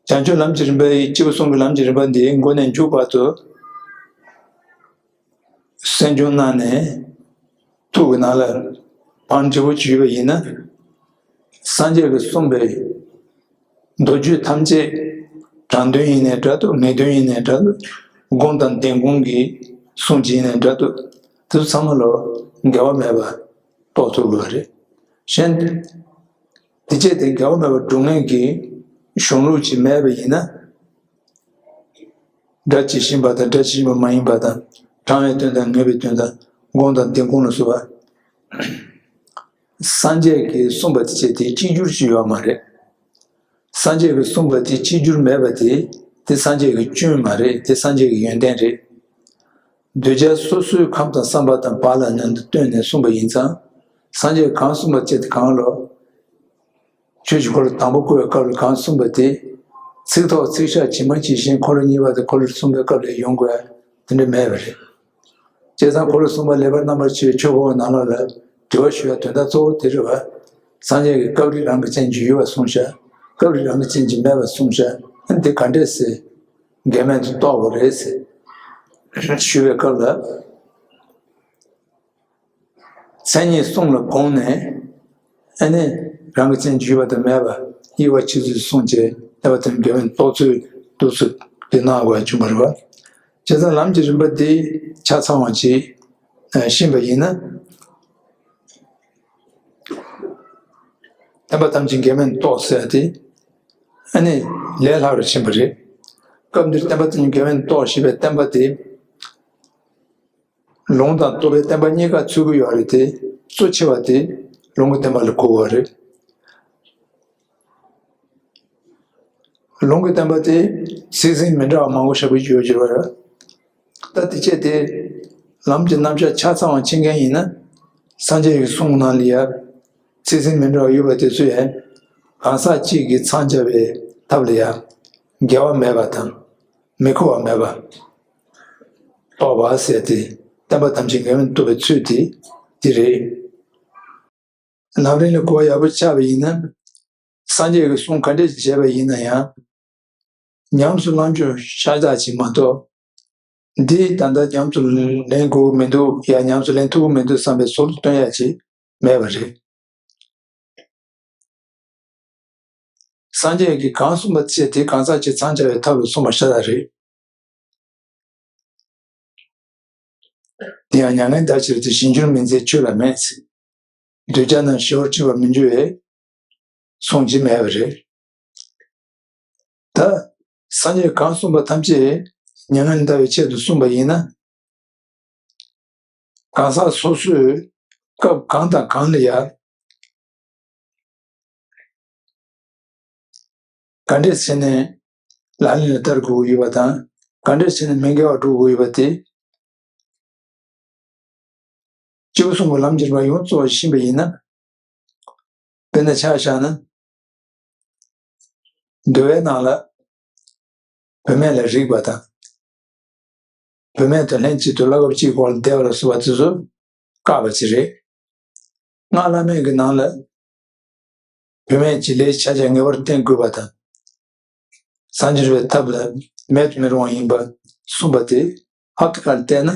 བྱང་ཆུབ་ལམ་གྱི་རིམ་པའི་སྐྱེས་བུ་གསུམ་གྱི་ལམ་གྱི་རིམ་པ་འདི་མགོ་ནས་མཇུག་བར་དུ་གསན་སྦྱོང་གནང་ནས། ཐུགས་ཀྱི་ནང་ལ་བང་མགྲིན་པོ་བྱས་པ་ཡིན་ན། སངས་རྒྱས་ཀྱིས་གསུངས་པའི་མདོ་རྒྱུད་ཐམས་ཅད་དྲང་དོན་ཡིན་ནའི་འདྲ་འདུག་ངེས་དོན་ཡིན་ནའི་འདྲ་འདུག་སྒོམ་དང་བདེན་དཔུང་གི་གསུང་ཅིག་ཡིན་ནའི་འདྲ་འདུག་དེ་ཚོ་ཚང་མ་ལ་འགལ་བ་མེད་པ་རྟོགས་ཐུབ་དགོས་པ་རེད། གཞན་དེ་བྱས་ཏེ་འགལ་བ་མེད་པར་སྒྲུབ་མཁན་གྱི་གཞུང་ལུགས་ཅིག་མེད་པ་ཡིན་ན། སྒྲ་ཇི་བཞིན་པ་དང་སྒྲ་ཇི་བཞིན་པ་མ་ཡིན་པ་དང་། དྲང་བའི་དོན་དང་ངེས་པའི་དོན་དང་། སྒོམ་དང་བདེན་དཔུང་ལ་སོགས་པ། སངས་རྒྱས་ཀྱིས་གསུངས་པ་དེ་བྱས་ཏེ་གཅིག་གྱུར་ཅིག་ཡོད་མ་རེད། སངས་རྒྱས་ཀྱིས་གསུངས་པ་དེ་གཅིག་གྱུར་མེད་པ་དེ། དེ་སངས་རྒྱས་ཀྱི་སྐྱོན་མ་རེད། དེ་སངས་རྒྱས་ཀྱི་ཡོན་ཏན་རེད། གདུལ་བྱ་སོ་སོའི་ཁམས་དང་བསམ་པ་དང་བག་ལ་ཉོན་དུ་བཏོན་ནས་གསུངས་པ་ཡིན་ཙང་། སངས་རྒྱས་གང་གསུངས་པ་བྱས་ཏེ་གང་ལོ། ཆོས་ཀྱི་འཁོར་ལོ་དང་པོ་བསྐོར་བའི་སྐབས་ལ་གང་གསུངས་པ་དེ། ཚིག་ཐོག་ཚིག་ཤག་ཇི་མ་ཇི་བཞིན་འཁོར་ལོ་གཉིས་པ་དང་འཁོར་ལོ་གསུམ་པའི་སྐབས་ལ་ཡོང་དགོས་དེ་འདྲ་མེད་པ་རེད། བྱས་ཙང་འཁོར་ལོ་གསུམ་པ་ལེགས་པར་རྣམ་པར་ཕྱེ་བའི་ཆོས་འཁོར་བ་ནང་ལོགས་ལ་དྲི་བ་ཞུ་ཡ་དོན་དག་གཙོ་བོ་དེ་རེད་བ། སངས་རྒྱས་ཀྱིས་སྐབས་རིགས་རང་གི་རྐྱེན་གྱིས་ཡོད་པར་གསུངས་ཤག་སྐབས་རིགས་རང་གི་རྐྱེན་གྱིས་མེད་པར་གསུངས་ཤག་ཨ་ནི་དེ་ག་འདྲས་སེ་འགལ་མེད་དུ་རྟོགས་པ་རེད་ཟེར་ཞུ་བའི་སྐབས་ལ། མཚན་ཉིད་གསུམ་ལ་དགོངས་ནས། ཨ་ནི་རང་གི་རྐྱེན་གྱིས་ཡོད་པ་དང་མེད་པ་དབྱེ་བ་ཕྱེ་ཚུལ་གསུངས་བྱས། བསྟན་པ་ཐམས་ཅད་འགལ་མེད་རྟོགས་ཚུལ་འདུག་ཚུལ་དེ་གནང་དགོས་བྱུང་བ་རེད་བ། བྱས་ཙང་ལམ་གྱི་རིམ་པ་འདི་ཆ་ཚང་བ་ཅིག་ཤེས་པ་ཡིན་ན། བསྟན་པ་ཐམས་ཅད་འགལ་མེད་རྟོགས་ཟེར་ཏེ། ཨ་ནི་ལས་སླ་རུ་ཕྱིན་པ་རེད། སྐབས་འདིར་བསྟན་པ་ཐམས་ཅད་འགལ་མེད་རྟོགས་ཞེས་པའི་བསྟན་པ་དེ། ལུང་དང་རྟོགས་པའི་བསྟན་པ་གཉིས་ཀ་ཚུད་ཀྱི་ཡོད་རེད་དེ། གཙོ་ཆེ་བ་དེ་ལུང་གི་བསྟན་པ་ལ་གོ་དགོས་རེད། ལུང་གི་བསྟན་པ་དེ་ཚིག་ཟིན་མི་འདྲ་བ་མང་པོ་ཞེ་པོ་ཡོད་ཀྱི་རེད་བ། ད་དེ་བྱས་ཏེ་ལམ་གྱི་རྣམ་གཞག་ཆ་ཚང་བ་ཤེས་མཁན་ཡིན་ན། སངས་རྒྱས་ཀྱི་གསུང་ནང་ལ་ཡང་ཚིག་ཟིན་མི་འདྲ་བ་ཡོད་པ་དེ་ཚོ་ཡང་གང་ཟག་གཅིག་གིས་མཚམས་སྦྱར་བའི་ཐབས་ལ་ཡང་འགལ་བ་མེད་པ་དང་། མི་ཁོ་བ་མེད་པ། རྟོགས་པ་ཟེར་ཏེ་བསྟན་པ་ཐམས་ཅད་འགལ་མེད་རྟོགས་པའི་ཚུལ་དེ་འདི་རེད། ལམ་རིམ་ལ་གོ་བ་ཡག་པོ་ཆགས་པ་ཡིན་ན། སངས་རྒྱས་ཀྱིས་གསུང་ག་འདྲས་བྱས་པ་ཡིན་ན་ཡང་། ཉམས་སུ་བླང་རྒྱུ་ཤ་སྟག་ཅིག་མ་གཏོགས། འདི་ད་ལྟ་ཉམས་སུ་ལེན་དགོས་ཀྱི་མི་འདུག་ཡ་ཉམས་སུ་ལེན་ཐུབ་ཀྱི་མི་འདུག་བསམ་པའི་ཟུར་དུ་བཏོན་ཡ་ཅིག་མེད་པ་རེད། སངས་རྒྱས་ཀྱིས་གང་གསུངས་པ་བྱས་ཏེ་གང་ཟག་གཅིག་མཚམས་སྦྱར་བའི་ཐབས་ལ་གསུངས་པ་ཤ་སྟག་རེད། དེ་ཡང་མྱ་ངན་འདའ་ཕྱིར་ཏེ། གཞན་འགྱུར་མི་མཛད་ཆོས་ལ་མེད་ཟེར། གདུལ་བྱ་རྣམས་ཞི་བར་སྤྱོད་པར་མི་འགྱུར་བའི་གསུང་ཅིག་མེད་པ་རེད། ད་སངས་རྒྱས་གང་གསུངས་པ་ཐམས་ཅད་མྱ་ངན་འདའ་བའི་ཆེད་དུ་གསུངས་པ་ཡིན་ན། གང་ཟག་སོ་སོས་སྐབས་གང་དང་གང་ལ་ཡང་ག་འདྲས་བྱས་ནས་ལག་ལེན་ལ་བསྟར་དགོས་ཀྱི་ཡོད་པ་དང་། ག་འདྲས་བྱས་ནས་མི་འགལ་བར་འགྲོ་དགོས་ཡོད་པ་དེ། སྐྱེས་བུ་གསུམ་གྱི་ལམ་གྱི་རིམ་པ་ཡོངས་རྫོགས་པ་ཤེས་པ་ཡིན་ན། དཔེར་ན་ཆ་བཞག་ན། འདུལ་བའི་ནང་ལ་བུད་མེད་ལ་རིགས་པ་དང་། བུད་མེད་དང་ལྷན་ཅིག་ཏུ་བླ་གབ་གཅིག་གི་འོག་ལ་བསྡད་པ་ལ་སོགས་པ་དེ་ཚོ་བཀག་པ་ཅིག་རེད། སྔགས་བླ་མེད་ཀྱི་ནང་ལ་བུད་མེད་ཀྱི་ལས་ཆ་བྱད་ངེས་པར་བསྟེན་དགོས་པ་དང་། སངས་རྒྱས་པའི་ཐབས་ལ་མེད་དུ་མི་རུང་བ་ཡིན་པ་གསུངས་པ་དེ་ཧ་ཏུ་ཁར་བལྟས་ན།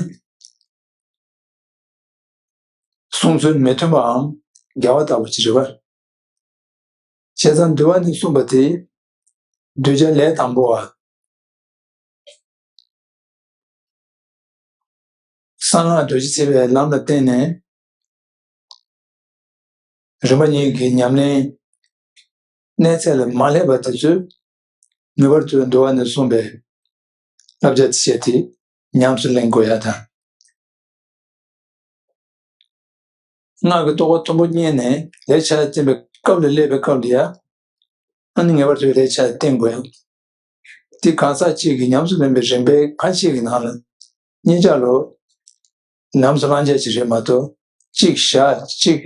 གསུང་ཚུལ་མི་མཐུན་པའམ་འགལ་བ་ལྟ་བུ་ཅིག་རེད་པ། བྱས་ཙང་འདུལ་བ་ནས་གསུངས་པ་དེ། གདུལ་བྱ་ལས་དང་པོ་བ། གསང་སྔགས་རྡོ་རྗེ་བརྩེགས་པའི་ལམ་ལ་བརྟེན་ནས། རིམ་པ་གཉིས་ཀྱི་ཉམས་ལེན་གནས་ཚད་ལ་མ་སླེབས་པ་དེ་ཚོས་ངེས་པར་དུ་འདུལ་བ་ནས་གསུངས་པའི་བསླབ་བྱ་དེ་བྱས་ཏེ་ཉམས་སུ་ལེན་དགོས་ཡ་དང་། སྔགས་ཀྱི་རྟོགས་པ་མཐོན་པོ་རྙེད་ནས་ལས་ཆ་བསྟན་པའི་སྐབས་ལ་སླེབས་པའི་སྐབས་ལ་ཡ། ཨ་ནི་ངེས་པར་དུ་ལས་ཆ་བསྟན་དགོས་ཡ། དེ་གང་ཟག་གཅིག་གིས་ཉམས་སུ་ལེན་པའི་རིམ་པའི་ཁ་ཤས་ཀྱི་ནང་ལ་གཉིས་ཆ་ལོ་ཉམས་སུ་བླང་བྱ་ཅིག་རེད་མ་གཏོགས། གཅིག་བཞག་གཅིག་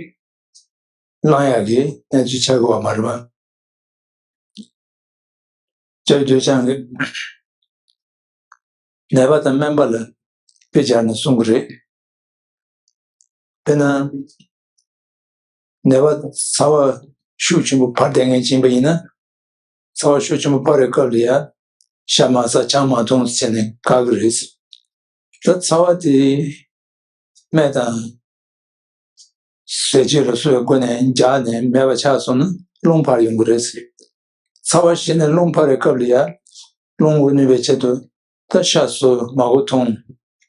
བླང་ཡག་གི་གནས་ཚུལ་ཆགས་ཀྱི་ཡོད་མ་རེད་པ། ལྕགས་ཀྱུ་སྟོད་འཆང་གིས་ནད་པ་དང་སྨན་པ་ལ་དཔེ་སྦྱར་ནས་གསུང་གི་རེད། དཔེར་ན། ནད་པ་ཚ་བ་ཤུགས་ཆེན་པོ་འཕར་བསྡད་མཁན་ཅིག་ཡིན་པ་ཡིན་ན། ཚ་བ་ཤུགས་ཆེན་པོ་འཕར་བའི་སྐབས་ལ་ཡ། ཤ་མ་ཟ་ཆང་མ་འཐུང་ཟེར་ནས་བཀག་གི་རེད། ད་ཚ་བ་དེ་སྨན་དང་ཟས་སྤྱོད་ལ་སོགས་པའི་སྒོ་ནས་འཇགས་ནས་མེད་པ་ཆགས་སོང་ན་རླུང་འཕར་ཡོང་གི་རེད། ཚ་བ་ཞི་ནས་རླུང་འཕར་བའི་སྐབས་ལ་ཡ། རླུང་འགོ་ནུས་པའི་ཆེད་དུ་ད་ཤ་ཟོས་མར་ཁུ་འཐུང་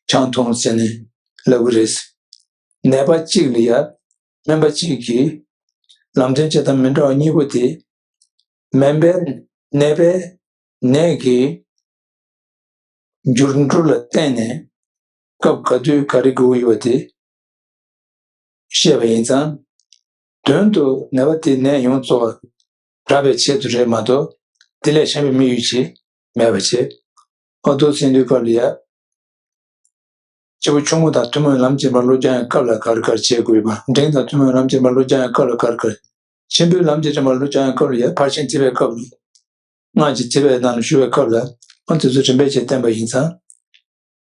ཆང་འཐུང་ཟེར་ནས་ལབ་གི་རེད། ནད་པ་གཅིག་ལ་ཡ། སྨན་པ་གཅིག་གིས་ལམ་སྟོན་བྱེད་སྟངས་མི་འདྲ་བ་གཉིས་པོ་དེ། སྨན་པས་ནད་པའི་ནད་ཀྱི་འགྱུར་འགྲོས་ལ་བརྟེན་ནས་སྐབས་ག་དུས་ག་རེ་དགོས་ཀྱི་ཡོད་པ་དེ་བཤད་པ་ཡིན་ཙང་། དོན་དུ་ནད་པ་དེའི་ནད་ཡོངས་རྫོགས་དྲག་པའི་ཆེད་དུ་རེད་མ་གཏོགས་དེ་ལས་གཞན་པའི་དམིགས་ཡུལ་ཅིག་མེད་པ་བྱས། ཨ། འདུག་ཟེར་དུས་སྐབས་ལ་ཡ། སྐྱེས་བུ་ཆུང་ངུ་དང་ཐུན་མོང་ལམ་གྱི་རིམ་པ་བློ་སྦྱང་ཡང་སྐབས་ལ་ག་རེ་ག་རེ་བྱེད་དགོས་པ། འབྲིང་དང་ཐུན་མོང་ལམ་གྱི་རིམ་པ་བློ་སྦྱང་ཡང་སྐབས་ལ་ག་རེ་ག་རེ། ཆེན་པོའི་ལམ་གྱི་རིམ་པ་བློ་སྦྱང་ཡང་སྐབས་ལ་ཡ། ཕར་ཕྱིན་ཐེག་པའི་སྐབས་ལ། སྔགས་ཀྱི་ཐེག་པའི་ནང་ལ་ཞུགས་པའི་སྐབས་ལ། ཨ། དེ་ཚོ་རིམ་པས་བྱས་བསྟན་པ་ཡིན་ཙང་།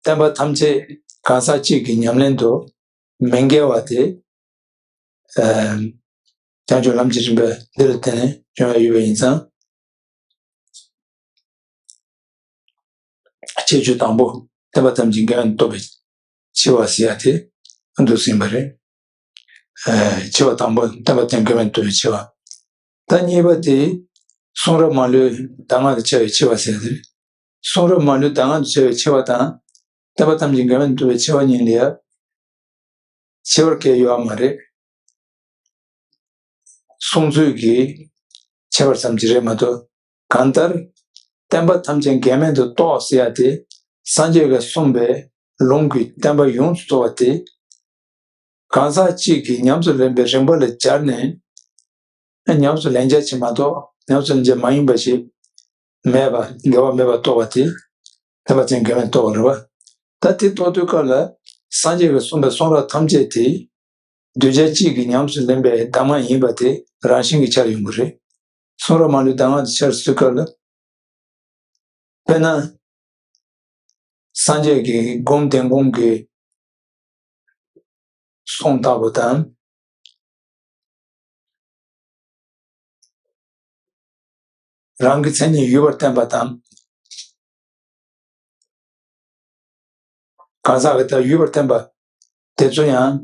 བསྟན་པ་ཐམས་ཅད་གང་ཟག་གཅིག་གི་ཉམས་ལེན་དུ་མི་འགལ་བ་དེ། ཨ། བྱང་ཆུབ་ལམ་གྱི་རིམ་པ་འདི་ལ་བརྟེན་ནས་བྱུང་བ་ཡོད་པ་ཡིན་ཙང་། ཁྱད་ཆོས་དང་པོ་བསྟན་པ་ཐམས་ཅད་འགལ་བ་ནས་རྟོགས་པའི་ཆེ་བ་ཟེར་ཡ་དེ་འདུག་ཟིན་པ་རེད། ཨ། ཆེ་བ་དང་པོ་བསྟན་པ་ཐམས་ཅད་འགལ་བ་ནས་རྟོགས་པའི་ཆེ་བ། ད་གཉིས་པ་དེ་གསུང་རབ་མ་ལུས་གདམས་ངག་ཏུ་འཆར་བའི་ཆེ་བ་ཟེར་ཡ་དེ་རེད། གསུང་རབ་མ་ལུས་གདམས་ངག་ཏུ་འཆར་བའི་ཆེ་བ་དང་། བསྟན་པ་ཐམས་ཅད་འགལ་བ་ནས་རྟོགས་པའི་ཆེ་བ་གཉིས་ལ་ཡ། ཁྱད་པར་གང་ཡང་ཡོད་མ་རེད། གསུང་ཚུལ་གྱི་ཁྱད་པར་ཙམ་ཞིག་རེད་མ་གཏོགས། གང་ལྟར། བསྟན་པ་ཐམས་ཅད་འགལ་མེད་དུ་རྟོགས་ཟེར་ཡ་དེ། སངས་རྒྱས་ཀྱིས་གསུངས་པའི་ལུང་གི་བསྟན་པ་ཡོངས་སུ་རྫོགས་པ་དེ། གང་ཟག་གཅིག་གིས་ཉམས་སུ་ལེན་པའི་རིམ་པ་ལ་སྦྱར་ནས། ཉམས་སུ་ལེན་བྱ་ཞིག་མ་གཏོགས་ཉམས་སུ་ལེན་བྱ་མ་ཡིན་པ་ཞིག་མེད་པ། འགལ་བ་མེད་པར་རྟོགས་པ་དེ་བསྟན་པ་ཐམས་ཅད་འགལ་མེད་རྟོགས་པ་རེད་པ། ད་དེ་རྟོགས་དུས་སྐབས་ལ་སངས་རྒྱས་ཀྱིས་གསུངས་པའི་གསུང་རབ་ཐམས་ཅད་དེ་གདུལ་བྱ་གཅིག་གིས་ཉམས་སུ་ལེན་པའི་གདམས་ངག་ཡིན་པ་དེ་རང་བཞིན་གྱིས་འཆར་ཡོང་གི་རེད། གསུང་རབ་མ་ལུས་གདམས་ངག་དེ་འཆར་ཚུལ་སྐབས་ལ། དཔེར་ན། སངས་རྒྱས་ཀྱི་སྒོམ་བཟླས་སྒོམ་གྱི་གསུང་ལྟ་བུ་དང་། རང་གི་མཚན་ཉིད་ཡུལ་བར་བསྟན་པ་དང་། གང་ཟག་གི་ལྟར་ཡུལ་བར་བསྟན་པ། དེ་ཚོ་ཡང་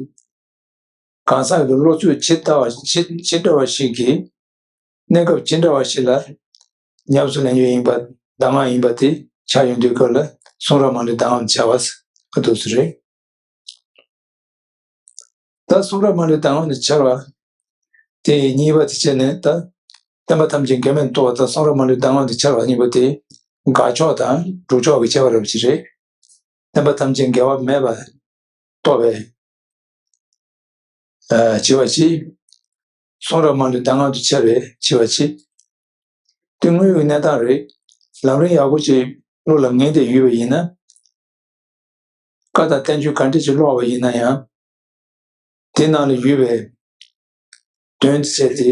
གང་ཟག་གི་བློ་ཚོད་ཇི་ལྟ་བ་ཇི་ཇི་འདྲ་བ་ཞིག་གིས་གནས་སྐབས་ཇི་འདྲ་བ་ཞིག་ལ་ཉམས་སུ་ལེན་རྒྱུ་ཡིན་པ། གདམས་ངག་ཡིན་པ་དེ་ཆགས་ཡོང་དུས་སྐབས་ལ་གསུང་རབ་མ་ལུས་གདམས་ངག་འཆར་བ་ཟེར་གི་འདུག་སེ་རེད། ད་གསུང་རབ་མ་ལུས་གདམས་ངག་འཆར་བ་དེ་གཉིས་པ་དེ་བྱས་ནས། ད་བསྟན་པ་ཐམས་ཅད་འགལ་མེད་རྟོགས་པ་དང་གསུང་རབ་མ་ལུས་གདམས་ངག་འཆར་བ་གཉིས་པོ་དེ་དགག་ཕྱོགས་དང་སྒྲུབ་ཕྱོགས་ཀྱི་ཁྱད་པར་རེད་པ་ཅིག་རེད། བསྟན་པ་ཐམས་ཅད་འགལ་བ་མེད་པར་རྟོགས་པའི་ཨ་བྱེད་པ་གཅིག། གསུང་རབ་མ་ལུས་གདམས་ངག་ཏུ་འཆར་བའི་བྱེད་པ་གཅིག། དེ་དངོས་ཡོད་གནས་སྟངས་རེད། ལམ་རིམ་ཡག་པོ་ཅིག་བློ་ལ་ངེས་ཏེ་ཡོད་པ་ཡིན་ན། བཀའ་དང་བསྟན་བཅོས་ག་འདྲ་ཅིག་ཀློག་པ་ཡིན་ན་ཡང་། དེ་ནང་ལ་ཡོད་པའི་དོན་བྱས་ཏེ།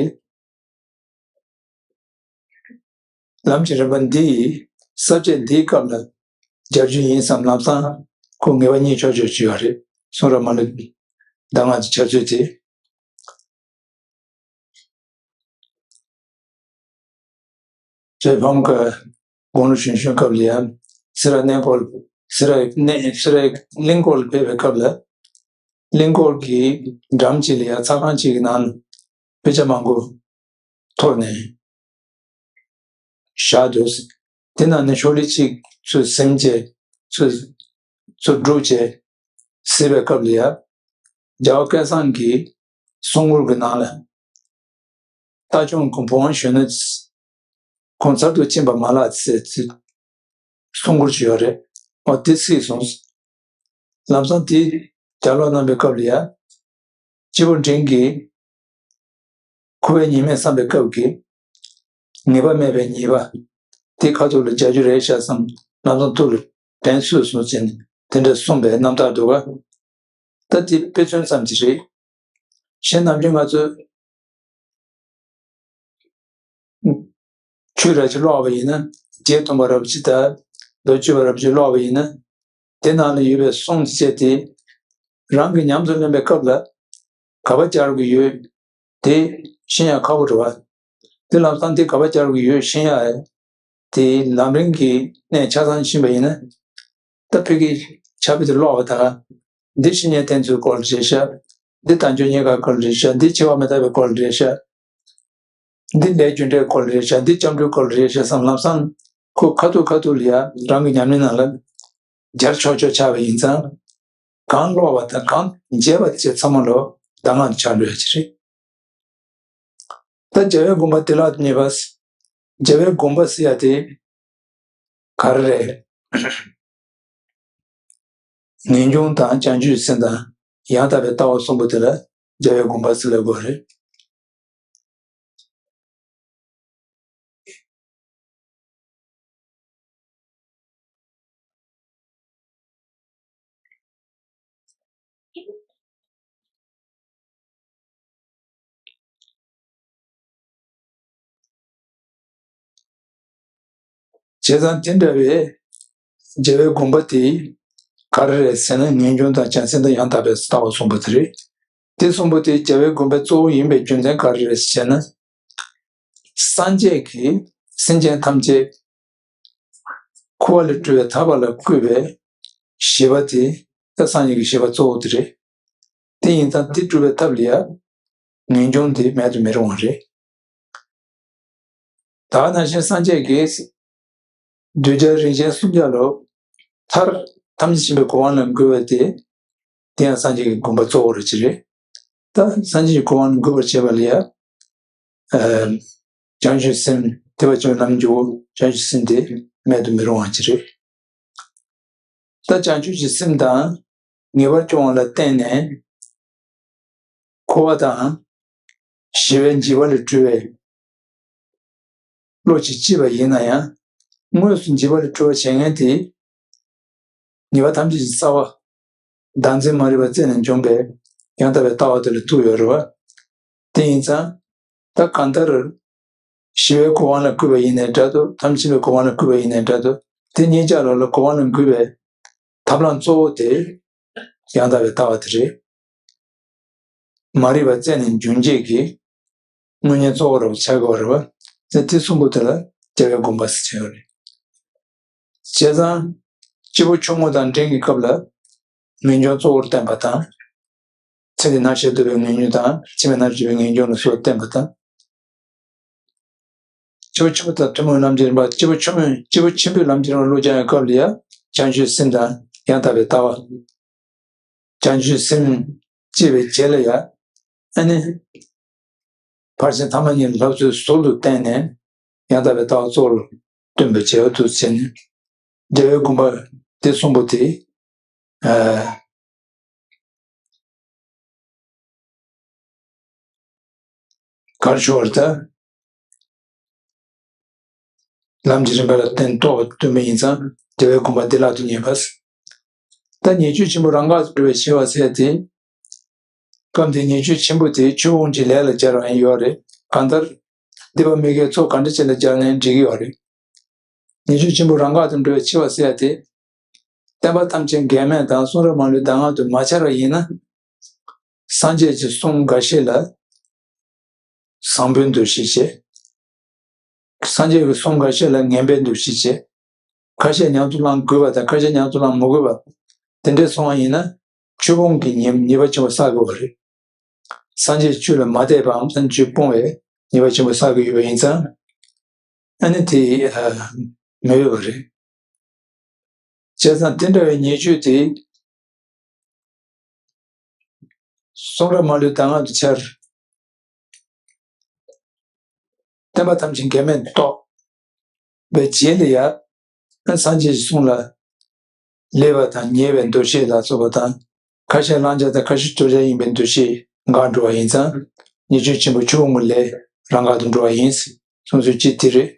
ལམ་གྱི་རིམ་པ་འདི་ཡི་ས་བཅད་འདིའི་སྐབས་ལ་སྦྱར་རྒྱུ་ཡིན་བསམ་ལམ་སང་ཁོ་ངེས་པ་རྙེད་ཆོག་ཆོག་ཅིག་ཡོད་རེད། གསུང་རབ་མ་ལུས་གདམས་ངག་གི་འཆར་ཚུལ་དེ། ཚེ་ཕམ་གྱི་དགུང་ལོ་གཞོན་གཞོན་སྐབས་ལ་ཡང་སེ་ར་གླིང་སྐོར། སེ་ར་གནས་སེ་ར་གླིང་སྐོར་ལ་ཕེབས་པའི་སྐབས་ལ། གླིང་སྐོར་གྱི་འགྲམ་གཅིག་ལ་ཡང་ཚ་ཁང་གཅིག་གི་ནང་ལ་དཔེ་ཆ་མང་པོ་ཐོར་ནས་བཞག་འདུག། དེ་ནང་ནས་ཤོག་ལྷེ་གཅིག་ཚུར་ཟིན་བྱས། ཚུར་ཚུར་བསྒྲུགས་བྱས་གཟིགས་པའི་སྐབས་ལ་ཡང་། རྒྱལ་བ་སྐལ་བཟང་གི་གསུང་མགུར་གྱི་ནང་ལ། རྟ་གཅོད་ཀྱི་བུ་དབང་གཞོན་ནུ། ཁོང་མཚར་སྡུག་ཕྱིན་པ་མ་ལགས་ཟེར་ཚུལ་གསུང་མགུར་ཅིག་ཡོད་རེད། འོ་དེ་གཟིགས་སོང་། ལམ་སང་དེ་ལྗགས་ཀློག་གནང་བའི་སྐབས་ལ་ཡང་། སྐྱེས་བུ་འབྲིང་གིས་ཁུ་བའི་ཉི་མས་བསམ་པའི་སྐབས་ཀྱི་ངེས་པ་མེད་པའི་ཉེས་པ་དེ་ཁ་ཐུག་ལ་རྒྱག་རྒྱུ་རེད་ཤག་བསམ། ལམ་སང་ཐུགས་ལ་དྲན་གསོས་སོང་ཟེར་ནས་དེ་འདྲ་གསུངས་པའི་རྣམ་ཐར་འདུག་ག། ད་དེ་དཔེ་མཚོན་ཙམ་ཅིག་རེད། གཞན་ནམ་རྒྱུན་ང་ཚོས་ཆོས་རབ་ཅིག་ཀློག་པ་ཡིན་ན། བརྒྱད་སྟོང་པ་རབ་ཅིག་དང་མདོ་བཅུ་པ་རབ་ཅིག་ཀློག་པ་ཡིན་ན། དེ་ནང་ལ་ཡོད་པའི་གསུང་བཅས་དེ་རང་གིས་ཉམས་སུ་ལེན་པའི་སྐབས་ལ་ག་པར་སྦྱར་དགོས་ཡོད་དེ་ཤེས་ཡ་ཁག་པོ་རེད་བ། དེ་ལམ་སང་དེ་ག་པར་སྦྱར་དགོས་ཡོད་ཤེས་ཡ་དེ་ལམ་རིམ་གྱི་གནད་ཆ་ཚང་ཕྱིན་པ་ཡིན་ན། ད་བོད་ཀྱི་ཕྱག་དཔེ་དེ་ཀློག་པ་དང་། འདི་བཤེས་གཉེན་བསྟེན་ཚུལ་སྐོར་རེད་ཤག་འདི་དལ་འབྱོར་རྙེད་དཀའི་སྐོར་རེད་ཤག་འདི་འཆི་བ་མི་རྟག་པའི་སྐོར་རེད་ཤག་འདི་ལས་རྒྱུ་འབྲས་སྐོར་རེད་ཤག་འདི་སྐྱབས་འགྲོའི་སྐོར་རེད་ཤག་བསམ་ལམ་སང་ཁོ་ཁ་ཐུག་ཁ་ཐུག་ལ་ཡ་རང་གི་ཉམས་ལེན་ནང་ལ་སྦྱར་ཆོག་ཆོག་ཆགས་པ་ཡིན་ཙང་། གང་ཀློག་པ་དང་གང་མཇལ་བ་བཅས་ཚང་མ་ལོ་གདམས་ངག་ཆགས་འགྲོ་ཡ་ཅིག་རེད། ད་རྒྱལ་བའི་དགོངས་པ་བདེ་བླག་ཏུ་རྙེད་པ། རྒྱལ་བའི་དགོངས་པ་ཟེར་ཡ་དེ་ག་རེ་རེད། ངེས་འབྱུང་དང་བྱང་ཆུབ་སེམས་དང་ཡང་དག་པའི་ལྟ་བ་གསུམ་པོ་དེ་ལ་རྒྱལ་བའི་དགོངས་པ་ཟེར་ལབ་དགོས་རེད། བྱས་ཙང་དེ་འདྲ་བའི་རྒྱལ་བའི་དགོངས་པ་དེ་ག་རེ་རེད་ཟེར་ན། ངེས་འབྱུང་དང་བྱང་སེམས་དང་ཡང་དག་པའི་ལྟ་བ་གསུམ་པོ་དེ་རེད། དེ་གསུམ་པོ་དེ་རྒྱལ་བའི་དགོངས་པའི་གཙོ་བོ་ཡིན་པའི་རྒྱུ་མཚན་ག་རེ་རེད་ཟེར་ན། སངས་རྒྱས་ཀྱིས་སེམས་ཅན་ཐམས་ཅད་འཁོར་བ་ལས་གྲོལ་བའི་ཐབས་ལ་བསྐུལ་བའི་བཞེད་པ་དེ། ད་སངས་རྒྱས་ཀྱི་བཞེད་པ་གཙོ་བོ་དེ་རེད། དེ་ཡིན་ཙང་དེ་སྒྲུབ་པའི་ཐབས་ལ་ཡང་ངེས་འབྱུང་དེ་མེད་དུ་མི་རུང་བ་རེད། ད་ག་ནང་བཞིན་སངས་རྒྱས་ཀྱིས་གདུལ་བྱ་རིན་ཆེན་སུམ་བརྒྱ་ལ་མཐར་ཐམས་ཅད་མཁྱེན་པའི་གོ་འཕང་ལ་འགོད་པ་དེ། དེ་ཡང་སངས་རྒྱས་ཀྱི་དགོངས་པ་གཙོ་བོ་རེད་ཅི་རེད། ད་སངས་རྒྱས་ཀྱི་གོ་འཕང་ལ་འགོད་པར་བྱེད་པ་ལ་ཡང་། ཨ། བྱང་ཆུབ་སེམས། ཐེག་པ་ཆེན་པོའི་ལམ་གྱི་འོག་བྱང་ཆུབ་སེམས་དེ་མེད་དུ་མི་རུང་བ་ཅི་རེད། ད་བྱང་ཆུབ་ཀྱི་སེམས་དང་ངེས་པར་སྐྱོང་བ་ལ་བརྟེན་ནས། འཁོར་བ་དང་ཞི་བའི་འཇིགས་པ་ལས་གྲོལ་བའི་བློ་ཅིག་སྐྱེས་པ་ཡིན་ན་ཡང་། དངོས་སུ་འཇིགས་པ་ལས་གྲོལ་བར་བྱེད་མཁན་དེ། ཉེས་པ་ཐམས་ཅད་ཀྱི་རྩ་བ། བདག་འཛིན་མ་རིག་པ་རྩད་ནས་འཇོམས་པའི་ཡང་དག་པའི་ལྟ་བ་དེ་ལ་ཐུག་ཡོད་རེད་བ། དེ་ཡིན་ཙང་། ད་གང་ལྟར། ཞི་བའི་གོ་འཕང་ལ་བསྐུལ་བ་ཡིན་ནའི་འདྲ་འདུག་ཐམས་ཅད་མཁྱེན་པའི་གོ་འཕང་ལ་བསྐུལ་བ་ཡིན་ནའི་འདྲ་འདུག་དེ་གཉིས་ཆ་ལོ་ལ་གོ་འཕང་ལ་འགོད་པའི་ཐབས་ལམ་གཙོ་བོ་དེ་ཡང་དག་པའི་ལྟ་བ་དེ་རེད། མ་རིག་པ་རྩད་ནས་འཇོམས་བྱེད་ཀྱི་དངོས་གཉེན་གཙོ་བོ་རུ་ཆགས་དགོས་པ་རེད་བ། དེ་གསུམ་པོ་དེ་ལ་རྒྱལ་བའི་དགོངས་པ་ཟེར་བྱས་ཡོད་རེད། བྱས་ཙང་། སྐྱེས་བུ་ཆུང་ངུ་དང་འབྲིང་གི་སྐབས་ལ་ངེས་འབྱུང་གཙོ་བོར་བསྟན་པ་དང་། ཚེ་འདི་སྣང་ཤས་རྟོགས་པའི་ངེས་འབྱུང་དང་ཕྱི་མའི་སྣང་ཤས་རྟོགས་པའི་ངེས་འབྱུང་ལ་སོགས་བསྟན་པ་དང་། སྐྱེས་བུ་ཆེན་པོ་དང་ཐུན་མོང་ལམ་གྱི་རིམ་པ། སྐྱེས་བུ་ཆུང་ངུས་སྐྱེས་བུ་ཆེན་པོའི་ལམ་གྱི་རིམ་པ་བློ་སྦྱང་བའི་སྐབས་ལ་ཡང་བྱང་ཆུབ་སེམས་དང་ཡང་དག་པའི་ལྟ་བ། བྱང་ཆུབ་སེམས་སྐྱེས་པའི་རྗེས་ལ་ཡང་། ཨ་ནི། ཕར་ཕྱིན་ཐ་མ་གཉིས་ལ་བསླབ་ཚུལ་ཟུར་དུ་བསྟན་ནས་ཡང་དག་པའི་ལྟ་བ་གཙོ་བོར་སྟོན་པའི་བྱ་བ་དུ་བྱས་ནས། རྒྱལ་བའི་དགོངས་པ་དེ་གསུམ་པོ་དེ། ཨ། གར་ཞུ་བར་ཐལ། ལམ་གྱི་རིམ་པ་ལ་བརྟེན་རྟོགས་པ་སྟོན་པ་ཡིན་ཙང་རྒྱལ་བའི་དགོངས་པ་བདེ་བླག་ཏུ་རྙེད་པ། ད་ཉེས་སྤྱོད་ཆེན་པོ་རང་འགག་ཏུ་འགྲོ་བའི་ཤེས་པ་ཟེར་ཏེ། སྐབས་འདིའི་ཉེས་སྤྱོད་ཆེན་པོ་དེ་ཆོས་སྤོང་གི་ལས་ལ་སྦྱར་བ་ཡང་ཡོད་རེད། གང་ལྟར། སྡིག་པ་མི་དགེ་ཚོགས་ག་འདྲ་ཅིག་ལ་སྦྱར་ནའང་འགྲིག་གི་ཡོད་རེད། ཉེས་སྤྱོད་ཆེན་པོ་རང་འགག་ཏུ་འགྲོ་བའི་ཤེས་པ་ཟེར་ཡ་དེ། བསྟན་པ་ཐམས་ཅད་འགལ་མེད་དང་གསུང་རབ་མ་ལུས་གདམས་ངག་ཏུ་མ་འཆར་བ་ཡིན་ན། སངས་རྒྱས་ཀྱི་གསུང་འགའ་ཤས་ལ་བཟང་པོའི་འདུ་ཤེས་བྱེད། སངས་རྒྱས་ཀྱི་གསུང་འགའ་ཤས་ལ་ངན་པའི་འདུ་ཤེས་བྱེད། ཁ་ཤས་ཉམས་སུ་བླང་དགོས་པ་དང་ཁ་ཤས་ཉམས་སུ་བླང་མི་དགོས་པ། དེ་འདྲས་སོང་བ་ཡིན་ན་ཆོས་སྤོང་གི་ཉེས་ཉེས་པ་ཆེན་པོ་བསགས་དགོས་པ་རེད། སངས་རྒྱས་ཆོས་ལ་མ་དད་པའམ་སངས་རྒྱས་ཆོས་སྤོང་བའི་ཉེས་པ་ཆེན་པོ་བསགས་ཀྱི་ཡོད་པ་ཡིན་ཙང་། ཨ་ནི་དེ་ཨ་མི་འོས་པ་རེད། བྱས་ཙང་དེ་འདྲ་བའི་ཉེས་སྤྱོད་དེ་གསུང་རབ་མ་ལུས་གདམས་ངག་ཏུ་འཆར། བསྟན་པ་ཐམས་ཅད་འགལ་མེད་རྟོགས་པའི་རྗེས་ལ་ཡང་། སངས་རྒྱས་ཀྱི་གསུང་ལ་སླེབས་པ་དང་ཉེས་པའི་འདུ་ཤེས་ལ་སོགས་པ་དང་། ཁ་ཤས་བླང་བྱ་དང་ཁ་ཤས་གྲོལ་བྱ་ཡིན་པའི་འདུ་ཤེས་འགག་འགྲོ་བ་ཡིན་ཙང་། ཉེས་སྤྱོད་ཆེན་པོ་ཆུང་ངུ་ལས་རང་འགག་ཏུ་འགྲོ་བ་ཡིན། གསུང་ཚུལ་གཅིག་དེ་རེད།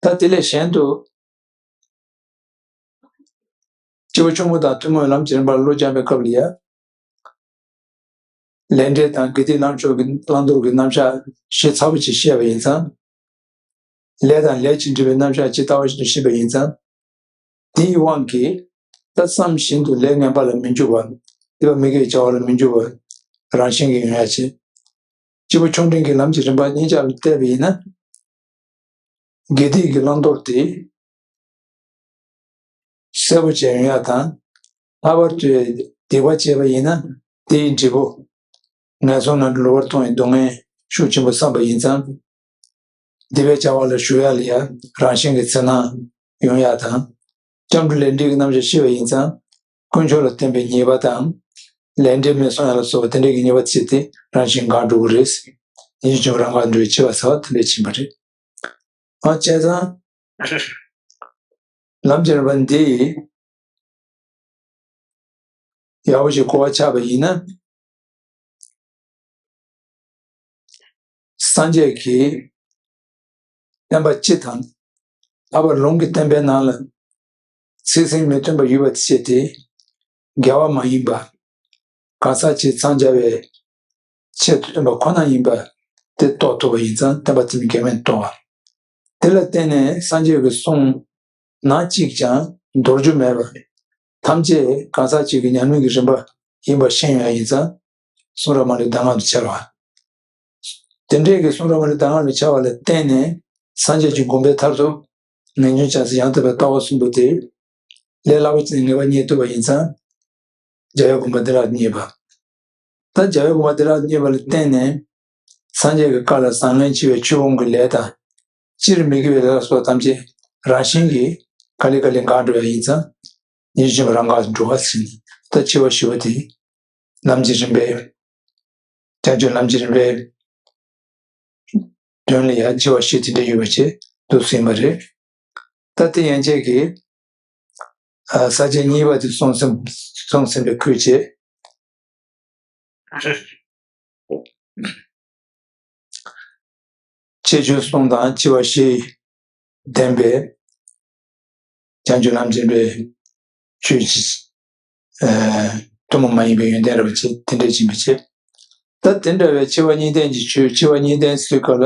ད་དེ་ལས་གཞན་དུ། སྐྱེས་བུ་ཆུང་ངུ་དང་ཐུན་མོང་ལམ་གྱི་རིམ་པར་བློ་སྦྱང་བའི་སྐབས་ལ་ཡང་། ལས་འབྲས་དང་དགེ་སྡིག་བླང་ཕྱོགས་ཀྱི་བླང་དོར་གྱི་རྣམ་གཞག་ཞིབ་ཚགས་པོ་ཅིག་བཤད་པ་ཡིན་ཙང་། ལས་དང་ལས་ཀྱིས་འབྲེལ་བའི་རྣམ་གཞག་ཇི་ལྟ་བ་བཞིན་དུ་ཤེས་པ་ཡིན་ཙང་། དེའི་དབང་གིས་ད་བསམ་བཞིན་དུ་ལས་ངན་པ་ལ་མི་འཇུག་པ། སྡིག་པ་མི་དགེ་བའི་བྱ་བ་ལ་མི་འཇུག་པ། རང་བཞིན་གྱིས་ཡོང་ཡ་བྱེད། སྐྱེས་བུ་ཆུང་འབྲིང་གི་ལམ་གྱི་རིམ་པ་གཉིས་ཆར་བལྟས་པ་ཡིན་ན། དགེ་སྡིག་གི་བླང་དོར་དེ་གསལ་པོ་བྱས་ཡོང་ཡ་དང་། ལྷག་པར་དུ་སྡིག་པ་བྱས་པ་ཡིན་ན་དེའི་འབྲས་བུ་ངན་སོང་ནང་ལུས་པར་ལྟུང་བའི་སྡུག་བསྔལ་ཤུགས་ཆེན་པོ་བསམ་པ་ཡིན་ཙང་། སྡིག་པའི་བྱ་བ་ལ་ཞུགས་ཡ་ལ་ཡ་རང་བཞིན་གྱི་འཚེར་སྣང་ཡོང་ཡ་དང་། སྐྱབས་འགྲོ་ལས་འབྲས་ཀྱི་རྣམ་གཞག་ཤེས་པ་ཡིན་ཙང་། དཀོན་མཆོག་ལ་བརྟེན་པའི་ཉེས་པ་དང་། ལས་འབྲས་མེད་སོང་ཡ་ལ་སོགས་པ་དེ་འདྲའི་གི་ཉེས་པ་ཚིག་དེ་རང་བཞིན་འགག་འགྲོ་གི་རེད། ཡིན་གཅིག་མིན་གཅིག་རང་འགག་འགྲོ་བའི་འཆི་བ་ཟེར་བ་དེ་འདྲ་ཕྱིན་པ་རེད། ཨ་བྱས་ཙང་། ལམ་གྱི་རིམ་པ་འདི་ཡག་པོ་ཞིག་གོ་བ་ཆགས་པ་ཡིན་ན། སངས་རྒྱས་ཀྱིས་བསྟན་པ་སྤྱི་དང་། ལྷག་པར་ལུང་གི་བསྟན་པའི་ནང་ལ་ཚིག་ཟིན་མི་མཐུན་པ་ཡོད་པ་བྱས་ཏེ། འགལ་བ་མ་ཡིན་པ། གང་ཟག་གཅིག་འཚང་རྒྱ་བའི་ཆེད་དུ་བསྟན་པ་ཁོ་ན་ཡིན་པ་དེ་རྟོགས་ཐུབ་པ་ཡིན་ཙང་། བསྟན་པ་དེ་ནི་འགལ་མེད་རྟོགས་པ། དེ་ལ་བརྟེན་ནས་སངས་རྒྱས་ཀྱི་གསུང་ནང་གཅིག་ཀྱང་འདོར་རྒྱུ་མེད་པ། ཐམས་ཅད་གང་ཟག་གཅིག་གི་ཉམས་ལེན་གྱི་རིམ་པ་ཡིན་པ་ཤེས་ཡོང་ཡ་ཡིན་ཙང་། གསུང་རབ་མ་ལུས་གདམས་ངག་ཏུ་འཆར་བ། དེ་འདྲའི་གི་གསུང་རབ་མ་ལུས་གདམས་ངག་ལ་འཆར་བ་ལ་བརྟེན་ནས་སངས་རྒྱས་ཀྱི་དགོངས་པའི་མཐར་ཐུག་ངེས་འབྱུང་བྱང་སེམས་ཡང་དག་པའི་ལྟ་བ་གསུམ་པོ་དེ་ལས་སླ་པོ་ཅིག་ནས་ངེས་པ་རྙེད་ཐུབ་པ་ཡིན་ཙང་། རྒྱལ་བའི་དགོངས་པ་བདེ་བླག་ཏུ་རྙེད་པ། ད་རྒྱལ་བའི་དགོངས་པ་བདེ་བླག་ཏུ་རྙེད་པ་ལ་བརྟེན་ནས་སངས་རྒྱས་ཀྱི་བཀའ་ལ་བཟང་ངན་ཕྱེ་བའི་ཆོས་སྤོང་གི་ལས་དང་། སྤྱིར་མི་དགེ་བའི་ལས་ལ་སོགས་ཐམས་ཅད་རང་བཞིན་གྱིས་ག་ལེ་ག་ལེ་འགག་འགྲོ་བ་ཡིན་ཙང་། ཉེར་སྤྱོད་རང་འགག་ཏུ་འགྲོ་བ་ཟེར་ནས། ད་འཆི་བ་ཞི་བ་དེ། ལམ་གྱི་རིམ་པའི་བྱང་ཆུབ་ལམ་གྱི་རིམ་པའི་དོན་ལ་ཡང་འཆི་བ་ཞི་དེ་འདྲ་ཡོད་པ་ཅིག་འདུག་ཟིན་པ་རེད། ད་དེ་ཡན་ཆད་ཀྱིས་ས་བཅད་གཉིས་པ་དེ་གསུངས་ཟིན་གསུངས་ཟིན་པའི་ཁུལ་བྱས། ཁྱད་ཆོས་གསུམ་དང་འཆི་བ་ཞི་ལྡན་པའི་བྱང་ཆུབ་ལམ་འདྲེན་པའི་ཆོས་ཀྱི་ཐུན་མོང་མ་ཡིན་པའི་ཡོན་ཏན་རབ་ཅིག་དེ་འདྲ་ཕྱིན་པའི་ཕྱིར། ད་དེ་འདྲ་བའི་འཆི་བ་གཉིས་ལྡན་གྱི་ཆོས། འཆི་བ་གཉིས་ལྡན་ཟེར་སྐབས་ལ།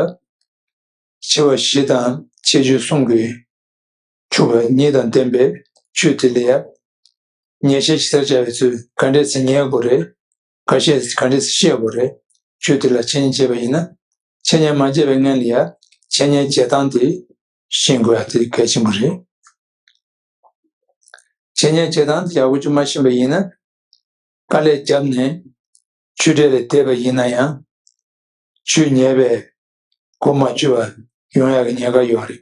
འཆི་བ་ཞི་དང་ཁྱད་ཆོས་གསུམ་གྱིས་ཕྱུག་པ་གཉིས་དང་ལྡན་པའི་ཆོས་དེ་ལ་ཡང་ཉེར་ཞི་ཞེས་བྱ་བའི་ཚུལ་ག་འདྲས་སེ་ཉན་དགོས་རེད། ག་ཤེས་ག་འདྲས་སེ་ཤེས་དགོས་རེད། ཆོས་དེ་ལ་འཆད་ཉན་བྱས་པ་ཡིན་ན། འཆད་ཉན་མ་བྱས་པའི་སྔོན་ལ་ཡང་འཆད་ཉན་བྱེད་སྟངས་དེ་ཤེས་དགོས་ཡ་དེ་གལ་ཆེན་པོ་རེད། འཆད་ཉན་བྱེད་སྟངས་དེ་ཡག་པོ་ཅིག་མ་ཤེས་པ་ཡིན་ན། དཀའ་ལས་བརྒྱབ་ནས་ཆོས་འབྲེལ་ལ་བསྡད་པ་ཡིན་ན་ཡང་། ཆོས་ཉན་པའི་གོ་མ་ཆོད་པ་ཡོང་ཡག་གི་ཉེན་ཁ་ཡོད་རེད།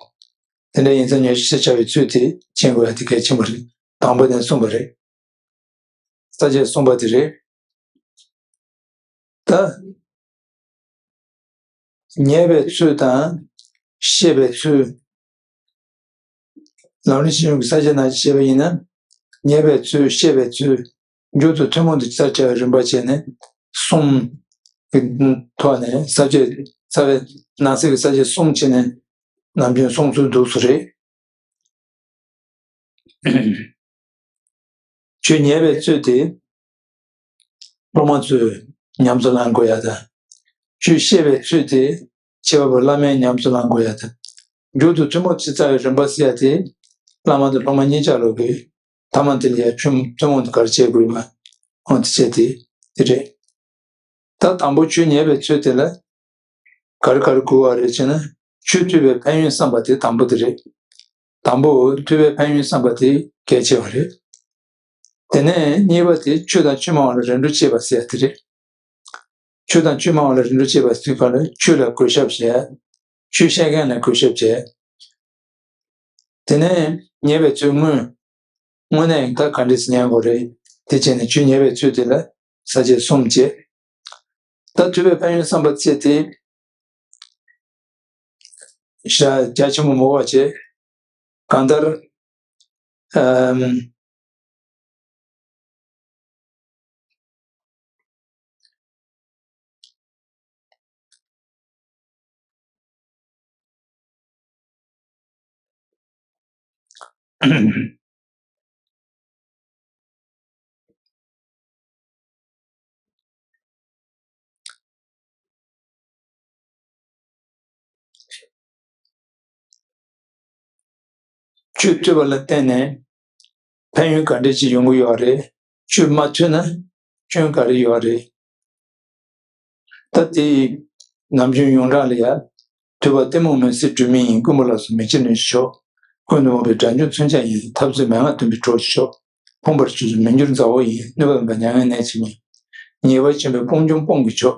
དེ་འདྲ་ཡིན་ཙང་ཉེར་ཞི་ཞེས་བྱ་བའི་ཚུལ་དེ་མཁྱེན་དགོས་ཡག་དེ་གལ་ཆེན་པོ་རེད། དང་པོ་ནས་གསུངས་པ་རེད། ས་བཅད་གསུམ་པ་དེ་རེད། ད། ཉེས་པའི་ཚུལ་དང་། ཤེས་པའི་ཚུལ། ལམ་རིམ་བཞི་ཡོངས་ཀྱི་ས་བཅད་ནང་བཤད་པ་ཡིན་ན། ཉེས་པའི་ཚུལ། ཤེས་པའི་ཚུལ། མཇུག་ཏུ་ཐུན་མོང་དུ་ཇི་ལྟར་བྱ་བའི་རིམ་པ་བྱས་ནས་གསུམ་གྱི་ཐོག་ནས་ས་བཅད་རྩ་བའི་ནང་གསེས་ཀྱི་ས་བཅད་གསུམ་བྱས་ནས་ནམ་རྒྱུན་གསུང་ཚུལ་འདུག་སེ་རེད། ཆོས་ཉན་པའི་ཚུལ་དེ་སློབ་མ་ཚོས་ཉམས་སུ་བླང་དགོས་ཡ་དང་། ཆོས་བཤད་པའི་ཚུལ་དེ་བྱེད་པ་པོ་བླ་མས་ཉམས་སུ་བླང་དགོས་ཡ་དང་། མཇུག་ཏུ་ཐུན་མོང་ཇི་ལྟར་བྱ་བའི་རིམ་པ་ཟེར་ཡ་དེ་བླ་མ་དང་སློབ་མ་གཉིས་ཆ་ལོག་གི་ཐ་མ་དེ་ལ་ཡ་ཐུན་ཐུན་མོང་དུ་ག་རེ་བྱེད་དགོས་པ་འོ་དེ་བྱས་ཏེ་དེ་རེད། ད་དང་པོ་ཆོས་ཉན་པའི་ཚུལ་དེ་ལ་ག་རེ་ག་རེ་དགོས་པ་རེད་ཅེ་ན། ཆོས་ཐོས་པའི་ཕན་ཡོན་བསམ་པ་དེ་དང་པོ་དེ་རེད། དང་པོ་ཐོས་པའི་ཕན་ཡོན་བསམ་པ་དེ་གལ་ཆེ་བ་རེད། དེ་ནས་གཉིས་པ་དེ་ཆོས་དང་ཆོས་མ་འོངས་ལ་རེ་འདོད་བྱེད་པ་ཟེར་ཡ་དེ་རེད། ཆོས་དང་ཆོས་མ་འོངས་ལ་རེ་འདོད་བྱེད་པ་ཟེར་ག་ལ་ཆོས་ལ་གུས་ཞབས་བྱས། ཆོས་བཤད་མཁན་ལ་གུས་ཞབས་བྱས། དེ་ནས་ཉན་པའི་ཚུལ་དངོས། དངོས་གནས་ད་ག་འདྲས་སེ་ཉན་དགོས་རེད། དེ་བྱས་ནས་ཆོས་ཉན་པའི་ཚུལ་དེ་ལ་ས་བཅད་གསུམ་བྱས། ད་ཐོས་པའི་ཕན་ཡོན་བསམ་པ་བྱས་ཏེ། ཞེ་དྲག་རྒྱ་ཆེན་པོ་མ་དགོས་པ་བྱས། གང་ལྟར། ཨམ། ཆོས་ཐོས་པ་ལ་བརྟེན་ནས་ཕན་ཡོན་ག་འདྲ་ཅིག་ཡོང་གི་ཡོད་རེད། ཆོས་མ་ཐོས་ན་སྐྱོན་ག་རེ་ཡོད་རེད། ད་དེ་ནམ་རྒྱུན་ཡོངས་གྲགས་ལ་ཡ། ཐོས་པ་གཏི་མུག་མེད་སའི་སྒྲོན་མེ་ཡིན། ཀུན་པོ་ལ་སོགས་མེ་ལྕེ་ནི་ཞོག །ཀུན་ཏུ་སྨོན་པའི་སྒྲ་སྙན་མཚོན་ཆ་ཡིན། འཐབ་རྩོད་མན་ངག་སྟོན་པའི་གྲོགས་ཤིག་ཤོག །ཕོངས་པར་སྤྱོད་ཚུལ་མི་འགྱུར་མཛའ་བོ་ཡིན། གནོད་པ་མེད་པ་མྱ་ངན་ནད་ཀྱིས་མིན། ཉེས་པ་ཆེན་པོའི་སྤོང་འཇོམས་སྤོང་གི་མཆོག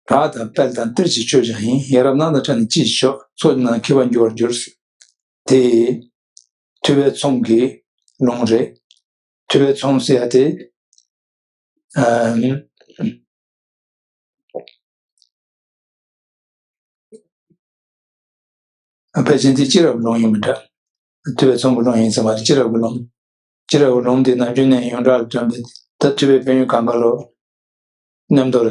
།བྲག་དང་དཔལ་དང་གཏེར་གྱི་ཆོས་ཀྱང་ཡིན། ཡ་རབས་སྣང་དང་ཕྲད་ནས་ཅི་ཞིག་ཤོག །ཚོགས་ཀྱི་ནང་མཁས་པར་འགྱུར་བར་འགྱུར། དེ་ཐོས་པའི་ཚོམས་ཀྱི་ལུང་རེད། ཐོས་པའི་ཚོམས་ཟེར་ཡ་དེ། ཨ། ཕལ་ཆེར་འདི་སྤྱི་རབས་ལུང་ཡིན་པ་འདྲ། ཐོས་པའི་ཚོམས་ཀྱི་ལུང་ཡིན་ས་མ་རེད། སྤྱི་རབས་ཀྱི་ལུང་། སྤྱི་རབས་ཀྱི་ལུང་འདི་ནམ་རྒྱུན་ནས་ཡོངས་གྲགས་ལ་བཀྲམ་པའི་ད་ཐོས་པའི་ཕན་ཡོན་གང་ག་ལོ། མཉམ་དུ་ལ་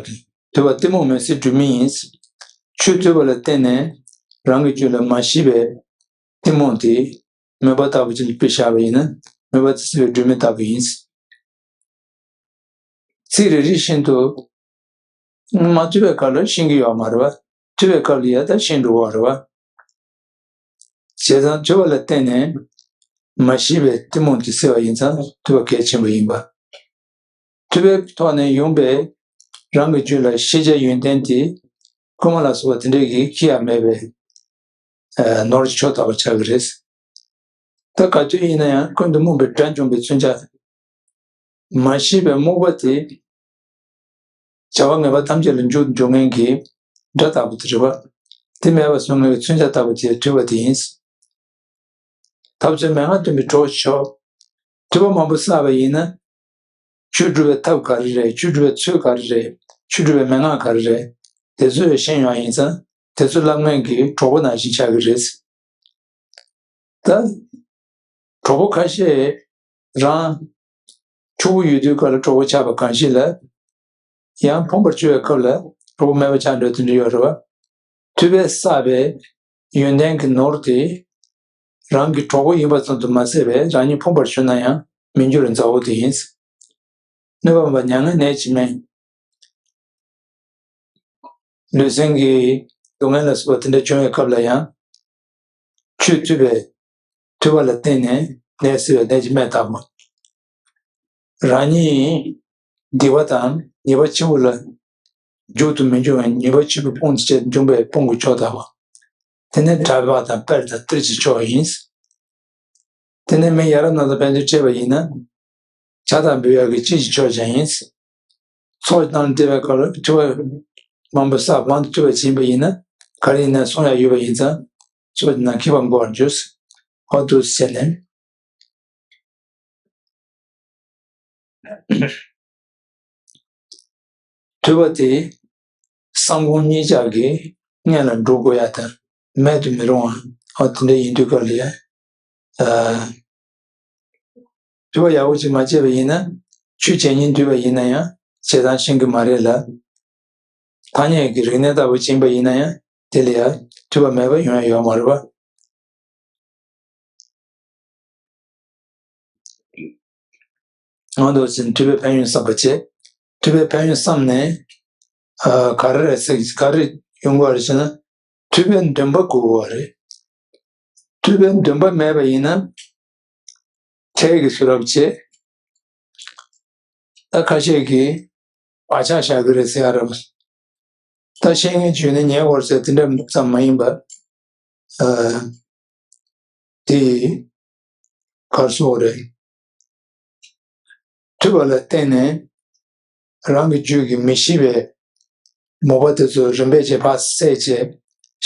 ཐོས་པ་གཏི་མུག་མེད་སའི་སྒྲོན་མེ་ཡིན། ཆོས་ཐོས་པ་ལ་བརྟེན་ནས་རང་གི་རྒྱུད་ལ་མ་ཞི་བའི་གཏི་མུག་དེ་མོས་པ་ལྟ་བུ་ཅན་དུ་དཔེ་བཞག་པ་ཡིན་ན་མོས་པ་དེ་སེལ་བའི་སྒྲོན་མེ་ལྟ་བུ་ཡིན། ཚིག་རེ་རེ་བཞིན་དུ་མ་ཐོས་པའི་སྐབས་ལ་ཤེས་ཀྱི་ཡོད་མ་རེད་བ། ཐོས་པའི་སྐབས་ལ་ཡ་ད་ཤེས་འགྲོ་བ་རེད་བ། བྱས་ཙང་ཐོས་པ་ལ་བརྟེན་ནས་མ་ཞི་བའི་གཏི་མུག་དེ་སེལ་བ་ཡིན་ཙང་ཐོས་པ་གལ་ཆེན་པོ་ཡིན་པ། ཐོས་པའི་ཐོག་ནས་ཡོང་པའི་རང་གི་རྒྱུད་ལ་ཤེས་བྱའི་ཡོན་ཏན་དེ་རྐུན་མ་ལ་སོགས་པ་དེ་འདྲས་ཀྱིས་ཁྱེར་ཡ་མེད་པའི་ནོར་གྱི་མཆོག་ལྟ་བུ་ཆགས་ཀྱི་རེད། ད་ག་དུས་ཡིན་ན་ཡང་ཀུན་ཏུ་སྨོན་པའི་སྒྲ་འབྱུང་བའི་མཚོན་ཆ། མ་ཞི་བའི་རྨུགས་པ་དེ་བྱ་བ་ངན་པ་ཐམས་ཅད་ལ་འཇུག་འཇུག་མཁན་གྱི་སྒྲ་ལྟ་བུ་དེ་རེད་བ། དེ་མེད་པར་བཟོ་མཁན་གྱི་མཚོན་ཆ་ལྟ་བུ་དེ་ཐོས་པ་དེ་ཡིན། འཐབ་རྩོད་མན་ངག་སྟོན་པའི་གྲོགས་ཤིག་ཤོག །ཐོས་པ་མང་པོ་བསགས་པ་ཡིན་ན། ཆོས་སྒྲུབ་པའི་ཐབས་ག་རེ་རེད། ཆོས་སྒྲུབ་པའི་ཚུལ་ག་རེ་རེད། ཆོས་སྒྲུབ་པའི་མན་ངག་ག་རེ་རེད། དེ་ཚོ་ཤེས་ཡོང་བ་ཡིན་ཙང་དེ་ཚོ་བསླབ་མཁན་གྱི་གྲོགས་པོ་ནང་བཞིན་ཆགས་ཀྱི་རེད། ད། གྲོགས་པོ་ཁ་ཤས་རང་ཕྱུག་པོ་ཡོད་དུས་སྐབས་ལ་གྲོགས་པོ་ཆགས་པ་གང་ཞིག་ལ། ཡང་ཕོངས་པར་གྱུར་བའི་སྐབས་ལ་གྲོགས་པོ་མེད་པ་ཆགས་འགྲོ་དེ་འདྲ་ཡོད་རེད་བ། ཐོས་པས་བསགས་པའི་ཡོན་ཏན་གྱི་ནོར་དེ་རང་གི་གྲོགས་པོ་ཡིན་པ་ཙམ་དུ་མ་ཟད་པས་རང་ཉིད་ཕོངས་པར་གྱུར་ན་ཡང་མི་འགྱུར་བའི་མཛའ་བོ་དེ་ཡིན། གནོད་པ་མེད་པ་མྱ་ངན་ནད་ཀྱིས་མིན། ལུས་སེམས་ཀྱི་སྡུག་བསྔལ་ལ་སོགས་པ་དེ་འདྲ་བྱུང་བའི་སྐབས་ལ་ཡང་། ཆོས་ཐོས་པའི་ཐོས་པ་ལ་བརྟེན་ནས་ནད་སེལ་བའི་ནད་ཀྱི་སྨན་ལྟ་བུ། རང་ཉིད་སྡིག་པ་དང་ཉེས་པ་ཆེན་པོ་ལ་འཇུག་ཏུ་མི་འཇུག་པའི་ཉེས་པ་ཆེན་པོའི་དཔུང་དུ་བྱས་ཏེ་འཇོམས་པའི་དཔུང་གི་མཆོག་ལྟ་བུ། དེ་ནི་གྲྭ་པ་དང་དཔལ་དང་གཏེར་གྱི་མཆོག་ཡིན། དེ་ནས་མི་ཡ་རབས་རྣམས་དང་ཕན་ཚུན་འཕྲད་པ་ཡིན་ན། ཇ་དང་འབུལ་ཡག་གི་ཅི་ཞིག་ཆོག་ཀྱང་ཡིན། ཚོགས་ཀྱི་ནང་ལ་བསྡད་པའི་སྐབས་ལ་ཐོས་པ་མང་པོ་བསགས་མང་དུ་ཐོས་པ་བྱིན་པ་ཡིན་ན་ག་རེ་ཡིན་ན་གསུང་ཡག་ཡོད་པ་ཡིན་ཙང་ཚོགས་ཀྱི་ནང་མཁས་པ་དགོས་པར་འགྱུར། ཧོ་ཏུ་ཟེར་ནས། ཐོས་པ་དེ་སེམས་ཁོང་གཉིས་ཆར་གྱི་སྔོན་ལ་འགྲོ་དགོས་ཡ་དང་མེད་དུ་མི་རུང་བ་ཨ་དེ་འདྲ་ཡིན་དུས་སྐབས་ལ་ཡ། ཨ། ཐོས་པ་ཡག་པོ་ཅིག་མ་བྱས་པ་ཡིན་ན་ཆོས་བྱེད་སྙིང་འདོད་པ་ཡིན་ན་ཡང་བྱེད་སྟངས་ཤེས་ཀྱི་མ་རེད་ལ། ཐ་སྙད་ཀྱི་རིག་གནས་ལྟ་བུ་ཕྱིན་པ་ཡིན་ན་ཡང་དེ་ལ་ཡ་ཐོས་པ་མེད་པ་ཡོང་ཡ་ཡོད་མ་རེད་པ། ང་ཚོ་བཞིན་ཐོས་པའི་ཕན་ཡོན་བསམ་པ་བྱས། ཐོས་པའི་ཕན་ཡོན་བསམ་ནས། ཨ། ག་རེ་རེད་ཟེར་ག་རེ་ཡོང་གི་རེད་ཟེར་ན། ཐོས་པའི་འདུན་པ་དགོས་ཀྱི་རེད། ཐོས་པའི་འདུན་པ་མེད་པ་ཡིན་ན། ཁྱེད་ཀྱིས་བཟོ་རབས་བྱེད། ད་ཁ་ཤས་ཀྱིས་བག་ཆགས་བཞག་གི་རེད་ཟེར་ཡ་རེད། ད་ཤེས་མཁན་བྱུང་ནས་ཉན་དགོས་ཟེར་དེ་འདྲ་ཙམ་མ་ཡིན་པ། ཨ། དེ་གར་སོང་རེད། ཐོས་པ་ལ་བརྟེན་ནས་རང་གི་རྒྱུད་ཀྱི་མི་ཤེས་པའི་མོས་པ་དེ་ཚོ་རིམ་པས་བྱས་ཕར་བསལ་བྱས་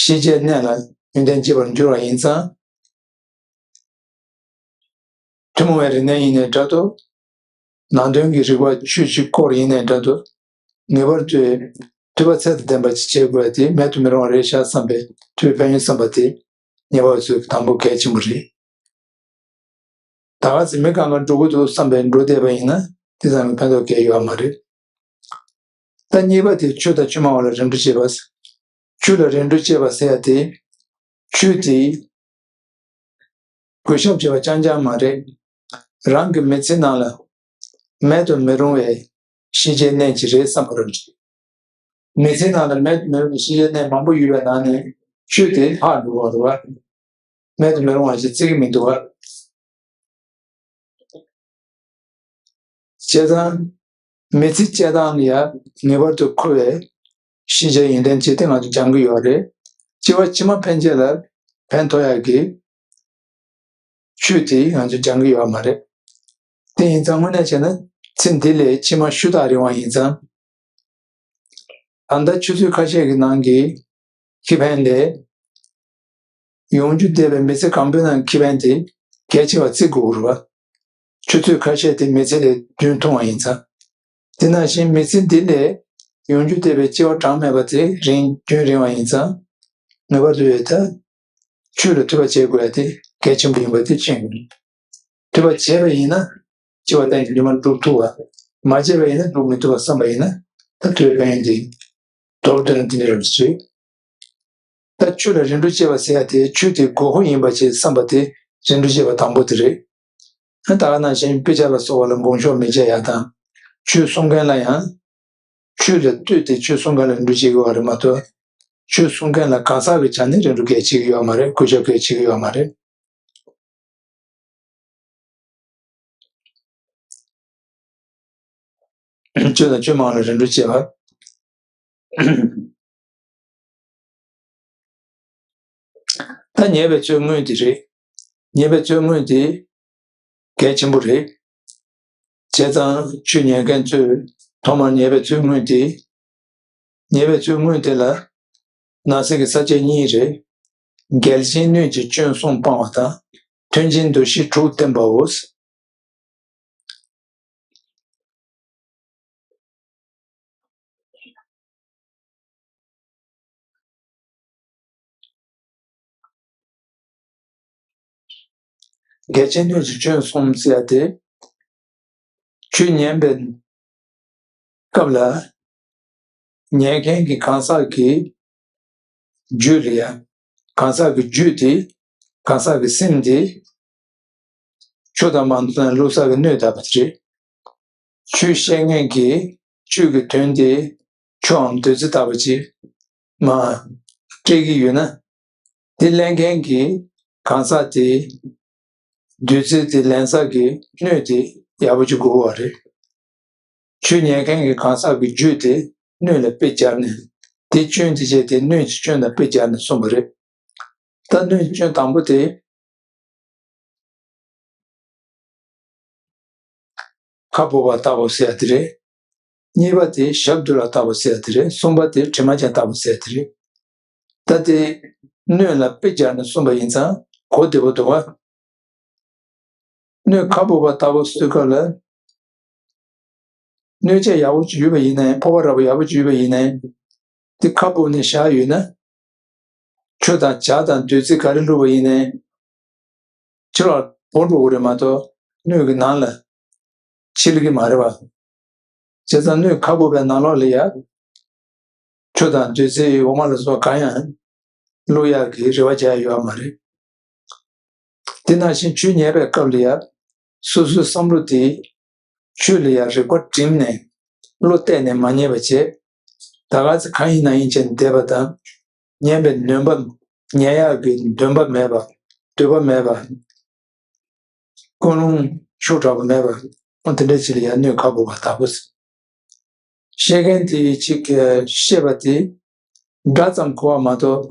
ཤེས་བྱའི་གནས་ལ་ཡོན་ཏན་སྐྱེ་བར་འགྱུར་བ་ཡིན་ཙང་། ཐུན་མོང་བའི་རིག་གནས་ཡིན་ནའི་འདྲ་འདུག་ནང་དོན་གྱི་རིག་པ་ཆོས་ཀྱི་སྐོར་ཡིན་ནའི་འདྲ་འདུག་ངེས་པར་དུ་ཐོས་པ་ཚད་དང་ལྡན་པ་ཅིག་བྱེད་དགོས་པ་དེ་མེད་དུ་མི་རུང་བ་རེད་ཤག་བསམ་པའི་ཐོས་པའི་ཕན་ཡོན་བསམ་པ་དེ་ཉེ་བ་ཚོས་དང་པོ་གལ་ཆེན་པོ་རེད། ད་ག་ཚོད་མི་གང་ག་འགྲོ་གི་འདུག་བསམ་པའི་འགྲོ་བསྡད་པ་ཡིན་ན་དེ་ཙམ་གྱི་ཕན་ཐོགས་གལ་ཡོད་མ་རེད། ད་གཉིས་པ་དེ་ཆོས་དང་ཆོས་མ་འོངས་ལ་རིམ་གྲོ་བྱེད་པ། ཆོས་ལ་རིམ་གྲོ་བྱེད་པ་ཟེར་ཡ་དེ། ཆོས་དེ། གུས་ཞབས་བྱེད་པ་རྐྱང་རྐྱང་མ་རེད། རང་གི་མི་ཚེ་ནང་ལ་མེད་དུ་མི་རུང་བའི་ཤེས་བྱའི་གནས་ཅིག་རེད་བསམ་པ་རེད། མི་ཚེ་ནང་ལ་མེད་དུ་མི་རུང་བའི་ཤེས་བྱའི་གནས་མང་པོ་ཡོད་པའི་ནང་ནས་ཆོས་དེ་ལྷག་འགྲོ་བ་རེད་བ། མེད་དུ་མི་རུང་བ་ཞིག་བརྩི་གི་མི་འདུག་བ། བྱས་ཙང་། མི་ཚེ་སྐྱེལ་སྟངས་ལ་ཡང་ངེས་པར་དུ་མཁོ་བའི་ཤེས་བྱ་ཡོན་ཏན་ཅིག་དེ་ང་ཚོ་སྦྱང་གི་ཡོད་རེད། སྐྱེ་བ་ཕྱི་མ་ཕན་ཆད་ལ་ཕན་ཐོགས་ཡག་གི་ཆོས་དེ་ང་ཚོ་སྦྱང་གི་ཡོད་མ་རེད། དེ་ཡིན་ཙང་དངོས་གནས་བྱས་ན་ཚེ་འདི་ལས་ཕྱི་མ་ཤུགས་དྲག་རིང་བ་ཡིན་ཙང་། ད་ལྟ་ཆུ་ཚོད་ཁ་ཤས་ཀྱི་ནང་གི་ཁེ་ཕན་ལས། ཡོང་རྒྱུ་བསྡད་པའི་མི་ཚེ་གང་པོའི་ནང་ཁེ་ཕན་དེ་གལ་ཆེ་བ་བརྩི་དགོས་རེད་བ། ཆུ་ཚོད་ཁ་ཤས་དེ་མི་ཚེ་ལས་རྒྱུན་ཐུང་བ་ཡིན་ཙང་། དེ་ནང་བཞིན་མི་ཚེ་འདི་ལས་ཡོང་རྒྱུ་བསྡད་པའི་སྐྱེ་བ་གྲངས་མེད་པ་དེ་རིང་རྒྱུན་རིང་བ་ཡིན་ཙང་། ངེས་པར་དུ་ཡོད་ད། ཆོས་ལ་ཐོས་པ་བྱེད་དགོས་ཡ་དེ་གལ་ཆེན་པོ་ཡིན་པ་དེ་མཁྱེན་དགོས། ཐོས་པ་བྱས་པ་ཡིན་ན། སྐྱེ་བ་གཏན་གྱི་ལུས་མ་འགྲུབ་ཐུབ་པ། མ་བྱས་པ་ཡིན་ན་འགྲུབ་མི་ཐུབ་པ་བསམ་པ་ཡིན་ན། ད་ཐོས་པའི་ཕན་ཡོན་དེ། མདོར་བསྡུས་ན་འདི་འདྲ་རེད་ཟེར། ད་ཆོས་ལ་རིམ་གྲོ་བྱེད་པ་ཟེར་ཡ་དེ་ཆོས་དེ་དགོས་མཁོ་ཡིན་པ་ཞིག་བསམ་པ་དེ་རིམ་གྲོ་བྱེད་པ་དང་པོ་དེ་རེད། ད་ག་ནང་བཞིན་དཔེ་ཆ་ལ་སོགས་པ་ལ་དགོངས་ཞུ་མི་བྱེད་ཡ་དང་། ཆོས་གསུང་མཁན་ལ་ཡང་། ཆོས་ལ་ལྟོས་ཏེ་ཆོས་གསུང་མཁན་ལ་རིམ་གྲོ་བྱེད་དགོས་པ་རེད་མ་གཏོགས། ཆོས་གསུང་མཁན་ལ་གང་ཟག་གི་ཆ་ནས་རིམ་གྲོ་གལ་ཆེ་གི་ཡོད་མ་རེད། གུས་ཞབས་གལ་ཆེ་གི་ཡོད་མ་རེད། ཆོས་དང་ཆོས་མང་ལ་རིམ་གྲོ་བྱེད་པ། ད་ཉེས་པའི་ཚུལ་དངོས་དེ་རེད། ཉེས་པའི་ཚུལ་དངོས་དེ་གལ་ཆེན་པོ་རེད། བྱས་ཙང་ཆོས་ཉན་མཁན་ཚོས་ཐོག་མར་ཉེས་པའི་ཚུལ་དངོས་དེ། ཉེས་པའི་ཚུལ་དངོས་དེ་ལ། ནང་གསེས་ཀྱི་ས་བཅད་གཉིས་རེད། འགལ་རྐྱེན་སྣོད་ཀྱི་སྐྱོན་གསུམ་སྤང་བ་དང་། མཐུན་རྐྱེན་འདུ་ཤེས་དྲུག་བསྟེན་པའོ། འགལ་རྐྱེན་སྣོད་ཀྱི་སྐྱོན་གསུམ་ཟེར་ཡ་དེ། ཆོས་ཉན་པའི་སྐབས་ལ། ཉན་མཁན་གྱི་གང་ཟག་གི་རྒྱུད་ལ་ཡ། གང་ཟག་གི་རྒྱུད་དེ། གང་ཟག་གི་སེམས་དེ། ཆོས་དང་མ་མཐུན་ན་བླུགས་ས་གི་སྣོད་ལྟ་བུ་རེད། ཆོས་བཤད་མཁན་གྱིས་ཆོས་ཀྱི་དོན་དེ་ཆོས་འམ་བདུད་རྩི་ལྟ་བུ་ཅིག་མ་སྤྲད་ཀྱི་ཡོད་ན། དེ་ལེན་མཁན་གྱི་གང་ཟག་དེ་བདུད་རྩི་དེ་ལེན་ས་གི་སྣོད་དེ་ཡག་པོ་ཅིག་དགོས་པ་རེད། ཆོས་ཉན་མཁན་གྱི་གང་ཟག་གི་རྒྱུད་དེ་སྣོད་ལ་དཔེ་སྦྱར་ནས། དེ་སྐྱོན་དེ་བྱས་ཏེ་སྣོད་ཀྱི་སྐྱོན་དང་དཔེ་སྦྱར་ནས་གསུངས་པ་རེད། ད་སྣོད་ཀྱི་སྐྱོན་དང་པོ་དེ། ཁ་སྦུབ་པ་ལྟ་བུ་ཟེར་ཡ་དེ་རེད། གཉིས་པ་དེ་ཞབས་རྡོལ་ལ་ལྟ་བུ་ཟེར་ཡ་དེ་རེད། གསུམ་པ་དེ་གྲིབ་མ་ཅན་ལྟ་བུ་ཟེར་ཡ་དེ་རེད། ད་དེ་སྣོད་ལ་དཔེ་སྦྱར་ནས་གསུངས་པ་ཡིན་ཙང་གོ་བདེ་པོ་འདུག་བ། སྣོད་ཁ་སྦུབ་པ་ལྟ་བུ་ཟེར་སྐབས་ལ། སྣོད་ཆས་ཡག་པོ་ཅིག་ཡོད་པ་ཡིན་ནའི་ཕོར་པ་ར་བ་ཡག་པོ་ཅིག་ཡོད་པ་ཡིན་ནའི། དེ་ཁ་སྦུབ་ནས་བཞག་ཡོད་ན། ཆུ་དང་ཇ་དང་བདུད་རྩི་ག་རེ་བླུགས་པ་ཡིན་ནའི། ཕྱི་ལོགས་བོར་འགྲོ་གི་རེད་མ་གཏོགས་སྣོད་ཀྱི་ནང་ལ་ཕྱིན་གྱི་མ་རེད་བ། བྱས་ཙང་སྣོད་ཁ་སྦུབ་པའི་ནང་ལོགས་ལ་ཡ། ཆུ་དང་བདུད་རྩི་འོ་མ་ལ་སོགས་གང་ཡང་བླུགས་ཡག་གི་རེ་བ་བྱས་ཡོད་མ་རེད། དེ་ནང་བཞིན་ཆོས་ཉན་པའི་སྐབས་ལ་ཡ། སོ་སོའི་བསམ་བློ་དེ་ཆོས་ལ་ཡ་རིག་པ་བསྒྲིམས་ནས་བློ་གཏད་ནས་མ་ཉན་པ་བྱས། ད་ག་ཚོད་གང་ཡིན་ན་ཡིན་བྱས་ནས་བསྡད་པ་དང་། ཉན་པའི་འདུན་པ། ཉན་ཡག་གི་འདུན་པ་མེད་པ། འདོད་པ་མེད་པ། ཀུན་སློང་ཤུགས་དྲག་པོ་མེད་པ། འོ་དེ་འདྲ་ཅིག་ལ་ཡ་སྣོད་ཁ་སྦུབ་པ་ལྟ་བུ་ཟེར། བཤད་མཁན་དེ་ཅིག་གིས་བཤད་པ་དེ་སྒྲ་ཙམ་གོ་བ་མ་གཏོགས།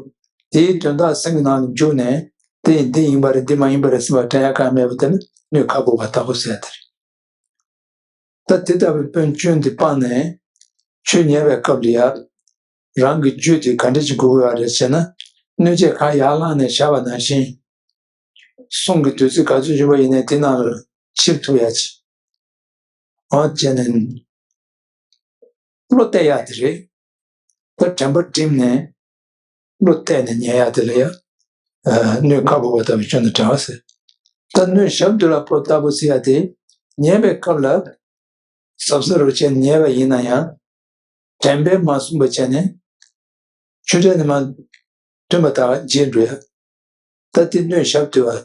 དེའི་དོན་དག་སེམས་ཀྱི་ནང་ལ་འཇུག་ནས་དེ་འདི་ཡིན་པ་རེད། འདི་མ་ཡིན་པ་རེད་ཟེར་བ་དྲན་ཡག་གང་མེད་པ་དེ་ལ་སྣོད་ཁ་སྦུབ་པ་ལྟ་བུ་ཟེར་ཡ་དེ་རེད། ད་དེ་ལྟ་བུའི་སྐྱོན་དེ་སྤངས་ནས་ཆོས་ཉན་པའི་སྐབས་ལ་ཡ། རང་གི་རྒྱུད་དེ་ག་འདྲ་ཅིག་དགོས་ཀྱི་ཡོད་རེད་ཟེར་ན། སྣོད་ཆས་གང་ཡར་བླངས་ནས་བཞག་པ་ནང་བཞིན། གསུང་གི་བདུད་རྩི་ག་ཚོད་བྱུང་བ་ཡིན་ནའི་དེ་ནང་ལ་ཕྱིར་ཐུག་ཡ་ཅིག་འོ་བྱས་ནས་བློ་གཏད་ཡ་དེ་རེད། ད་དྲན་པ་བསྒྲིམས་ནས་བློ་གཏད་ནས་ཉན་ཡ་དེ་ལ་ཡ། སྣོད་ཁ་སྦུབ་པ་ལྟ་བུའི་སྐྱོན་དང་བྲལ་བ་ཟེར། ད་སྣོད་ཞབས་རྡོལ་ལ་ལྟ་བུ་ཟེར་ཡ་དེ་ཉན་པའི་སྐབས་ལ་གཟབ་གཟབ་རུ་བྱས་ནས་ཉན་པ་ཡིན་ན་ཡང་། དྲན་པས་མ་བཟུང་བ་བྱས་ནས། ཆུ་ཕྲན་ནི་མ་ཐོན་པ་དག་བརྗེད་འགྲོ་ཡ། ད་དེ་སྣོད་ཞབས་རྡོལ་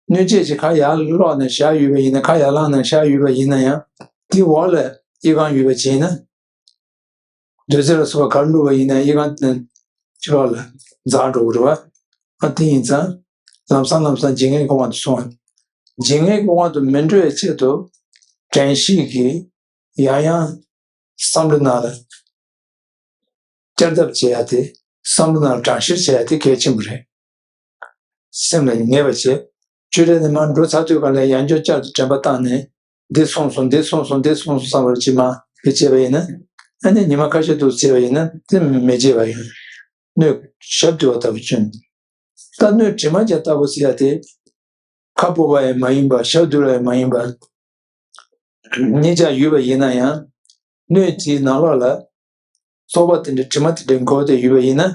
བ། སྣོད་ཆས་ཀྱི་ཁ་ཡར་སློག་ནས་བཞག་ཡོད་པ་ཡིན་ན། ཁ་ཡར་བླངས་ནས་བཞག་ཡོད་པ་ཡིན་ན་ཡང་། དེའི་འོག་ལ་ཨི་ཁང་ཡོད་པ་བྱས་ན། རྡོ་རྗེ་ལ་སོགས་པ་ག་རེ་བླུགས་པ་ཡིན་ན་ཨི་ཁང་དེ་ཕྱི་ལོགས་ལ་འཛག་འགྲོ་གི་རེད་བ། ཨ་དེ་ཡིན་ཙང་། ལམ་སང་ལམ་སང་ཇི་སྙེད་ཀྱི་དབང་དུ་སོང་བ། ཇི་སྙེད་ཀྱི་དབང་དུ་མི་འགྲོ་བའི་ཆེད་དུ་དྲན་ཤེས་ཀྱིས་ཡང་ཡང་བསམ་བློ་ནང་ལ་བསྐྱར་ལྡབ་བྱེད་ཡ་དེ། བསམ་བློ་ནང་ལ་དྲན་ཤེས་བྱེད་ཡ་དེ་གལ་ཆེན་པོ་རེད། སེམས་ལ་ངེས་པ་བྱེད། ཆོས་ར་ནས་མར་འགྲོ་ཚར་དུས་ག་ལ་ཡང་བསྐྱར་བསྐྱར་དུ་དྲན་པ་བཏང་ནས། འདི་སོང་སོང་། འདི་སོང་སོང་། འདི་སོང་སོང་བསམ་པར་ཅིག་མ་བྱས་པ་ཡིན་ན། ཨ་ནི་ཉི་མ་ཁ་ཤས་འདུག་བྱས་པ་ཡིན་ན་དེ་མི་བྱེད་པ་ཡིན། སྣོད་ཞབས་རྡོལ་བ་ལྟ་བུ་བྱུང་། ད་སྣོད་དྲི་མ་ཅན་ལྟ་བུ་ཟེར་ཡ་དེ། ཁ་སྦུབ་པ་ཡང་མ་ཡིན་པ། ཞབས་རྡོལ་བ་ཡང་མ་ཡིན་པ། གཉིས་ཆ་ཡོད་པ་ཡིན་ན་ཡང་། སྣོད་དེའི་ནང་ལོགས་ལ་ཚོགས་པ་དེ་འདྲའི་དྲི་མ་དེ་འདྲའི་འགོས་ཏེ་ཡོད་པ་ཡིན་ན།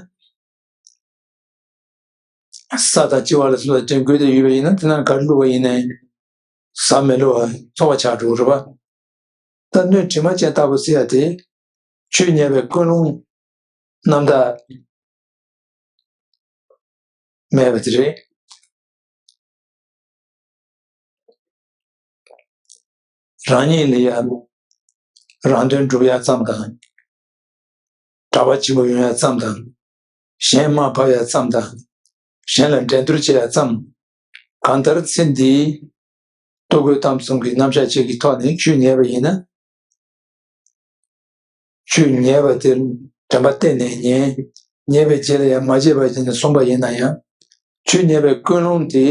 ས་དང་ལྕི་བ་ལ་སོགས་པ་དེ་འགོས་ཏེ་ཡོད་པ་ཡིན་ན། དེ་ན་ག་རེ་བླུགས་པ་ཡིན་ནའི་ཟ་མི་བླུགས་པ། ཚོགས་པ་ཆགས་འགྲོ་གི་རེད་པ། ད་སྣོད་དྲི་མ་ཅན་ལྟ་བུ་ཟེར་ཡ་དེ། ཆོས་ཉན་པའི་ཀུན་སློང་རྣམ་དག་མེད་པ་དེ་རེད། རང་ཉིད་ལ་ཡང་རང་དོན་སྒྲུབ་ཡ་ཙམ་དང་། གྲྭ་པ་ཆེན་པོ་ཡོང་ཡ་ཙམ་དང་། གཞན་དམའ་ཕབ་ཡ་ཙམ་དང་། གཞན་ལ་འགྲན་བསྡུར་བྱེད་ཡ་ཙམ། གང་ལྟར་ཚེ་འདིའི་ལྟོ་གོས་གཏམ་གསུམ་གྱི་རྣམ་གཞག་བཅས་ཀྱི་ཐོག་ནས་ཆོས་ཉན་པ་ཡིན་ན། ཆོས་ཉན་པ་དེར་དྲན་པ་གཏད་ནས་ཉན། ཉན་པའི་རྗེས་ལ་ཡང་མ་བརྗེད་པ་བྱས་ནས་གསུངས་པ་ཡིན་ན་ཡང་། ཆོས་ཉན་པའི་ཀུན་སློང་དེ་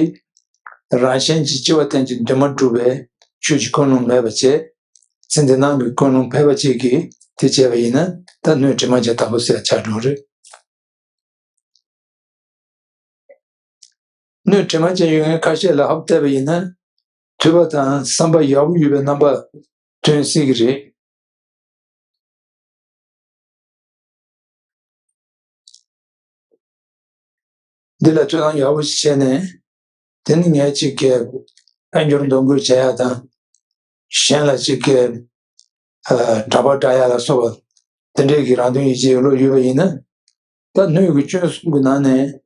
རང་གཞན་གྱི་སྐྱེ་བ་གཏན་གྱི་འདུན་མ་གྲུབ་པའི་ཆོས་ཀྱི་ཀུན་སློང་མེད་པ་བྱས། ཚེ་འདི་སྣང་གི་ཀུན་སློང་ཕལ་པ་ཅིག་གིས་དེ་བྱས་པ་ཡིན་ན། ད་སྣོད་དྲི་མ་ཅན་ལྟ་བུ་ཟེར་ཆགས་འགྲོ་གི་རེད། སྣོད་དྲི་མ་ཅན་ཡོད་མཁན་ཁ་ཤས་ལ་ཧབ་བལྟས་པ་ཡིན་ན། ཐོས་པ་དང་བསམ་པ་ཡག་པོ་ཡོད་པའི་རྣམ་པ་ཐོན་སྲིད་ཀྱི་རེད། འདི་ལ་ཐོས་བསམ་ཡག་པོ་ཞིག་བྱས་ནས། དེ་ནི་ངས་ཅིག་གི་དཔལ་འབྱོར་འདོན་སྐུལ་བྱེད་ཡ་དང་། གཞན་ལ་ཅིག་གི་ཨ་གྲྭ་པ་བསྒྲག་ཡ་ལ་སོགས་པ་དེ་འདྲས་ཀྱི་རང་དོན་ཡིད་བྱེད་ཀྱི་བློ་ཡོད་པ་ཡིན་ན། ད་སྣོད་ཀྱི་སྐྱོན་གསུམ་གྱི་ནང་ནས་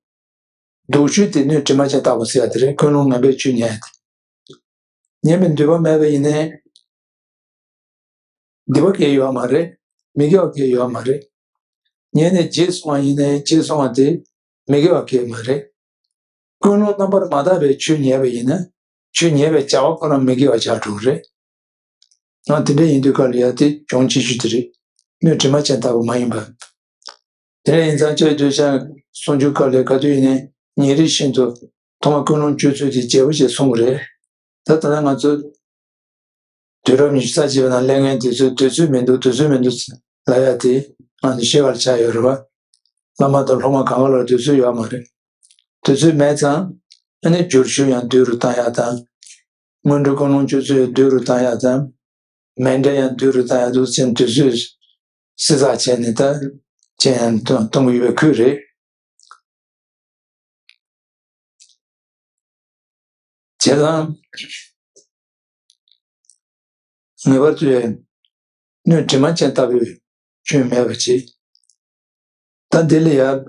སྡུག་ཤོས་དེ་སྣོད་དྲི་མ་ཅན་ལྟ་བུ་ཟེར་ཡ་དེ་རེད། ཀུན་སློང་ངན་པས་ཆོས་ཉན་ཡ་དེ། ཉན་པའི་འདོད་པ་མེད་པ་ཡིན་ནའི། སྡིག་པ་གང་ཡང་ཡོད་མ་རེད། མི་དགེ་བ་གང་ཡང་ཡོད་མ་རེད། ཉན་ནས་བརྗེད་སོང་བ་ཡིན་ནའི། བརྗེད་སོང་བ་དེ་མི་དགེ་བ་གང་ཡང་མ་རེད། ཀུན་སློང་རྣམ་པར་མ་དག་པའི་ཆོས་ཉན་པ་ཡིན་ན། ཆོས་ཉན་པའི་བྱ་བ་ཁོ་རང་མི་དགེ་བ་ཆགས་འགྲོ་གི་རེད། ཡང་དེ་འདྲ་ཡིན་དུས་སྐབས་ལ་ཡ་དེ་གྱོང་ཆེ་ཤོས་དེ་རེད། སྣོད་དྲི་མ་ཅན་ལྟ་བུ་མ་ཡིན་པ། དེ་འདྲ་ཡིན་ཙང་ཅིག་སྡོད་ཤག་གསུང་ཆོས་སྐབས་ལ་ག་དུས་ཡིན་ནའི་ཉིན་རེ་བཞིན་དུ་ཐོག་མར་ཀུན་སློང་བཅོས་ཚུལ་དེ་བརྗེ་པོ་ཞིག་གསུང་གི་རེད། ད་ད་ལྟ་ང་ཚོ་དུས་རབས་ཉི་ཤུ་རྩ་གཅིག་པའི་ནང་སླེབས་མཁན་དེ་ཚོས་དུས་ཚོད་མི་འདུག་དུས་ཚོད་མི་འདུག་ལབ་ཡ་དེ་ང་ཚོ་ཤེས་པར་ཆགས་ཡོད་རེད་པ། བླ་མ་དང་སློབ་མ་གང་ག་ལ་དུས་ཚོད་ཡོད་མ་རེད། དུས་ཚོད་མེད་ཙང་ཨ་ནི་བསྒྱུར་ཞུ་ཡང་བསྡུས་རུ་བཏང་ཡ་དང་། སྔོན་འགྲོ་ཀུན་སློང་བཅོས་ཚུལ་བསྡུས་རུ་བཏང་ཡ་དང་། མཎྜལ་ཡང་བསྡུས་རུ་བཏང་ཡ་འདུག་ཅེས་དུས་ཚོད་བསྲི་ཚགས་བྱས་ནས་ད་ཅན་ཡང་གཏོང་གཏོང་གི་ཡོད་པའི་ཁུལ་རེད། བྱས་ཙང་། ངེས་པར་དུ་སྣོད་དྲི་མ་ཅན་ལྟ་བུའི་སྐྱོན་མེད་པ་བྱེད། ད་འདི་ལ་ཡང་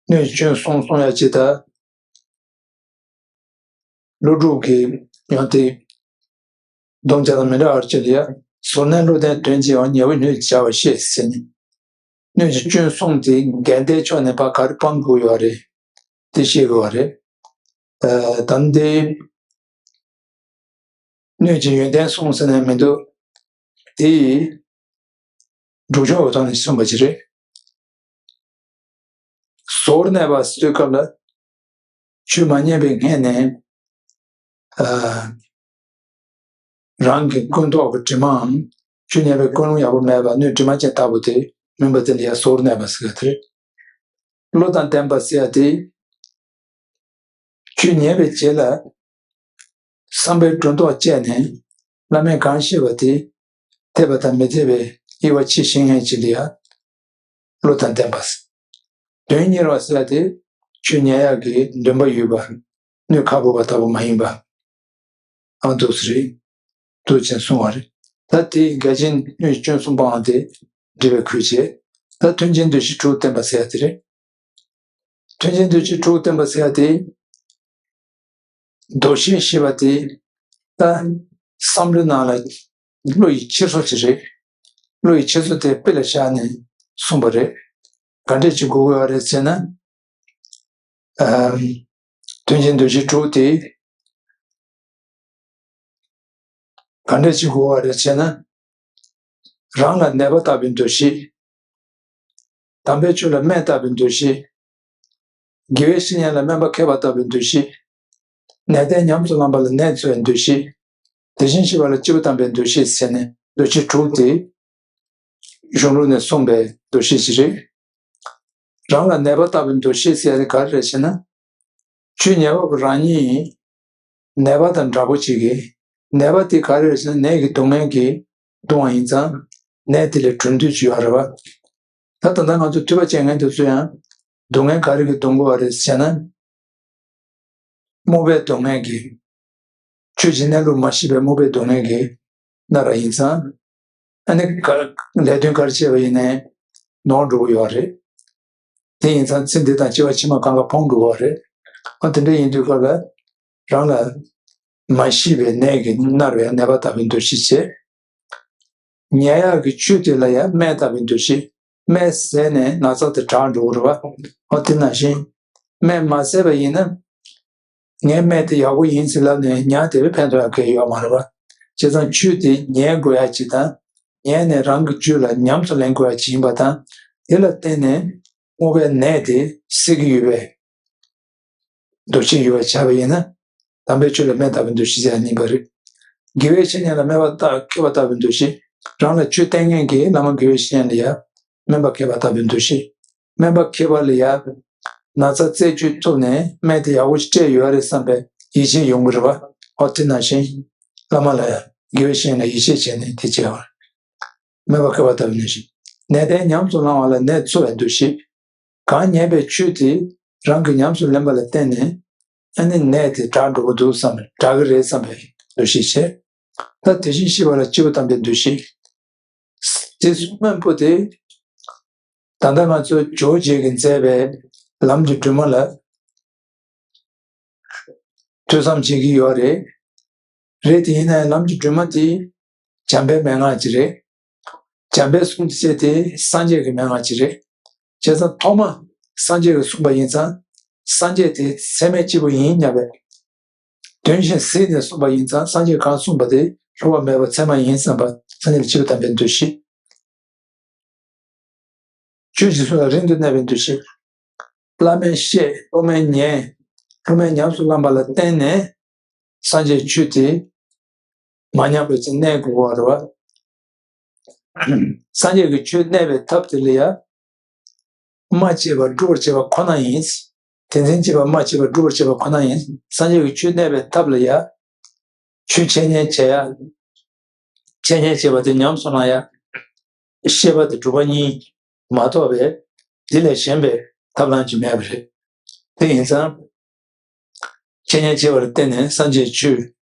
སྣོད་སྐྱོན་གསུམ་གསུང་ཡ་ཅིག་ད། ཀླུ་སྒྲུབ་ཀྱི་ཡང་དེ་སྡོམ་བྱ་དང་མི་འདྲ་བར་བྱེད་ལ་ཡ། ཟོར་སྣོད་བློ་ལྡན་དོན་བྱེད་པ། ཉེ་བའི་སྣོད་ཀྱིས་བྱ་བ་ཤེས་ཟེར་ནས། སྣོད་ཀྱི་སྐྱོན་གསུམ་དེ་འགལ་ཟླའི་ཕྱོགས་ནས་ཕར་ག་རེ་སྤང་དགོས་ཡོད་རེད། དེ་ཤེས་དགོས་པ་རེད། ཨ་ད་འདི་སྣོད་ཀྱི་ཡོན་ཏན་གསུམ་ཟེར་ནས་མི་འདུག་དེ་སྒྲུབ་ཕྱོགས་ཀྱི་ཐོག་ནས་གསུངས་པ་ཅིག་རེད། ཟོར་གནས་པ་ཟེར་དུས་སྐབས་ལ། ཆོས་མ་ཉན་པའི་སྔོན་ནས། ཨ་རང་གི་ཀུན་རྟོག་གི་དྲི་མའམ། ཆོས་ཉན་པའི་ཀུན་སློང་ཡག་པོ་མེད་པ། སྣོད་དྲི་མ་ཅན་ལྟ་བུ་དེ་མིན་པ་དེ་ལ་ཡང་ཟོར་གནས་པ་ཟེར་གི་དེ་རེད། བློ་དང་ལྡན་པ་ཟེར་ཡ་དེ། ཆོས་ཉན་པའི་རྗེས་ལ་བསམ་པའི་སྒྲོ་འདོགས་བཅད་ནས་བླ་མས་གང་བཤད་པ་དེ་འཐད་པ་དང་མི་འཐད་པའི་དབྱེ་བ་ཕྱེ་ཤེས་མཁན་ཅིག་ལ་ཡང་བློ་དང་ལྡན་པ་ཟེར། དོན་གཉེར་བ་ཟེར་ཡ་དེ་ཆོས་ཉན་ཡག་གི་འདུན་པ་ཡོད་པ། སྣོད་ཁ་སྦུབ་པ་ལྟ་བུ་མ་ཡིན་པ། ཨ་འདུག་སེ་རེད། འདུག་ཅེས་གསུངས་པ་རེད། ད་དེའི་འགལ་རྐྱེན་སྣོད་སྐྱོན་གསུམ་སྤང་བ་དེ་འགྲིག་པའི་ཁུལ་བྱས། ད་མཐུན་རྐྱེན་འདུ་བྱེད་དྲུག་བསྟན་པ་ཟེར་ཡ་དེ་རེད། མཐུན་རྐྱེན་འདུ་བྱེད་དྲུག་བསྟན་པ་ཟེར་ཡ་དེ། འདུ་ཤེས་ཞེས་པ་དེ། ད་བསམ་བློའི་ནང་ལ་བློ་ཡི་འཁྱེར་སོ་ཅིག་རེད། བློ་ཡི་འཁྱེར་སོ་དེ་དཔེ་ལ་བཞག་ནས་གསུངས་པ་རེད། ག་འདྲས་ཅིག་དགོས་ཀྱི་ཡོད་རེད་ཟེར་ན། ཨ། དོན་གྱི་འདུ་ཤེས་དྲུག་དེ་ག་འདྲ་ཞིག་དགོས་པ་རེད་ཟེར་ན། རང་ལ་ནད་པ་ལྟ་བུའི་འདུ་ཤེས། དམ་པའི་ཆོས་ལ་སྨན་ལྟ་བུའི་འདུ་ཤེས། དགེ་བའི་བཤེས་གཉེན་ལ་སྨན་པ་མཁས་པ་ལྟ་བུའི་འདུ་ཤེས། ནད་ལྡན་ཉམས་སུ་བླངས་པ་ལ་ནད་འཚོ་བའི་འདུ་ཤེས། དེ་བཞིན་གཤེགས་པ་ལ་སྐྱེས་བུ་དམ་པའི་འདུ་ཤེས་ཟེར་ནས་འདུ་ཤེས་དྲུག་དེ་གཞུང་ལུགས་ནས་གསུངས་པའི་འདུ་ཤེས་ཤིག་རེད། རང་ལ་ནད་པ་ལྟ་བུའི་འདུ་ཤེས་ཟེར་ཡ་དེ་ག་རེ་རེད་ཟེར་ན། ཆོས་ཉན་པ་པོ་རང་ཉིད་ནད་པ་དང་འདྲ་པོ་ཅིག་གིས། ནད་པ་དེ་ག་རེ་རེད་ཟེར་ན། ནད་ཀྱི་སྡུག་བསྔལ་གྱིས་གདུང་བ་ཡིན་ཙང་། ནད་དེ་ལས་གྲོལ་འདོད་ཅིག་ཡོད་རེད་བ། ད་ད་ལྟ་ང་ཚོ་ཐོས་པ་མཁྱེན་མཁན་དེ་ཚོ་ཡང་སྡུག་བསྔལ་ག་རེ་གིས་གདུང་དགོས་པ་རེད་ཟེར་ན། རྨོངས་པའི་སྡུག་བསྔལ་གྱིས། ཆོས་ཀྱི་གནས་ལུགས་མ་ཤེས་པའི་རྨོངས་པའི་སྡུག་བསྔལ་གྱིས་མནར་བ་ཡིན་ཙང་། ཨ་ནི་ག་ལས་དོན་ག་རེ་བྱས་པ་ཡིན་ནའི་ནོར་འགྲོ་གི་ཡོད་རེད། དེ་ཡིན་ཙང་ཚེ་འདི་དང་སྐྱེ་བ་ཕྱི་མ་གང་ག་ཕོངས་འགྲོ་གི་ཡོད་རེད། ཨ། དེ་འདྲ་ཡིན་དུས་སྐབས་ལ་རང་ལ་མ་ཤེས་པའི་ནད་ཀྱིས་མནར་བའི་ནད་པ་ལྟ་བུའི་འདུ་ཤེས་བྱས། ཉལ་ཡག་གི་ཆོས་དེ་ལ་ཡང་སྨན་ལྟ་བུའི་འདུ་ཤེས། སྨན་བཟས་ནས་ན་ཚ་དེ་དྲག་འགྲོ་གི་རེད་བ། ཨ། དེ་ནང་བཞིན་སྨན་མ་བཟས་པ་ཡིན་ན། ངའི་སྨན་དེ་ཡག་པོ་ཡིན་ཟེར་ལབ་ནས་ཉལ་བསྡད་པས་ཕན་ཐོགས་ཡག་གང་ཡང་ཡོད་མ་རེད་བ། བྱས་ཙང་ཆོས་དེ་ཉལ་དགོས་ཡག་ཅིག་དང་། ཉལ་ནས་རང་གི་རྒྱུད་ལ་ཉམས་སུ་ལེན་དགོས་ཡག་ཅིག་ཡིན་པ་དང་། དེ་ལ་བརྟེན་ནས་རྨོངས་པའི་ནད་དེ་སེལ་གྱི་ཡོད་པའི་འདུ་ཤེས་ཡོད་པ་ཆགས་པ་ཡིན་ན། དམ་པའི་ཆོས་ལ་སྨན་ལྟ་བུའི་འདུ་ཤེས་ཟེར་ཡ་ཡིན་པ་རེད། དགེ་བའི་བཤེས་གཉེན་ལ་སྨན་པ་ལྟ། མཁས་པ་ལྟ་བུའི་འདུ་ཤེས། རང་ལ་ཆོས་བསྟན་མཁན་གྱི་བླ་མ་དགེ་བའི་བཤེས་གཉེན་ལ་ཡང་སྨན་པ་མཁས་པ་ལྟ་བུའི་འདུ་ཤེས། སྨན་པ་མཁས་པ་ལ་ཡང་ན་ཚ་རྩད་གཅོད་ཐུབ་ནས་སྨན་དེ་ཡག་པོ་ཞིག་སྤྲད་ཡོད་རེད་བསམ་པའི་ཡིད་ཆེས་ཡོང་གི་རེད་བ། ཨོ། དེ་ནང་བཞིན་བླ་མ་ལ་ཡང་དགེ་བའི་བཤེས་གཉེན་ལ་ཡིད་ཆེས་བྱས་ནས་དེ་བྱས་པ་རེད། སྨན་པ་མཁས་པ་ལྟ་བུའི་འདུ་ཤེས། ནད་ལྡན་ཉམས་སུ་བླང་བ་ལ་ནད་འཚོ་བའི་འདུ་ཤེས། གང་ཉན་པའི་ཆོས་དེ་རང་གིས་ཉམས་སུ་ལེན་པ་ལ་བརྟེན་ནས། ཨ་ནི་ནད་དེ་དྲག་འགྲོ་གི་འདུག་བསམ། དྲག་གི་རེད་བསམ་པའི་འདུ་ཤེས་བྱས། ད་དེ་བཞིན་གཤེགས་པ་ལ་སྐྱེས་བུ་དམ་པའི་འདུ་ཤེས། དེ་གསུམ་པོ་དེ་ད་ལྟ་ང་ཚོ་ཇོ་བོ་རྗེ་གིས་མཛད་པའི་ལམ་གྱི་སྒྲོན་མ་ལ་ཐོས་བསམ་བྱེད་ཀྱི་ཡོད་རེད། རེད། དེ་ཡིན་ན་ཡང་ལམ་གྱི་སྒྲོན་མ་དེ་བྱམས་པའི་མན་ངག་ཅིག་རེད། བྱམས་པས་གསུངས་ཏེ་བྱས་དེ་སངས་རྒྱས་ཀྱི་མན་ངག་ཅིག་རེད། བྱས་ཙང་ཐོག་མ་སངས་རྒྱས་ཀྱིས་གསུངས་པ་ཡིན་ཙང་། སངས་རྒྱས་དེ་ཚད་མས་གཅིག་པུ་ཡིན་སྙམ་པའི་དོན་བཞིན་གཟིགས་ནས་གསུངས་པ་ཡིན་ཙང་། སངས་རྒྱས་གང་གསུངས་པ་དེ་རོ་བ་མེད་པ་ཚད་མ་ཡིན་བསམ་པ། སངས་རྒྱས་ལ་སྐྱེས་བུ་དམ་པའི་འདུ་ཤེས། ཆོས་ཀྱི་ཚུལ་ལ་རིང་དུ་གནས་པའི་འདུ་ཤེས། བླ་མས་བཤད། སློབ་མས་ཉན། སློབ་མས་ཉམས་སུ་བླངས་པ་ལ་བརྟེན་ནས་སངས་རྒྱས་ཆོས་དེ་མ་ཉམས་པའི་ཚེ་གནས་དགོས་པ་རེད་བ། སངས་རྒྱས་ཀྱི་ཆོས་གནས་པའི་ཐབས་དེ་ལ་ཡང་སྨྲ་བྱེད་པ་སྒྲུབ་པར་བྱེད་པ་ཁོ་ན་ཡིན། དེ་འཛིན་བྱེད་པ་སྨྲ་བྱེད་པ་སྒྲུབ་པར་བྱེད་པ་ཁོ་ན་ཡིན། སངས་རྒྱས་ཀྱི་ཆོས་གནས་པའི་ཐབས་ལ་ཡང་ཆོས་འཆད་ཉན་བྱེད་ཡ། འཆད་ཉན་བྱེད་པ་དེ་ཉམས་སུ་བླང་ཡ། བཤད་པ་དེ་སྒྲུབ་པ་གཉིས་མ་གཏོགས་པའི་དེ་ལས་གཞན་པའི་ཐབས་ལམ་ཅིག་མེད་པ་རེད། དེ་ཡིན་ཙང་། འཆད་ཉན་བྱེད་པ་ལ་བརྟེན་ནས་སངས་རྒྱས་ཆོས།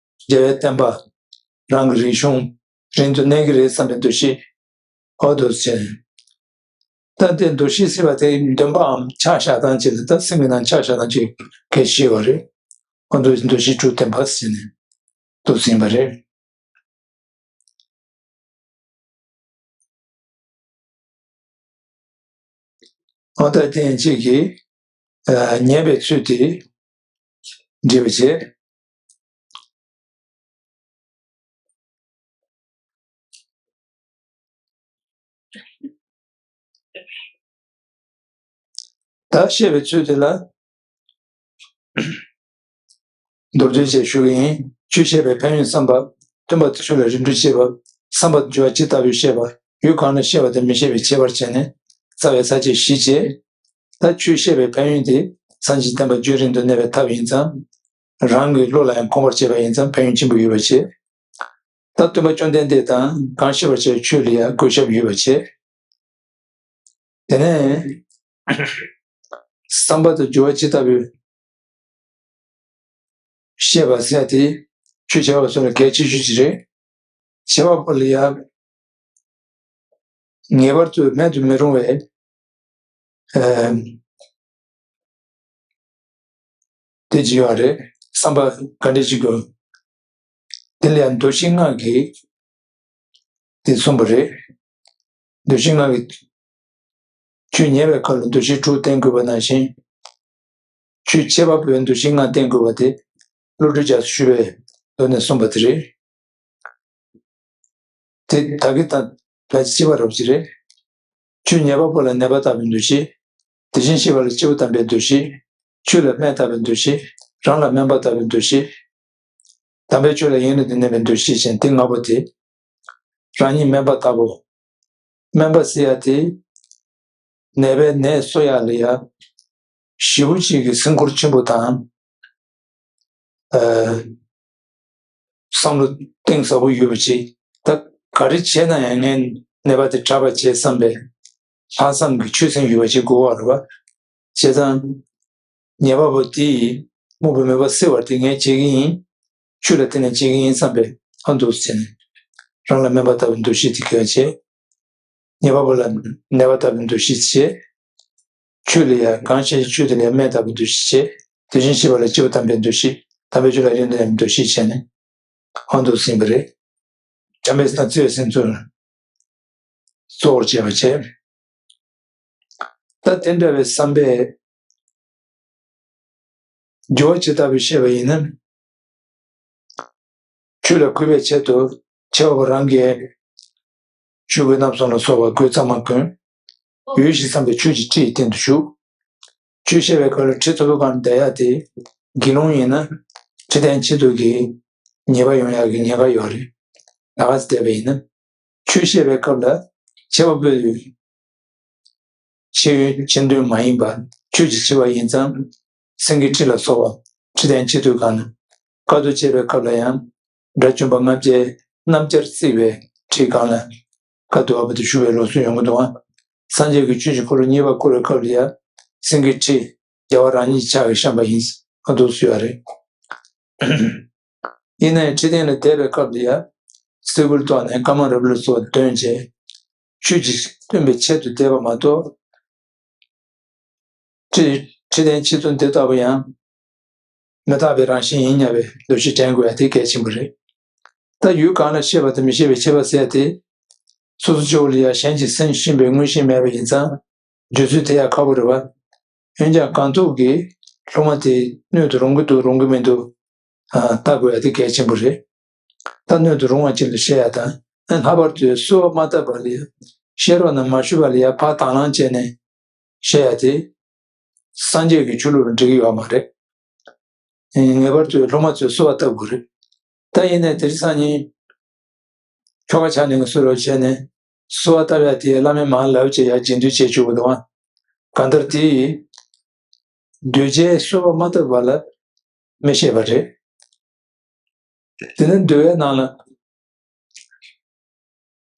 རྒྱལ་བའི་བསྟན་པ། རང་གི་རིག་གཞུང་རིང་དུ་གནས་ཀྱི་རེད་བསམ་པའི་འདུ་ཤེས། ཨོ་དོ་ཅན། ད་དེ་འདུ་ཤེས་ཟེར་བ་དེ་འདུན་པའམ་ཆ་བཞག་སྟངས་ཅིག་ལ། ད་སེམས་ཀྱི་ནང་ཆ་བཞག་སྟངས་ཅིག་གལ་ཆེ་བ་རེད། ཨོ་དོ། འདུ་ཤེས་དྲུག་བསྟན་པ་ཟེར་ནས་འདུག་ཟིན་པ་རེད། ཨོ་ད་དེ་ཡང་གཅིག་གིས་ཉན་པའི་ཚུལ་དེ་འདྲི་བ་བྱེད། ད་བཤད་པའི་ཚུལ་དེ་ལ་མདོར་བསྡུས་བཅས་ཞུ་གི་ཡིན། ཆོས་བཤད་པའི་ཕན་ཡོན་བསམ་པ། སྟོན་པ་དེ་ཚོ་ལ་རེ་འདུན་བྱེད་པ། བསམ་པ་དུ་འགྱུར་བ་ཇི་ལྟ་བུའི་བཤད་པ། ཡུལ་གང་ན་བཤད་པ་དང་མི་བཤད་པའི་ཁྱད་པར་བྱས་ནས་རྩ་བའི་ས་བཅད་བཞི་བྱས། ད་ཆོས་བཤད་པའི་ཕན་ཡོན་དེ་སངས་རྒྱས་བསྟན་པ་རྒྱུན་རིང་དུ་གནས་པའི་ཐབས་ཡིན་ཙང་། རང་གི་བློ་ལ་ཡང་གོམས་པར་བྱས་པ་ཡིན་ཙང་ཕན་ཡོན་ཆེན་པོ་ཡོད་པ་བྱས། ད་སྟོན་པ་བཅོམ་ལྡན་འདས་དང་གང་བཤད་པར་བྱ་བའི་ཆོས་ལ་ཡང་གུས་ཞབས་ཡོད་པ་བྱས། དེ་ནས་བསམ་པ་དང་སྦྱོར་བ་ཇི་ལྟ་བུའི་བཤད་པ་ཟེར་ཡ་དེ་ཆོས་བྱེད་པ་ཚོ་ལ་གལ་ཆེ་ཤོས་ཅིག་རེད། བྱེད་པ་པོ་ལ་ཡང་ངེས་པར་དུ་མེད་དུ་མི་རུང་བའི་ཨ་དེ་ཅིག་ཡོད་རེད། བསམ་པ་ག་འདྲ་ཞིག་དགོས། དེ་ལ་ཡང་འདུ་ཤེས་ལྔ་གིས་དེ་གསུངས་པ་རེད། འདུ་ཤེས་ལྔ་གིས་ཆོས་ཉན་པའི་ཁ་ལ་འདུ་ཤེས་དྲུག་བསྟེན་དགོས་པ་ནང་བཞིན། ཆོས་འཆད་པ་པོའི་འདུ་ཤེས་ལྔ་བསྟེན་དགོས་པ་དེ་བློ་གྲོས་རྒྱ་མཚོས་ཞུས་པའི་ཐོག་ནས་གསུངས་པ་དེ་རེད། དེ་ད་གིན་དང་ཕལ་ཆེར་གཅིག་པ་རབ་ཅིག་རེད། ཆོས་ཉན་པ་པོ་ལ་ནད་པ་ལྟ་བུའི་འདུ་ཤེས། དེ་བཞིན་གཤེགས་པ་ལ་སྐྱེས་བུ་དམ་པའི་འདུ་ཤེས། ཆོས་ལ་སྨན་ལྟ་བུའི་འདུ་ཤེས། རང་ལ་སྨན་པ་ལྟ་བུའི་འདུ་ཤེས། དམ་པའི་ཆོས་ལ་ཡུན་རིང་དུ་གནས་པའི་འདུ་ཤེས་ཅན་དེ་ལྔ་པོ་དེ། རང་ཉིད་སྨན་པ་ལྟ་བུ། སྨན་པ་ཟེར་ཡ་དེ། ནད་པའི་ནད་གསོ་ཡ་ལ་ཡ། ཞེ་པོ་ཅིག་གི་སེམས་ཁུར་ཆེན་པོ་དང་། ཨ། བསམ་བློ་གཏིང་ཟབ་པོ་ཡོད་པ་ཅིག་ད་ག་རེ་བྱས་ན་ཡང་ངས་ནད་པ་དེ་དྲག་པ་བྱེད་བསམ་པའི་ལྷག་བསམ་གྱི་ཆོད་སེམས་ཡོད་པ་ཅིག་དགོས་པ་རེད་པ། བྱས་ཙང་། ཉེས་པ་པོ་དེ་ཡིས་རྨོངས་པའི་མོས་པ་སེལ་བར་དེ་ངས་བྱེད་ཀྱི་ཡིན། ཆོས་ལ་བརྟེན་ནས་བྱེད་ཀྱི་ཡིན་བསམ་པའི་ཨ་འདུག་ཟེར་ནས། རང་ལ་སྨན་པ་ལྟ་བུའི་འདུ་ཤེས་དེ་སྐྱེ་བ་བྱེད། ཉེས་པ་པོ་ལ་ནད་པ་ལྟ་བུའི་འདུ་ཤེས་བྱེད། ཆོས་ལ་ཡང་གང་ཤེས་ཆོས་དེ་ལ་ཡང་སྨན་ལྟ་བུའི་འདུ་ཤེས་བྱེད། དེ་བཞིན་གཤེགས་པ་ལ་སྐྱེས་བུ་དམ་པའི་འདུ་ཤེས། དམ་པའི་ཆོས་ལ་ཡུན་དུ་ཡང་འདུ་ཤེས་བྱས་ནས། ཨ་འདུག་ཟིན་པ་རེད། བྱམས་པའི་སེམས་བརྩེ་བའི་སེམས་ཚོར་གཙོ་བོར་བྱས་པ་བྱས། ད་དེ་འདྲ་བའི་བསམ་པས་སྦྱོར་བ་ཇི་ལྟ་བུ་བཤད་པ་ཡིན་ན། ཆོས་ལ་གུས་པའི་ཆེད་དུ་འཆད་པ་པོ་རང་གིས་ཆོས་གོས་རྣམ་གསུམ་ལ་སོགས་པ་གོས་གཙང་མ་གོན། འོས་ཤིང་འཚམས་པའི་ཆོས་ཀྱི་ཁྲི་ཡི་སྟེང་དུ་བཞུགས། ཆོས་བཤད་པའི་སྐབས་ལ་ཁྲི་ཚོ་པོའི་སྒང་བསྡད་ཡ་དེ་དགེ་སློང་ཡིན་ན་ཁྲི་སྟེང་ཆེ་དུ་གི་ཉེས་པ་ཡོང་ཡ་གི་ཉེན་ཁ་ཡོད་རེད། ལ་ག་ཚོད་བསྡད་པ་ཡིན་ན། ཆོས་བཤད་པའི་སྐབས་ལ་འཆད་པ་པོའི་ཆེ་ཡོན་ཆེ་འདོན་མ་ཡིན་པ་ཆོས་ཀྱི་ཆེ་བ་ཡིན་ཙང་། སེང་གེའི་ཁྲི་ལ་སོགས་པ་ཁྲི་སྟེང་ཆེ་དུ་གང་ན། བཀའ་བསྡུ་བྱེད་པའི་སྐབས་ལ་ཡང་དགྲ་བཅོམ་པ་ལྔ་བརྒྱའི་སྣམ་སྦྱར་བརྩེགས་པའི་ཁྲིའི་སྒང་ལ་བཀའ་བསྡུ་བ་དེ་ཞུ་བའི་ལུགས་སྲོལ་ཡོང་གི་འདུག་ཨང་། སངས་རྒྱས་ཀྱི་ཆོས་ཀྱི་འཁོར་ལོ་གཉིས་པ་བསྐོར་བའི་སྐབས་ལ་ཡང་སེང་གེའི་ཁྲི་རྒྱལ་བ་རང་ཉིད་ཕྱག་གིས་བཤམས་པ་ཡིན། ཨ་འདུག་ཟེར་བ་རེད། ཡིན་ནའི་ཁྲི་སྟེང་ལ་བསྡད་པའི་སྐབས་ལ་ཡང་སེ་གོལ་གཏོགས་ནས་ཀ་མ་ར་བུ་ལ་སོགས་འདོན་བྱས། ཆོས་ཀྱི་སྟོན་པའི་ཆེད་དུ་བསྡད་པ་མ་གཏོགས། ཁྲི་ཁྲི་སྟེང་ཆེ་ཚུལ་འདི་ལྟ་བུ་ཡང་མི་རྟག་པའི་རང་བཞིན་ཡིན་སྙམ་པའི་འདུ་ཤེས་དྲན་དགོས་ཡ་དེ་གལ་ཆེན་པོ་རེད། ད་ཡུལ་གང་ལ་ཤེས་པ་དང་མི་ཤེས་པའི་ཁྱད་པར་ཟེར་ཡ་དེ། སོ་སོ་སྐྱེ་བོ་ལ་ཡ་གཞན་གྱིས་སེམས་ཤེས་པའི་མངོན་ཤེས་མེད་པ་ཡིན་ཙང་། བརྗོད་ཚུལ་དེ་ཡང་ཁག་པོ་རེད་བ། འོན་ཀྱང་གང་ཐུབ་ཀྱིས་སློབ་མ་དེ་སྣོད་དུ་རུང་གི་འདུག་རུང་གི་མི་འདུག་ཨ། ལྟ་དགོས་ཡ་དེ་གལ་ཆེན་པོ་རེད། ད་སྣོད་དུ་རུང་བ་ཅིག་ལ་བཤད་ཡ་དང་། ཨ། ལྷག་པར་དུ་གསོལ་བ་མ་བཏབ་པ་ལ་ཡ། བཤད་རོགས་ན་མ་ཞུས་པ་ལ་ཡ་ཕར་དང་བླངས་བྱས་ནས་བཤད་ཡ་དེ། སངས་རྒྱས་ཀྱི་ཆོས་ལུགས་ལ་འགྲིག་གི་ཡོད་མ་རེད། ངེས་པར་དུ་སློབ་མ་ཚོས་གསོལ་བ་བཏབ་དགོས་རེད། ད་ཡིན་ནའི་དེ་རིང་སང་ཉིན། ཁྱོ་ག་ཆགས་ནས་གསོལ་རོགས་བྱས་ནས་གསོལ་བ་བཏབ་ཡ་དེ་བླ་མའི་མར་ལབ་བྱས་ཡ་རྗེས་མཐུན་བྱེད་བཅུག་གི་འདུག་ཨ། གང་ལྟར་དེ་ཡིས་འདུས་བྱས་གསོལ་བ་མ་བཏབ་པ་ལ་མི་བཤད་པ་རེད། དེ་ནི་འདུལ་བའི་ནང་ལ་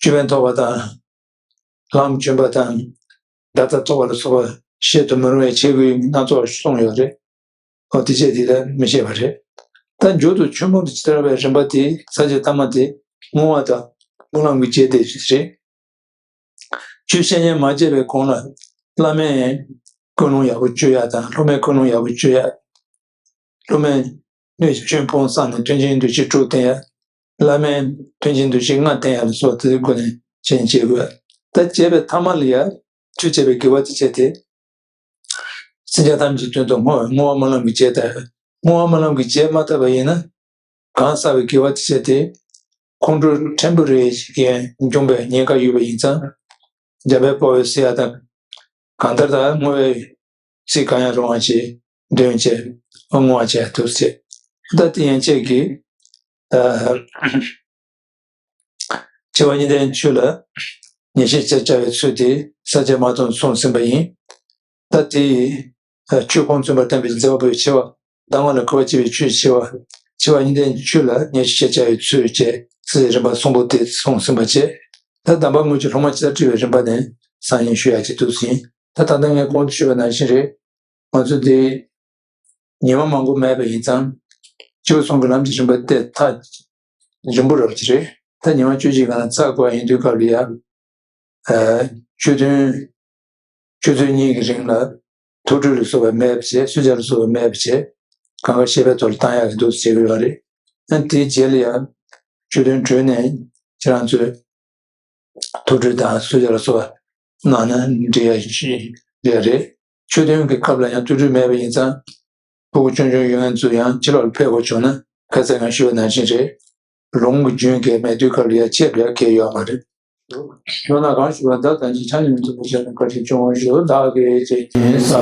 ཅོད་པན་ཐོགས་པ་དང་། ལྷམ་གྱོན་པ་དང་། བརྡ་རྟགས་ཐོགས་པ་ལ་སོགས་པ་བཤད་དུ་མི་རུང་བའི་ཆས་གོས་སྣ་ཚོགས་གསུངས་ཡོད་རེད། ཨོ་དེ་བྱས་དེ་ལ་མི་བཤད་པ་རེད། ད་མཇུག་ཏུ་ཆོས་མང་དུ་ཇི་ལྟར་བའི་རིམ་པ་དེ་ས་བཅད་ཐ་མ་དེ་བསྔོ་བ་དང་སྨོན་ལམ་གྱི་རྗེས་དེ་རེད། ཆོས་བཤད་ཉན་མ་བྱས་པའི་གོང་ལ་བླ་མས་ཀུན་སློང་ཡག་པོ་བཅོས་ཡ་དང་སློབ་མས་ཀུན་སློང་ཡག་པོ་བཅོས་ཡ། སློབ་མས་སྣོད་ཀྱི་སྐྱོན་སྤོང་བསམ་ནས་མཐུན་རྐྱེན་འདུ་ཤེས་དྲུག་བསྟེན་ཡ། བླ་མས་མཐུན་རྐྱེན་འདུ་ཤེས་ལྔ་བསྟེན་ཡ་ལ་སོགས་དེ་སྒོ་ནས་ཆེན་བྱེད་དགོས། ད་བྱས་པའི་ཐ་མ་ལ་ཡ་ཆོས་བྱས་པའི་དགེ་བ་དེ་བྱས་ཏེ། སེམས་ཅན་ཐམས་ཅད་དོན་དུ་བསྔོ་བའི་བསྔོ་བ་སྨོན་ལམ་གྱི་རྗེས་ལྟར། བསྔོ་བ་སྨོན་ལམ་གྱི་རྗེས་མ་བཏབ་པ་ཡིན་ན། གང་བསགས་པའི་དགེ་བ་དེ་བྱས་ཏེ། ཁོང་ཁྲོ་ཕྲན་བུ་རེ་ཞིག་ཡང་འབྱུང་བའི་ཉེན་ཁ་ཡོད་པ་ཡིན་ཙང་། འཇམ་དཔལ་དཔའ་བོས་གསལ་ཡ་དང་། གང་ལྟར་ད་བསྔོ་བའི་ཚིག་གང་ཡང་རུང་བ་ཞིག་འདོན་བྱས་བསྔོ་བ་བྱས་ཐུབ་ཟེར། ད་དེ་ཡན་ཆད་ཀྱིས། ཨ། ཆེ་བ་གཉིས་ལྡན་ཆོས་ལ་ཉེས་བཤད་བྱ་བྱ་བའི་ཚུལ་དེ་ས་བཅད་མ་སྟོང་གསུངས་ཟིན་པ་ཡིན། ད་དེ་ཡིས་ཆོས་ཁུངས་བཙུན་པར་བསྟན་པའི་མཛད་པ་པོའི་ཆེ་བ་གདམས་ངག་ལ་གུས་པ་བསྐྱེད་པའི་ཆོས་ཆེ་བ། ཆེ་བ་གཉིས་ལྡན་ཆོས་ལ་ཉེས་བཤད་བྱ་བྱ་བའི་ཚུལ་བཅས་སི་རིམ་པ་གསུམ་པོ་དེ་གསུངས་ཟིན་པ་བཅས། ད་གདམས་པ་དངོས་ཀྱི་སློབ་མ་ཇི་ལྟར་བཀྲི་བའི་རིམ་པ་ནས་སང་ཉིན་ཞུ་ཡག་ཅིག་འདུག་ཟིན། ད་ད་ལྟ་ངས་གོང་དུ་ཞུས་པ་ནང་བཞིན་རེད། ང་ཚོ་འདི་ཉི་མ་མང་པོ་མེད་པ་ཡིན་ཙང་། སྤྱི་བོ་གསུམ་གྱི་ལམ་གྱི་རིམ་པ་དེ་ཐག་རིང་པོ་རབ་ཀྱི་རེད། ད་ཉི་མ་བཅུ་གཅིག་གང་ཚར་དགོས་པ་ཡིན་དུས་སྐབས་ལ་ཡ། ཨ། ཆོས་ཐུན། ཆུ་ཚོད་གཉིས་ཀྱི་རིང་ལ་ཐུགས་སྤྲོ་ལ་སོགས་པ་མེད་པ་བྱས། གསོལ་ཇ་ལ་སོགས་པ་མེད་པ་བྱས། གང་ག་ཤེས་པའི་ཐོག་ལ་བཏང་ཡག་གི་འདུག་ཟེར་གྱི་ཡོད་རེད། ཨ། དེའི་རྗེས་ལ་ཡང་ཆོས་ཐུན་གྲོལ་ནས་ཁྱེད་རང་ཚོས་ཐུགས་སྤྲོ་དང་གསོལ་ཇ་ལ་སོགས་པ་གནང་ན་འགྲིག་ཡ་ཞིག་རེད། ཆོས་ཐུན་གྱི་སྐབས་ལ་ཡང་ཐུགས་སྤྲོ་མེད་པ་ཡིན་ཙང་ ཕྲུ་གུ་ཆུང་ཆུང་ཡོད་མཁན་ཚོ་ཡང་ཕྱི་ལོགས་ལ་ཕེབས་དགོས་བྱུང་ན། ཁ་སང་ང་ཞུས་པ་ནང་བཞིན་རེད། ལུང་གི་རྒྱུན་གལ་མེད་དུས་ཁ་ལ་ཡ་ཆད་པ་ཡ་གལ་ཡོད་མ་རེད། ཁྱོད་ན་གང་ཞུ་བ་ད་ལྟ་ཅི་ཆ་ནས་མི་ཐུབ་པ་བྱས་ན་བཀའ་དྲིན་ཆེ་བ་ཞུ་བདག་གིས་ཅི་ཡིན་ས།